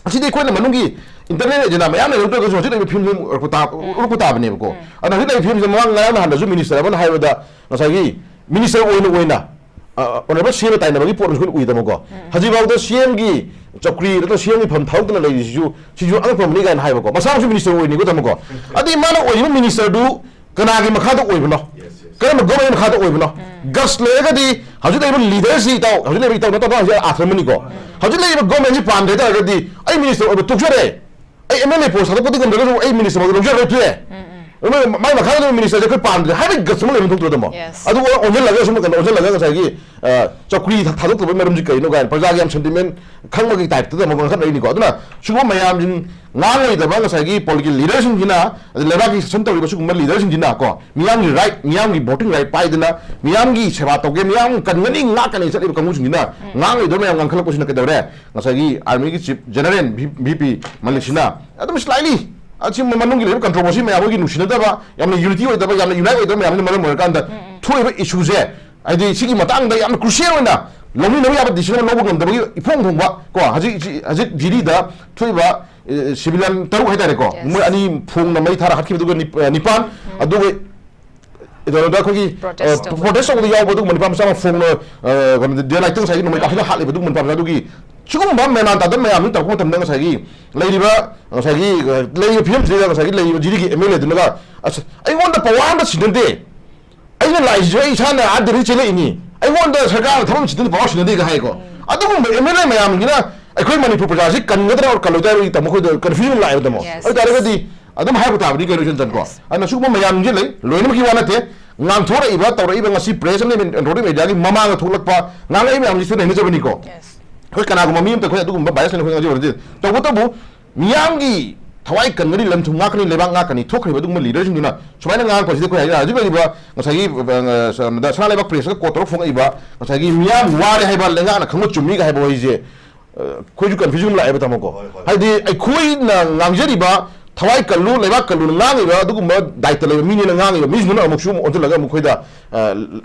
ꯑꯁꯤꯗꯤ ꯑꯩꯈꯣꯏꯅ ꯃꯅꯨꯡꯒꯤ ꯏꯟꯇꯔꯅꯦꯜ ꯑꯦꯖꯦꯟꯗꯥ ꯃꯌꯥꯝ ꯂꯩꯔꯛꯇ꯭ꯔꯒꯁꯨ ꯍꯧꯖꯤꯛ ꯂꯩꯔꯤꯕ ꯐꯤꯕꯝꯁꯤ ꯎꯔꯛꯄ ꯇꯥ-, ꯎꯔꯛꯄ ꯇꯥꯕꯅꯦꯕꯀꯣ꯫ ꯑꯗꯨꯅ ꯍꯧꯖꯤꯛ ꯂꯩꯔꯤꯕ ꯐꯤꯕꯝꯁꯤ ꯃꯃꯥꯡ ꯉꯔꯥꯡ ꯅꯍꯥꯟꯗꯁꯨ ꯃꯤꯅꯤꯁꯇꯔ ꯑꯃꯅ ꯍꯥꯏꯕꯗ ꯉꯁꯥꯏꯒꯤ ꯃꯤꯅꯤꯁꯇꯔ ꯑꯣꯏꯅ ꯑꯣꯏꯅ, ꯑ, ꯑ, ꯑꯣꯅꯔꯦꯕꯜ ꯁꯤ ꯑꯦꯝꯅ ꯇꯥꯏꯅꯕꯒꯤ ꯄꯣꯠ ꯑꯃꯁꯨ ꯑꯩꯈꯣꯏꯅ ꯎꯏꯗꯕꯀꯣ꯫ ꯍꯧꯖꯤꯛꯐꯥꯎꯗ ꯁꯤ ꯑꯦꯝꯒꯤ ꯆꯧꯀ꯭ꯔꯤ ꯅꯠꯇ꯭ꯔꯒ ꯁꯤ ꯑꯦꯝꯒꯤ ꯐꯝ ꯊꯥꯗꯣꯛꯇꯅ ꯂꯩꯔꯤꯁꯤꯁꯨ, ꯁꯤꯁꯨ ꯑꯉꯛꯄ ꯑꯃꯅꯤ ꯀꯥꯏꯅ ꯍꯥꯏꯕꯀꯣ꯫ ꯃꯁꯥꯃꯛꯁꯨ ꯃꯤꯅꯤꯁꯇꯔ ꯑꯣꯏꯅꯤꯀꯣ, ꯇꯥꯃꯣꯀꯣ꯫ ꯑꯗꯩ ꯃꯥꯅ ꯑꯣꯏꯔꯤꯕ ꯃꯤꯅꯤꯁꯇꯔꯗꯨ ꯀꯅꯥꯒꯤ ꯃꯈꯥꯗ ꯑꯣꯏꯕꯅꯣ? ꯀꯔꯝꯕ ꯒꯣꯔꯃꯦꯟ ꯃꯈꯥꯗ ꯑꯣꯏꯕꯅꯣ? ꯒꯠꯁ ꯂꯩꯔꯒꯗꯤ ꯍꯧꯖꯤꯛ ꯂꯩꯔꯤꯕ ꯂꯤꯗꯔꯁꯤ, ꯏꯇꯥꯎ, ꯍꯧꯖꯤꯛ ꯂꯩꯔꯤꯕ ꯏꯇꯥꯎ ꯅꯠꯇ꯭ꯔꯣ ꯍꯧꯖꯤꯛ ꯑꯥꯔꯊ ꯑꯃꯅꯤꯀꯣ꯫ ꯍꯧꯖꯤꯛ ꯂꯩꯔꯤꯕ ꯒꯣꯔꯃꯦꯟꯁꯤ ꯄꯥꯝꯗ꯭ꯔꯦ ꯇꯥꯔꯒꯗꯤ ꯑꯩ ꯃꯤꯅꯤꯁꯇꯔ ꯑꯣꯏꯕ ꯇꯣꯛꯆꯔꯦ, ꯑꯩ ꯑꯦꯝ ꯑꯦꯜ ꯑꯦ ꯄꯣꯁ ꯊꯥꯗꯣꯛꯄꯗꯤ ꯉꯝꯗ꯭ꯔꯒꯁꯨ ꯑꯩ ꯃꯤꯅꯤꯁꯇꯔ ꯑꯣꯏꯕ ꯂꯧꯖꯔꯔꯣꯏ, ꯇꯣꯛꯑꯦ꯫ ꯃꯥꯏ ꯃꯈꯥꯗ ꯂꯩꯕ ꯃꯤꯅꯤꯁꯇꯔꯁꯦ ꯑꯩꯈꯣꯏ ꯄꯥꯝꯗ꯭ꯔꯦ ꯍꯥꯏꯕꯒꯤ ꯒꯠꯁ ꯑꯃ ꯂꯩꯕ ꯊꯣꯛꯇ꯭ꯔꯣ, ꯇꯥꯃꯣ? ꯑꯗꯨꯒ ꯑꯣꯟꯁꯤꯜꯂꯒ ꯁꯨꯝ ꯀꯩꯅꯣ ꯑꯣꯟꯁꯤꯜꯂꯒ ꯉꯁꯥꯏꯒꯤ, ꯑ, ꯆꯧꯀ꯭ꯔꯤ ꯊꯥ-, ꯊꯥꯗꯣꯛꯇꯕꯒꯤ ꯃꯔꯝꯁꯤ ꯀꯩꯅꯣ ꯀꯥꯏꯅ ꯄ꯭ꯔꯖꯥꯒꯤ ꯌꯥꯝ ꯁꯦꯟꯇꯤꯃꯦꯟ ꯈꯪꯕꯒꯤ ꯇꯥꯏꯞꯇ ꯇꯥꯃꯣ ꯉꯥꯡꯈꯠꯂꯛꯏꯅꯤꯀꯣ꯫ ꯑꯗꯨꯅ ꯁꯤꯒꯨꯝꯕ ꯃꯌꯥꯝꯁꯤꯡ ꯉꯥꯡꯂꯣꯏꯗꯕ ꯉꯁꯥꯏꯒꯤ ꯄꯣꯂꯤꯇꯤꯀꯦꯜ ꯂꯤꯗꯔꯁꯤꯡꯁꯤꯅ, ꯑꯗꯩ ꯂꯩꯕꯥꯛꯀꯤ ꯁꯦꯁꯟ ꯇꯧꯔꯤꯕ ꯁꯤꯒꯨꯝꯕ ꯂꯤꯗꯔꯁꯤꯡꯁꯤꯅ ꯀꯣ, ꯃꯤꯌꯥꯝꯒꯤ ꯔꯥꯏꯠ, ꯃꯤꯌꯥꯝꯒꯤ ꯚꯣꯇꯤꯡ ꯔꯥꯏꯠ ꯄꯥꯏꯗꯅ ꯃꯤꯌꯥꯝꯒꯤ ꯁꯦꯕꯥ ꯇꯧꯒꯦ, ꯃꯤꯌꯥꯝ ꯀꯟꯒꯅꯤ, ꯉꯥꯛꯀꯅꯤ ꯆꯠꯂꯤꯕ ꯀꯥꯡꯕꯨꯁꯤꯡꯁꯤꯅ ꯉꯥꯡꯂꯣꯏꯗꯕ ꯃꯌꯥꯝ ꯉꯥꯡꯈꯠꯂꯛꯄꯁꯤꯅ ꯀꯩꯗꯧꯔꯦ? ꯉꯁꯥꯏꯒꯤ ꯑꯥꯔꯃꯤꯒꯤ ꯆꯤꯐ ꯖꯦꯅꯔꯦꯜ ꯚꯤ-, ꯚꯤ ꯄꯤ ꯃꯂꯤꯛꯁꯤꯅ ꯑꯗꯨꯝ ꯁ꯭ꯂꯥꯏꯂꯤ ꯑꯁꯤ ꯃꯅꯨꯡꯒꯤ ꯂꯩꯔꯤꯕ ꯀꯟꯇ꯭ꯔꯣꯚꯔꯁꯤ ꯃꯌꯥꯝ ꯑꯃꯒꯤ ꯅꯨꯡꯁꯤꯅꯗꯕ, ꯌꯥꯝꯅ ꯌꯨꯅꯤꯇꯤ ꯑꯣꯏꯗꯕ, ꯌꯥꯝꯅ ꯌꯨꯅꯥꯏꯠ ꯑꯣꯏꯗꯕ ꯃꯌꯥꯝꯅ ꯃꯔꯝ ꯑꯣꯏꯔꯀꯥꯟꯗ ꯊꯣꯛꯏꯕ ꯏꯁꯨꯁꯦ, ꯍꯥꯏꯗꯤ ꯁꯤꯒꯤ ꯃꯇꯥꯡꯗ ꯌꯥꯝꯅ ꯀ꯭ꯔꯨꯁꯤꯌꯦꯜ ꯑꯣꯏꯅ ꯂꯧꯃꯤꯟꯅꯕ ꯌꯥꯕ decision ꯑꯃ ꯂꯧꯕ ꯉꯝꯗꯕꯒꯤ ꯏꯐꯣꯡ ꯐꯣꯡꯕ ꯀꯣ, ꯍꯧꯖꯤꯛ ꯍꯧꯖꯤꯛ ꯖꯤꯔꯤꯗ ꯊꯣꯛꯏꯕ civilian ꯇꯔꯨꯛ ꯍꯥꯏꯇꯥꯔꯦꯀꯣ, ꯃꯣꯏ ꯑꯅꯤ ꯐꯣꯡꯅ ꯃꯩ ꯊꯥꯔ ꯍꯥꯠꯈꯤꯕꯗꯨꯒ ꯅꯤꯄꯥꯟ, ꯑꯗꯨꯒ ꯀꯩꯅꯣꯗ ꯑꯩꯈꯣꯏꯒꯤ ꯄ꯭ꯔꯣꯇꯦꯁ ꯇꯧꯕꯗ ꯌꯥꯎꯕ ꯑꯗꯨꯒꯨꯝꯕ ꯅꯤꯄꯥ ꯃꯆꯥ ꯑꯃ ꯐꯣꯡꯅ ꯀꯩꯅꯣ ꯗꯦ ꯂꯥꯏꯠꯇ ꯉꯁꯥꯏꯒꯤ ꯅꯣꯡꯃꯩ ꯀꯥꯞꯁꯤꯜꯂ ꯍꯥꯠꯂꯤꯕ ꯑꯗꯨꯒꯨꯝꯕ ꯅꯤꯄꯥ ꯃꯆꯥ ꯑꯗꯨꯒꯤ ꯁꯤꯒꯨꯝꯕ ꯃꯦꯂꯥꯟ ꯇꯥꯗꯕ ꯃꯌꯥꯝꯗꯨ ꯇꯧꯔꯛꯄ ꯃꯇꯝꯗ ꯉꯁꯥꯏꯒꯤ ꯂꯩꯔꯤꯕ ꯉꯁꯥꯏꯒꯤ ꯂꯩꯔꯤꯕ ꯐꯤꯕꯝꯁꯤꯗ ꯉꯁꯥꯏꯒꯤ ꯂꯩꯔꯤꯕ ꯖꯤꯔꯤꯒꯤ ꯑꯦꯝ ꯑꯦꯜ ꯑꯦꯗꯨꯅꯒ ꯑꯁ ꯑꯩꯉꯣꯟꯗ ꯄꯋꯥꯔ ꯑꯝꯇ ꯁꯤꯟꯅꯗꯦ, ꯑꯩꯅ ꯂꯥꯛꯏꯁꯤꯁꯨ ꯑꯩ ꯏꯁꯥꯅ ꯑꯥ ꯗꯦꯜꯂꯤ ꯆꯦꯜꯂꯛꯏꯅꯤ, ꯑꯩꯉꯣꯟꯗ ꯁꯔꯀꯥꯔꯅ ꯊꯕꯛ ꯑꯃ ꯁꯤꯟꯅꯗꯦ, ꯄꯋꯥꯔ ꯁꯤꯟꯅꯗꯦꯒ ꯍꯥꯏꯀꯣ꯫ ꯑꯗꯨꯒꯨꯝꯕ ꯑꯦꯝ ꯑꯦꯜ ꯑꯦ ꯃꯌꯥꯝꯒꯤꯅ ꯑꯩꯈꯣꯏ ꯃꯅꯤꯄꯨꯔ ꯄ꯭ꯔꯖꯥꯁꯤ ꯀꯟꯒꯗ꯭ꯔꯥ ꯑꯣꯔ ꯀꯜꯂꯣꯏꯗ꯭ꯔꯥ ꯍꯥꯏꯕꯒꯤ ꯇꯥꯃꯣ ꯑꯩꯈꯣꯏꯗ ꯀꯟꯐ꯭ꯌꯨꯖꯟ ꯂꯥꯛꯑꯦꯕ ꯇꯥꯃꯣ꯫ ꯑꯗꯨ ꯇꯥꯔꯒꯗꯤ ꯑꯗꯨꯝ ꯍꯥꯏꯕ ꯇꯥꯕꯅꯤ ꯀꯩꯅꯣ ꯏꯆꯟ ꯆꯟ ꯀꯣ꯫ ꯑꯗꯨꯅ ꯁꯤꯒꯨꯝꯕ ꯃꯌꯥꯝꯁꯦ ꯂꯩ, ꯂꯣꯏꯅꯃꯛꯀꯤ ꯋꯥ ꯅꯠꯇꯦ꯫ ꯉꯥꯡꯊꯣꯔꯛꯏꯕ ꯇꯧꯔꯛꯏꯕ ꯉꯁꯤ ꯄ꯭ꯔꯦꯁ ꯑꯃꯗꯤ ꯏꯂꯦꯛꯇ꯭ꯔꯣꯅꯤꯛ ꯃꯦꯗꯤꯌꯥꯒꯤ ꯃꯃꯥꯡꯗ ꯊꯣꯛꯂꯛꯄ ꯉꯥꯡꯉꯛꯏ ꯃꯌꯥꯝꯁꯤꯁꯨ ꯅꯩꯅꯖꯕꯅꯤꯀꯣ꯫ ꯑꯩꯈꯣꯏ ꯀꯅꯥꯒꯨꯝꯕ ꯃꯤ ꯑꯝꯇ ꯑꯩꯈꯣꯏ ꯑꯗꯨꯒꯨꯝꯕ ꯕꯥꯏꯁ ꯂꯩꯅ ꯑꯩꯈꯣꯏ ꯉꯥꯡꯖꯕ ꯅꯠꯇꯦ꯫ ꯇꯧꯕꯇꯕꯨ ꯃꯤꯌꯥꯝꯒꯤ ꯊꯋꯥꯏ ꯀꯟꯒꯅꯤ, ꯂꯟ ꯊꯨꯝ ꯉꯥꯛꯀꯅꯤ, ꯂꯩꯕꯥꯛ ꯉꯥꯛꯀꯅꯤ ꯊꯣꯛꯈ꯭ꯔꯤꯕ ꯑꯗꯨꯒꯨꯝꯕ ꯂꯤꯗꯔꯁꯤꯡꯗꯨꯅ ꯁꯨꯃꯥꯏꯅ ꯉꯥꯡꯉꯛꯄꯁꯤꯗ ꯑꯩꯈꯣꯏ ꯍꯥꯏ ꯍꯧꯖꯤꯛ ꯂꯩꯔꯤꯕ ꯉꯁꯥꯏꯒꯤ ꯁꯅꯥ ꯂꯩꯕꯥꯛ ꯄ꯭ꯔꯦꯁꯀ ꯀꯣꯠ ꯇꯧꯔꯒ ꯐꯣꯡꯉꯛꯏꯕ ꯉꯁꯥꯏꯒꯤ ꯃꯤꯌꯥꯝ ꯋꯥꯔꯦ ꯍꯥꯏꯕ ꯂꯩꯉꯥꯛꯅ ꯈꯪꯕ ꯆꯨꯝꯃꯤꯒ ꯍꯥꯏꯕ ꯋꯥꯍꯩꯁꯦ ꯑꯩꯈꯣꯏꯁꯨ ꯀꯟꯐ꯭ꯌꯨꯖꯟ ꯂꯥꯛꯑꯦꯕ ꯇꯥꯃꯣꯀꯣ꯫ ꯍꯥꯏꯗꯤ ꯑꯩꯈꯣꯏꯅ ꯉꯥꯡꯖꯔꯤꯕ ꯊꯋꯥꯏ ꯀꯜꯂꯨ, ꯂꯩꯕꯥꯛ ꯀꯜꯂꯨꯅ ꯉꯥꯡꯉꯤꯕ ꯑꯗꯨꯒꯨꯝꯕ ꯗꯥꯏꯇ ꯂꯩꯕ ꯃꯤꯅꯦꯅ ꯉꯥꯡꯉꯤꯕ ꯃꯤꯁꯤꯡꯗꯨꯅ ꯑꯃꯨꯛꯁꯨ ꯑꯃꯨꯛ ꯑꯣꯟꯁꯤꯜꯂꯒ ꯑꯃꯨꯛ ꯑꯩꯈꯣꯏꯗ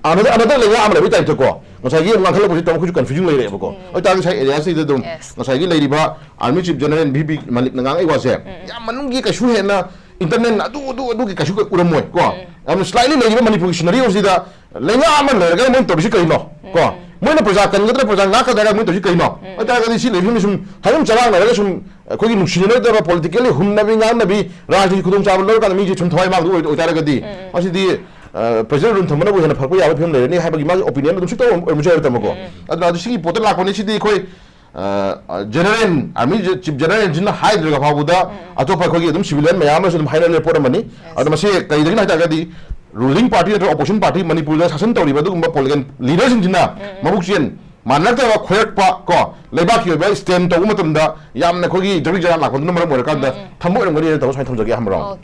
ꯑꯅꯗ ꯑꯅꯗ ꯂꯩꯉꯥꯛ ꯑꯃ ꯂꯩꯕꯒꯤ ꯇꯥꯏꯞꯇꯀꯣ ꯉꯁꯥꯏꯒꯤ ꯑꯃꯨꯛ ꯉꯥꯡꯈꯠꯂꯛꯄꯁꯤ ꯇꯥꯃꯣ ꯑꯩꯈꯣꯏꯁꯨ ꯀꯟꯐ꯭ꯌꯨꯖꯟ ꯂꯩꯔꯛꯑꯦꯕꯀꯣ꯫ ꯑꯗꯨ ꯑꯣꯏꯇꯥꯔꯒꯗꯤ ꯉꯁꯥꯏ ꯑꯦꯔꯤꯌꯥꯁꯤꯗ ꯑꯗꯨꯝ ꯉꯁꯥꯏꯒꯤ ꯂꯩꯔꯤꯕ army chief general V P ꯃꯂꯤꯛꯅ ꯉꯥꯡꯉꯛꯏ ꯋꯥꯁꯦ ꯌꯥꯝ ꯃꯅꯨꯡꯒꯤ ꯀꯩꯁꯨ ꯍꯦꯟꯅ ꯏꯟꯇꯔꯅꯦꯜ ꯑꯗꯨ ꯑꯗꯨ ꯑꯗꯨꯒꯤ ꯀꯩꯁꯨ ꯎꯔꯝꯃꯣꯏ ꯀꯣ꯫ ꯌꯥꯝꯅ ꯁ꯭ꯂꯥꯏꯠꯂꯤ ꯂꯩꯔꯤꯕ ꯃꯅꯤꯄꯨꯔꯒꯤ ꯁꯤꯅꯔꯤ ꯑꯁꯤꯗ ꯂꯩꯉꯥꯛ ꯑꯃ ꯂꯩꯔꯒ ꯃꯣꯏꯅ ꯇꯧꯔꯤꯁꯤ ꯀꯔꯤꯅꯣ ꯀꯣ? ꯃꯣꯏꯅ ꯄ꯭ꯔꯖꯥ ꯀꯟꯒꯗ꯭ꯔꯥ ꯄ꯭ꯔꯖꯥ ꯉꯥꯛꯀꯗ꯭ꯔꯥ ꯃꯣꯏꯅ ꯇꯧꯔꯤꯁꯤ ꯀꯔꯤꯅꯣ? ꯑꯣꯏꯇꯥꯔꯒꯗꯤ ꯁꯤ ꯂꯩꯐꯝꯁꯤ ꯁꯨꯝ ꯍꯥꯏꯔꯝ ꯆꯔꯥꯡꯅꯔꯒ ꯁꯨꯝ ꯑꯩꯈꯣꯏꯒꯤ ꯅꯨꯡꯁꯤꯅꯔꯣꯏꯗꯕ ꯄꯣꯂꯤꯇꯤꯀꯦꯜꯂꯤ ꯍꯨꯟꯅꯕꯤ ꯉꯥꯡꯅꯕꯤ ꯔꯥꯖꯅꯤꯇꯤ ꯈꯨꯗꯣꯡꯆꯥꯕ ꯂꯧꯔꯀꯥꯟꯗ ꯃꯤꯁꯦ ꯁꯨꯝ ꯊꯋꯥꯏ ꯃꯥꯡꯗꯕ ꯑꯣꯏ-, ꯑꯣꯏꯇꯥꯔꯒꯗꯤ ꯃꯁꯤꯗꯤ ꯄ꯭ꯔꯦꯖꯤꯗꯦꯟ ꯔꯨꯜ ꯊꯝꯕꯅꯕꯨ ꯍꯦꯟꯅ ꯐꯔꯛꯄ ꯌꯥꯕ ꯐꯤꯕꯝ ꯂꯩꯔꯅꯤ ꯍꯥꯏꯕꯒꯤ ꯃꯥꯒꯤ ꯑꯣꯄꯤꯅꯤꯌꯟ ꯑꯗꯨꯝ ꯁꯤ ꯇꯧꯔꯝꯕꯁꯨ ꯌꯥꯏ ꯇꯥꯃꯣꯀꯣ꯫ ꯑꯗꯨꯅ ꯑꯗꯨ ꯁꯤꯒꯤ ꯄꯣꯠꯇ ꯂꯥꯛꯄꯅꯤ꯫ ꯁꯤꯗꯤ ꯑꯩꯈꯣꯏ ꯖꯦꯅꯔꯦꯜ ꯑꯥꯔꯃꯤ ꯆꯤꯐ ꯖꯦꯅꯔꯦꯜꯁꯤꯅ ꯍꯥꯏꯗ꯭ꯔꯒ ꯐꯥꯎꯕꯗ ꯑꯇꯣꯞꯄ ꯑꯩꯈꯣꯏꯒꯤ ꯑꯗꯨꯝ ꯁꯤꯚꯤꯂꯤꯌꯟ ꯃꯌꯥꯝ ꯑꯃꯁꯨ ꯑꯗꯨꯝ ꯍꯥꯏꯅꯔꯦ ꯄꯣꯠ ꯑꯃꯅꯤ꯫ ꯑꯗꯣ ꯃꯁꯤ ꯀꯔꯤꯗꯒꯤꯅꯣ ꯍꯥꯏ ꯇꯥꯔꯒꯗꯤ ꯔꯨꯂꯤꯡ ꯄꯥꯔꯇꯤ ꯅꯠꯇ꯭ꯔꯒ ꯑꯣꯄꯣꯖꯤꯁꯟ ꯄꯥꯔꯇꯤ ꯃꯅꯤꯄꯨꯔꯗ ꯁꯥꯁꯟ ꯇꯧꯔꯤꯕ ꯑꯗꯨꯒꯨꯝꯕ ꯄꯣꯂꯤꯇꯤꯀꯦꯜ ꯂꯤꯗꯔꯁꯤꯡꯁꯤꯅ ꯃꯕꯨꯛ ꯆꯦꯟ ꯃꯥꯟꯅꯔꯛꯇꯕ ꯈꯣꯏꯔꯛꯄ ꯀꯣ ꯂꯩꯕꯥꯛꯀꯤ ꯑꯣꯏꯕ ꯁ꯭ꯇꯦꯝ ꯇꯧꯕ ꯃꯇꯝꯗ ꯌꯥꯝꯅ ꯑꯩꯈꯣꯏꯒꯤ ꯖꯕꯤꯛ ꯖꯔꯥ ꯂꯥꯛꯄꯗꯨꯅ ꯃꯔꯝ ꯑꯣꯏꯔꯀꯥꯟꯗ ꯊꯝꯕ ꯑꯣꯏꯔꯝꯒꯅꯤ ꯍꯥꯏꯅ ꯇꯧꯔ ꯁꯨꯃꯥꯏꯅ ꯊꯝꯖꯒꯦ ꯍꯝꯕ꯭ꯔꯣ꯫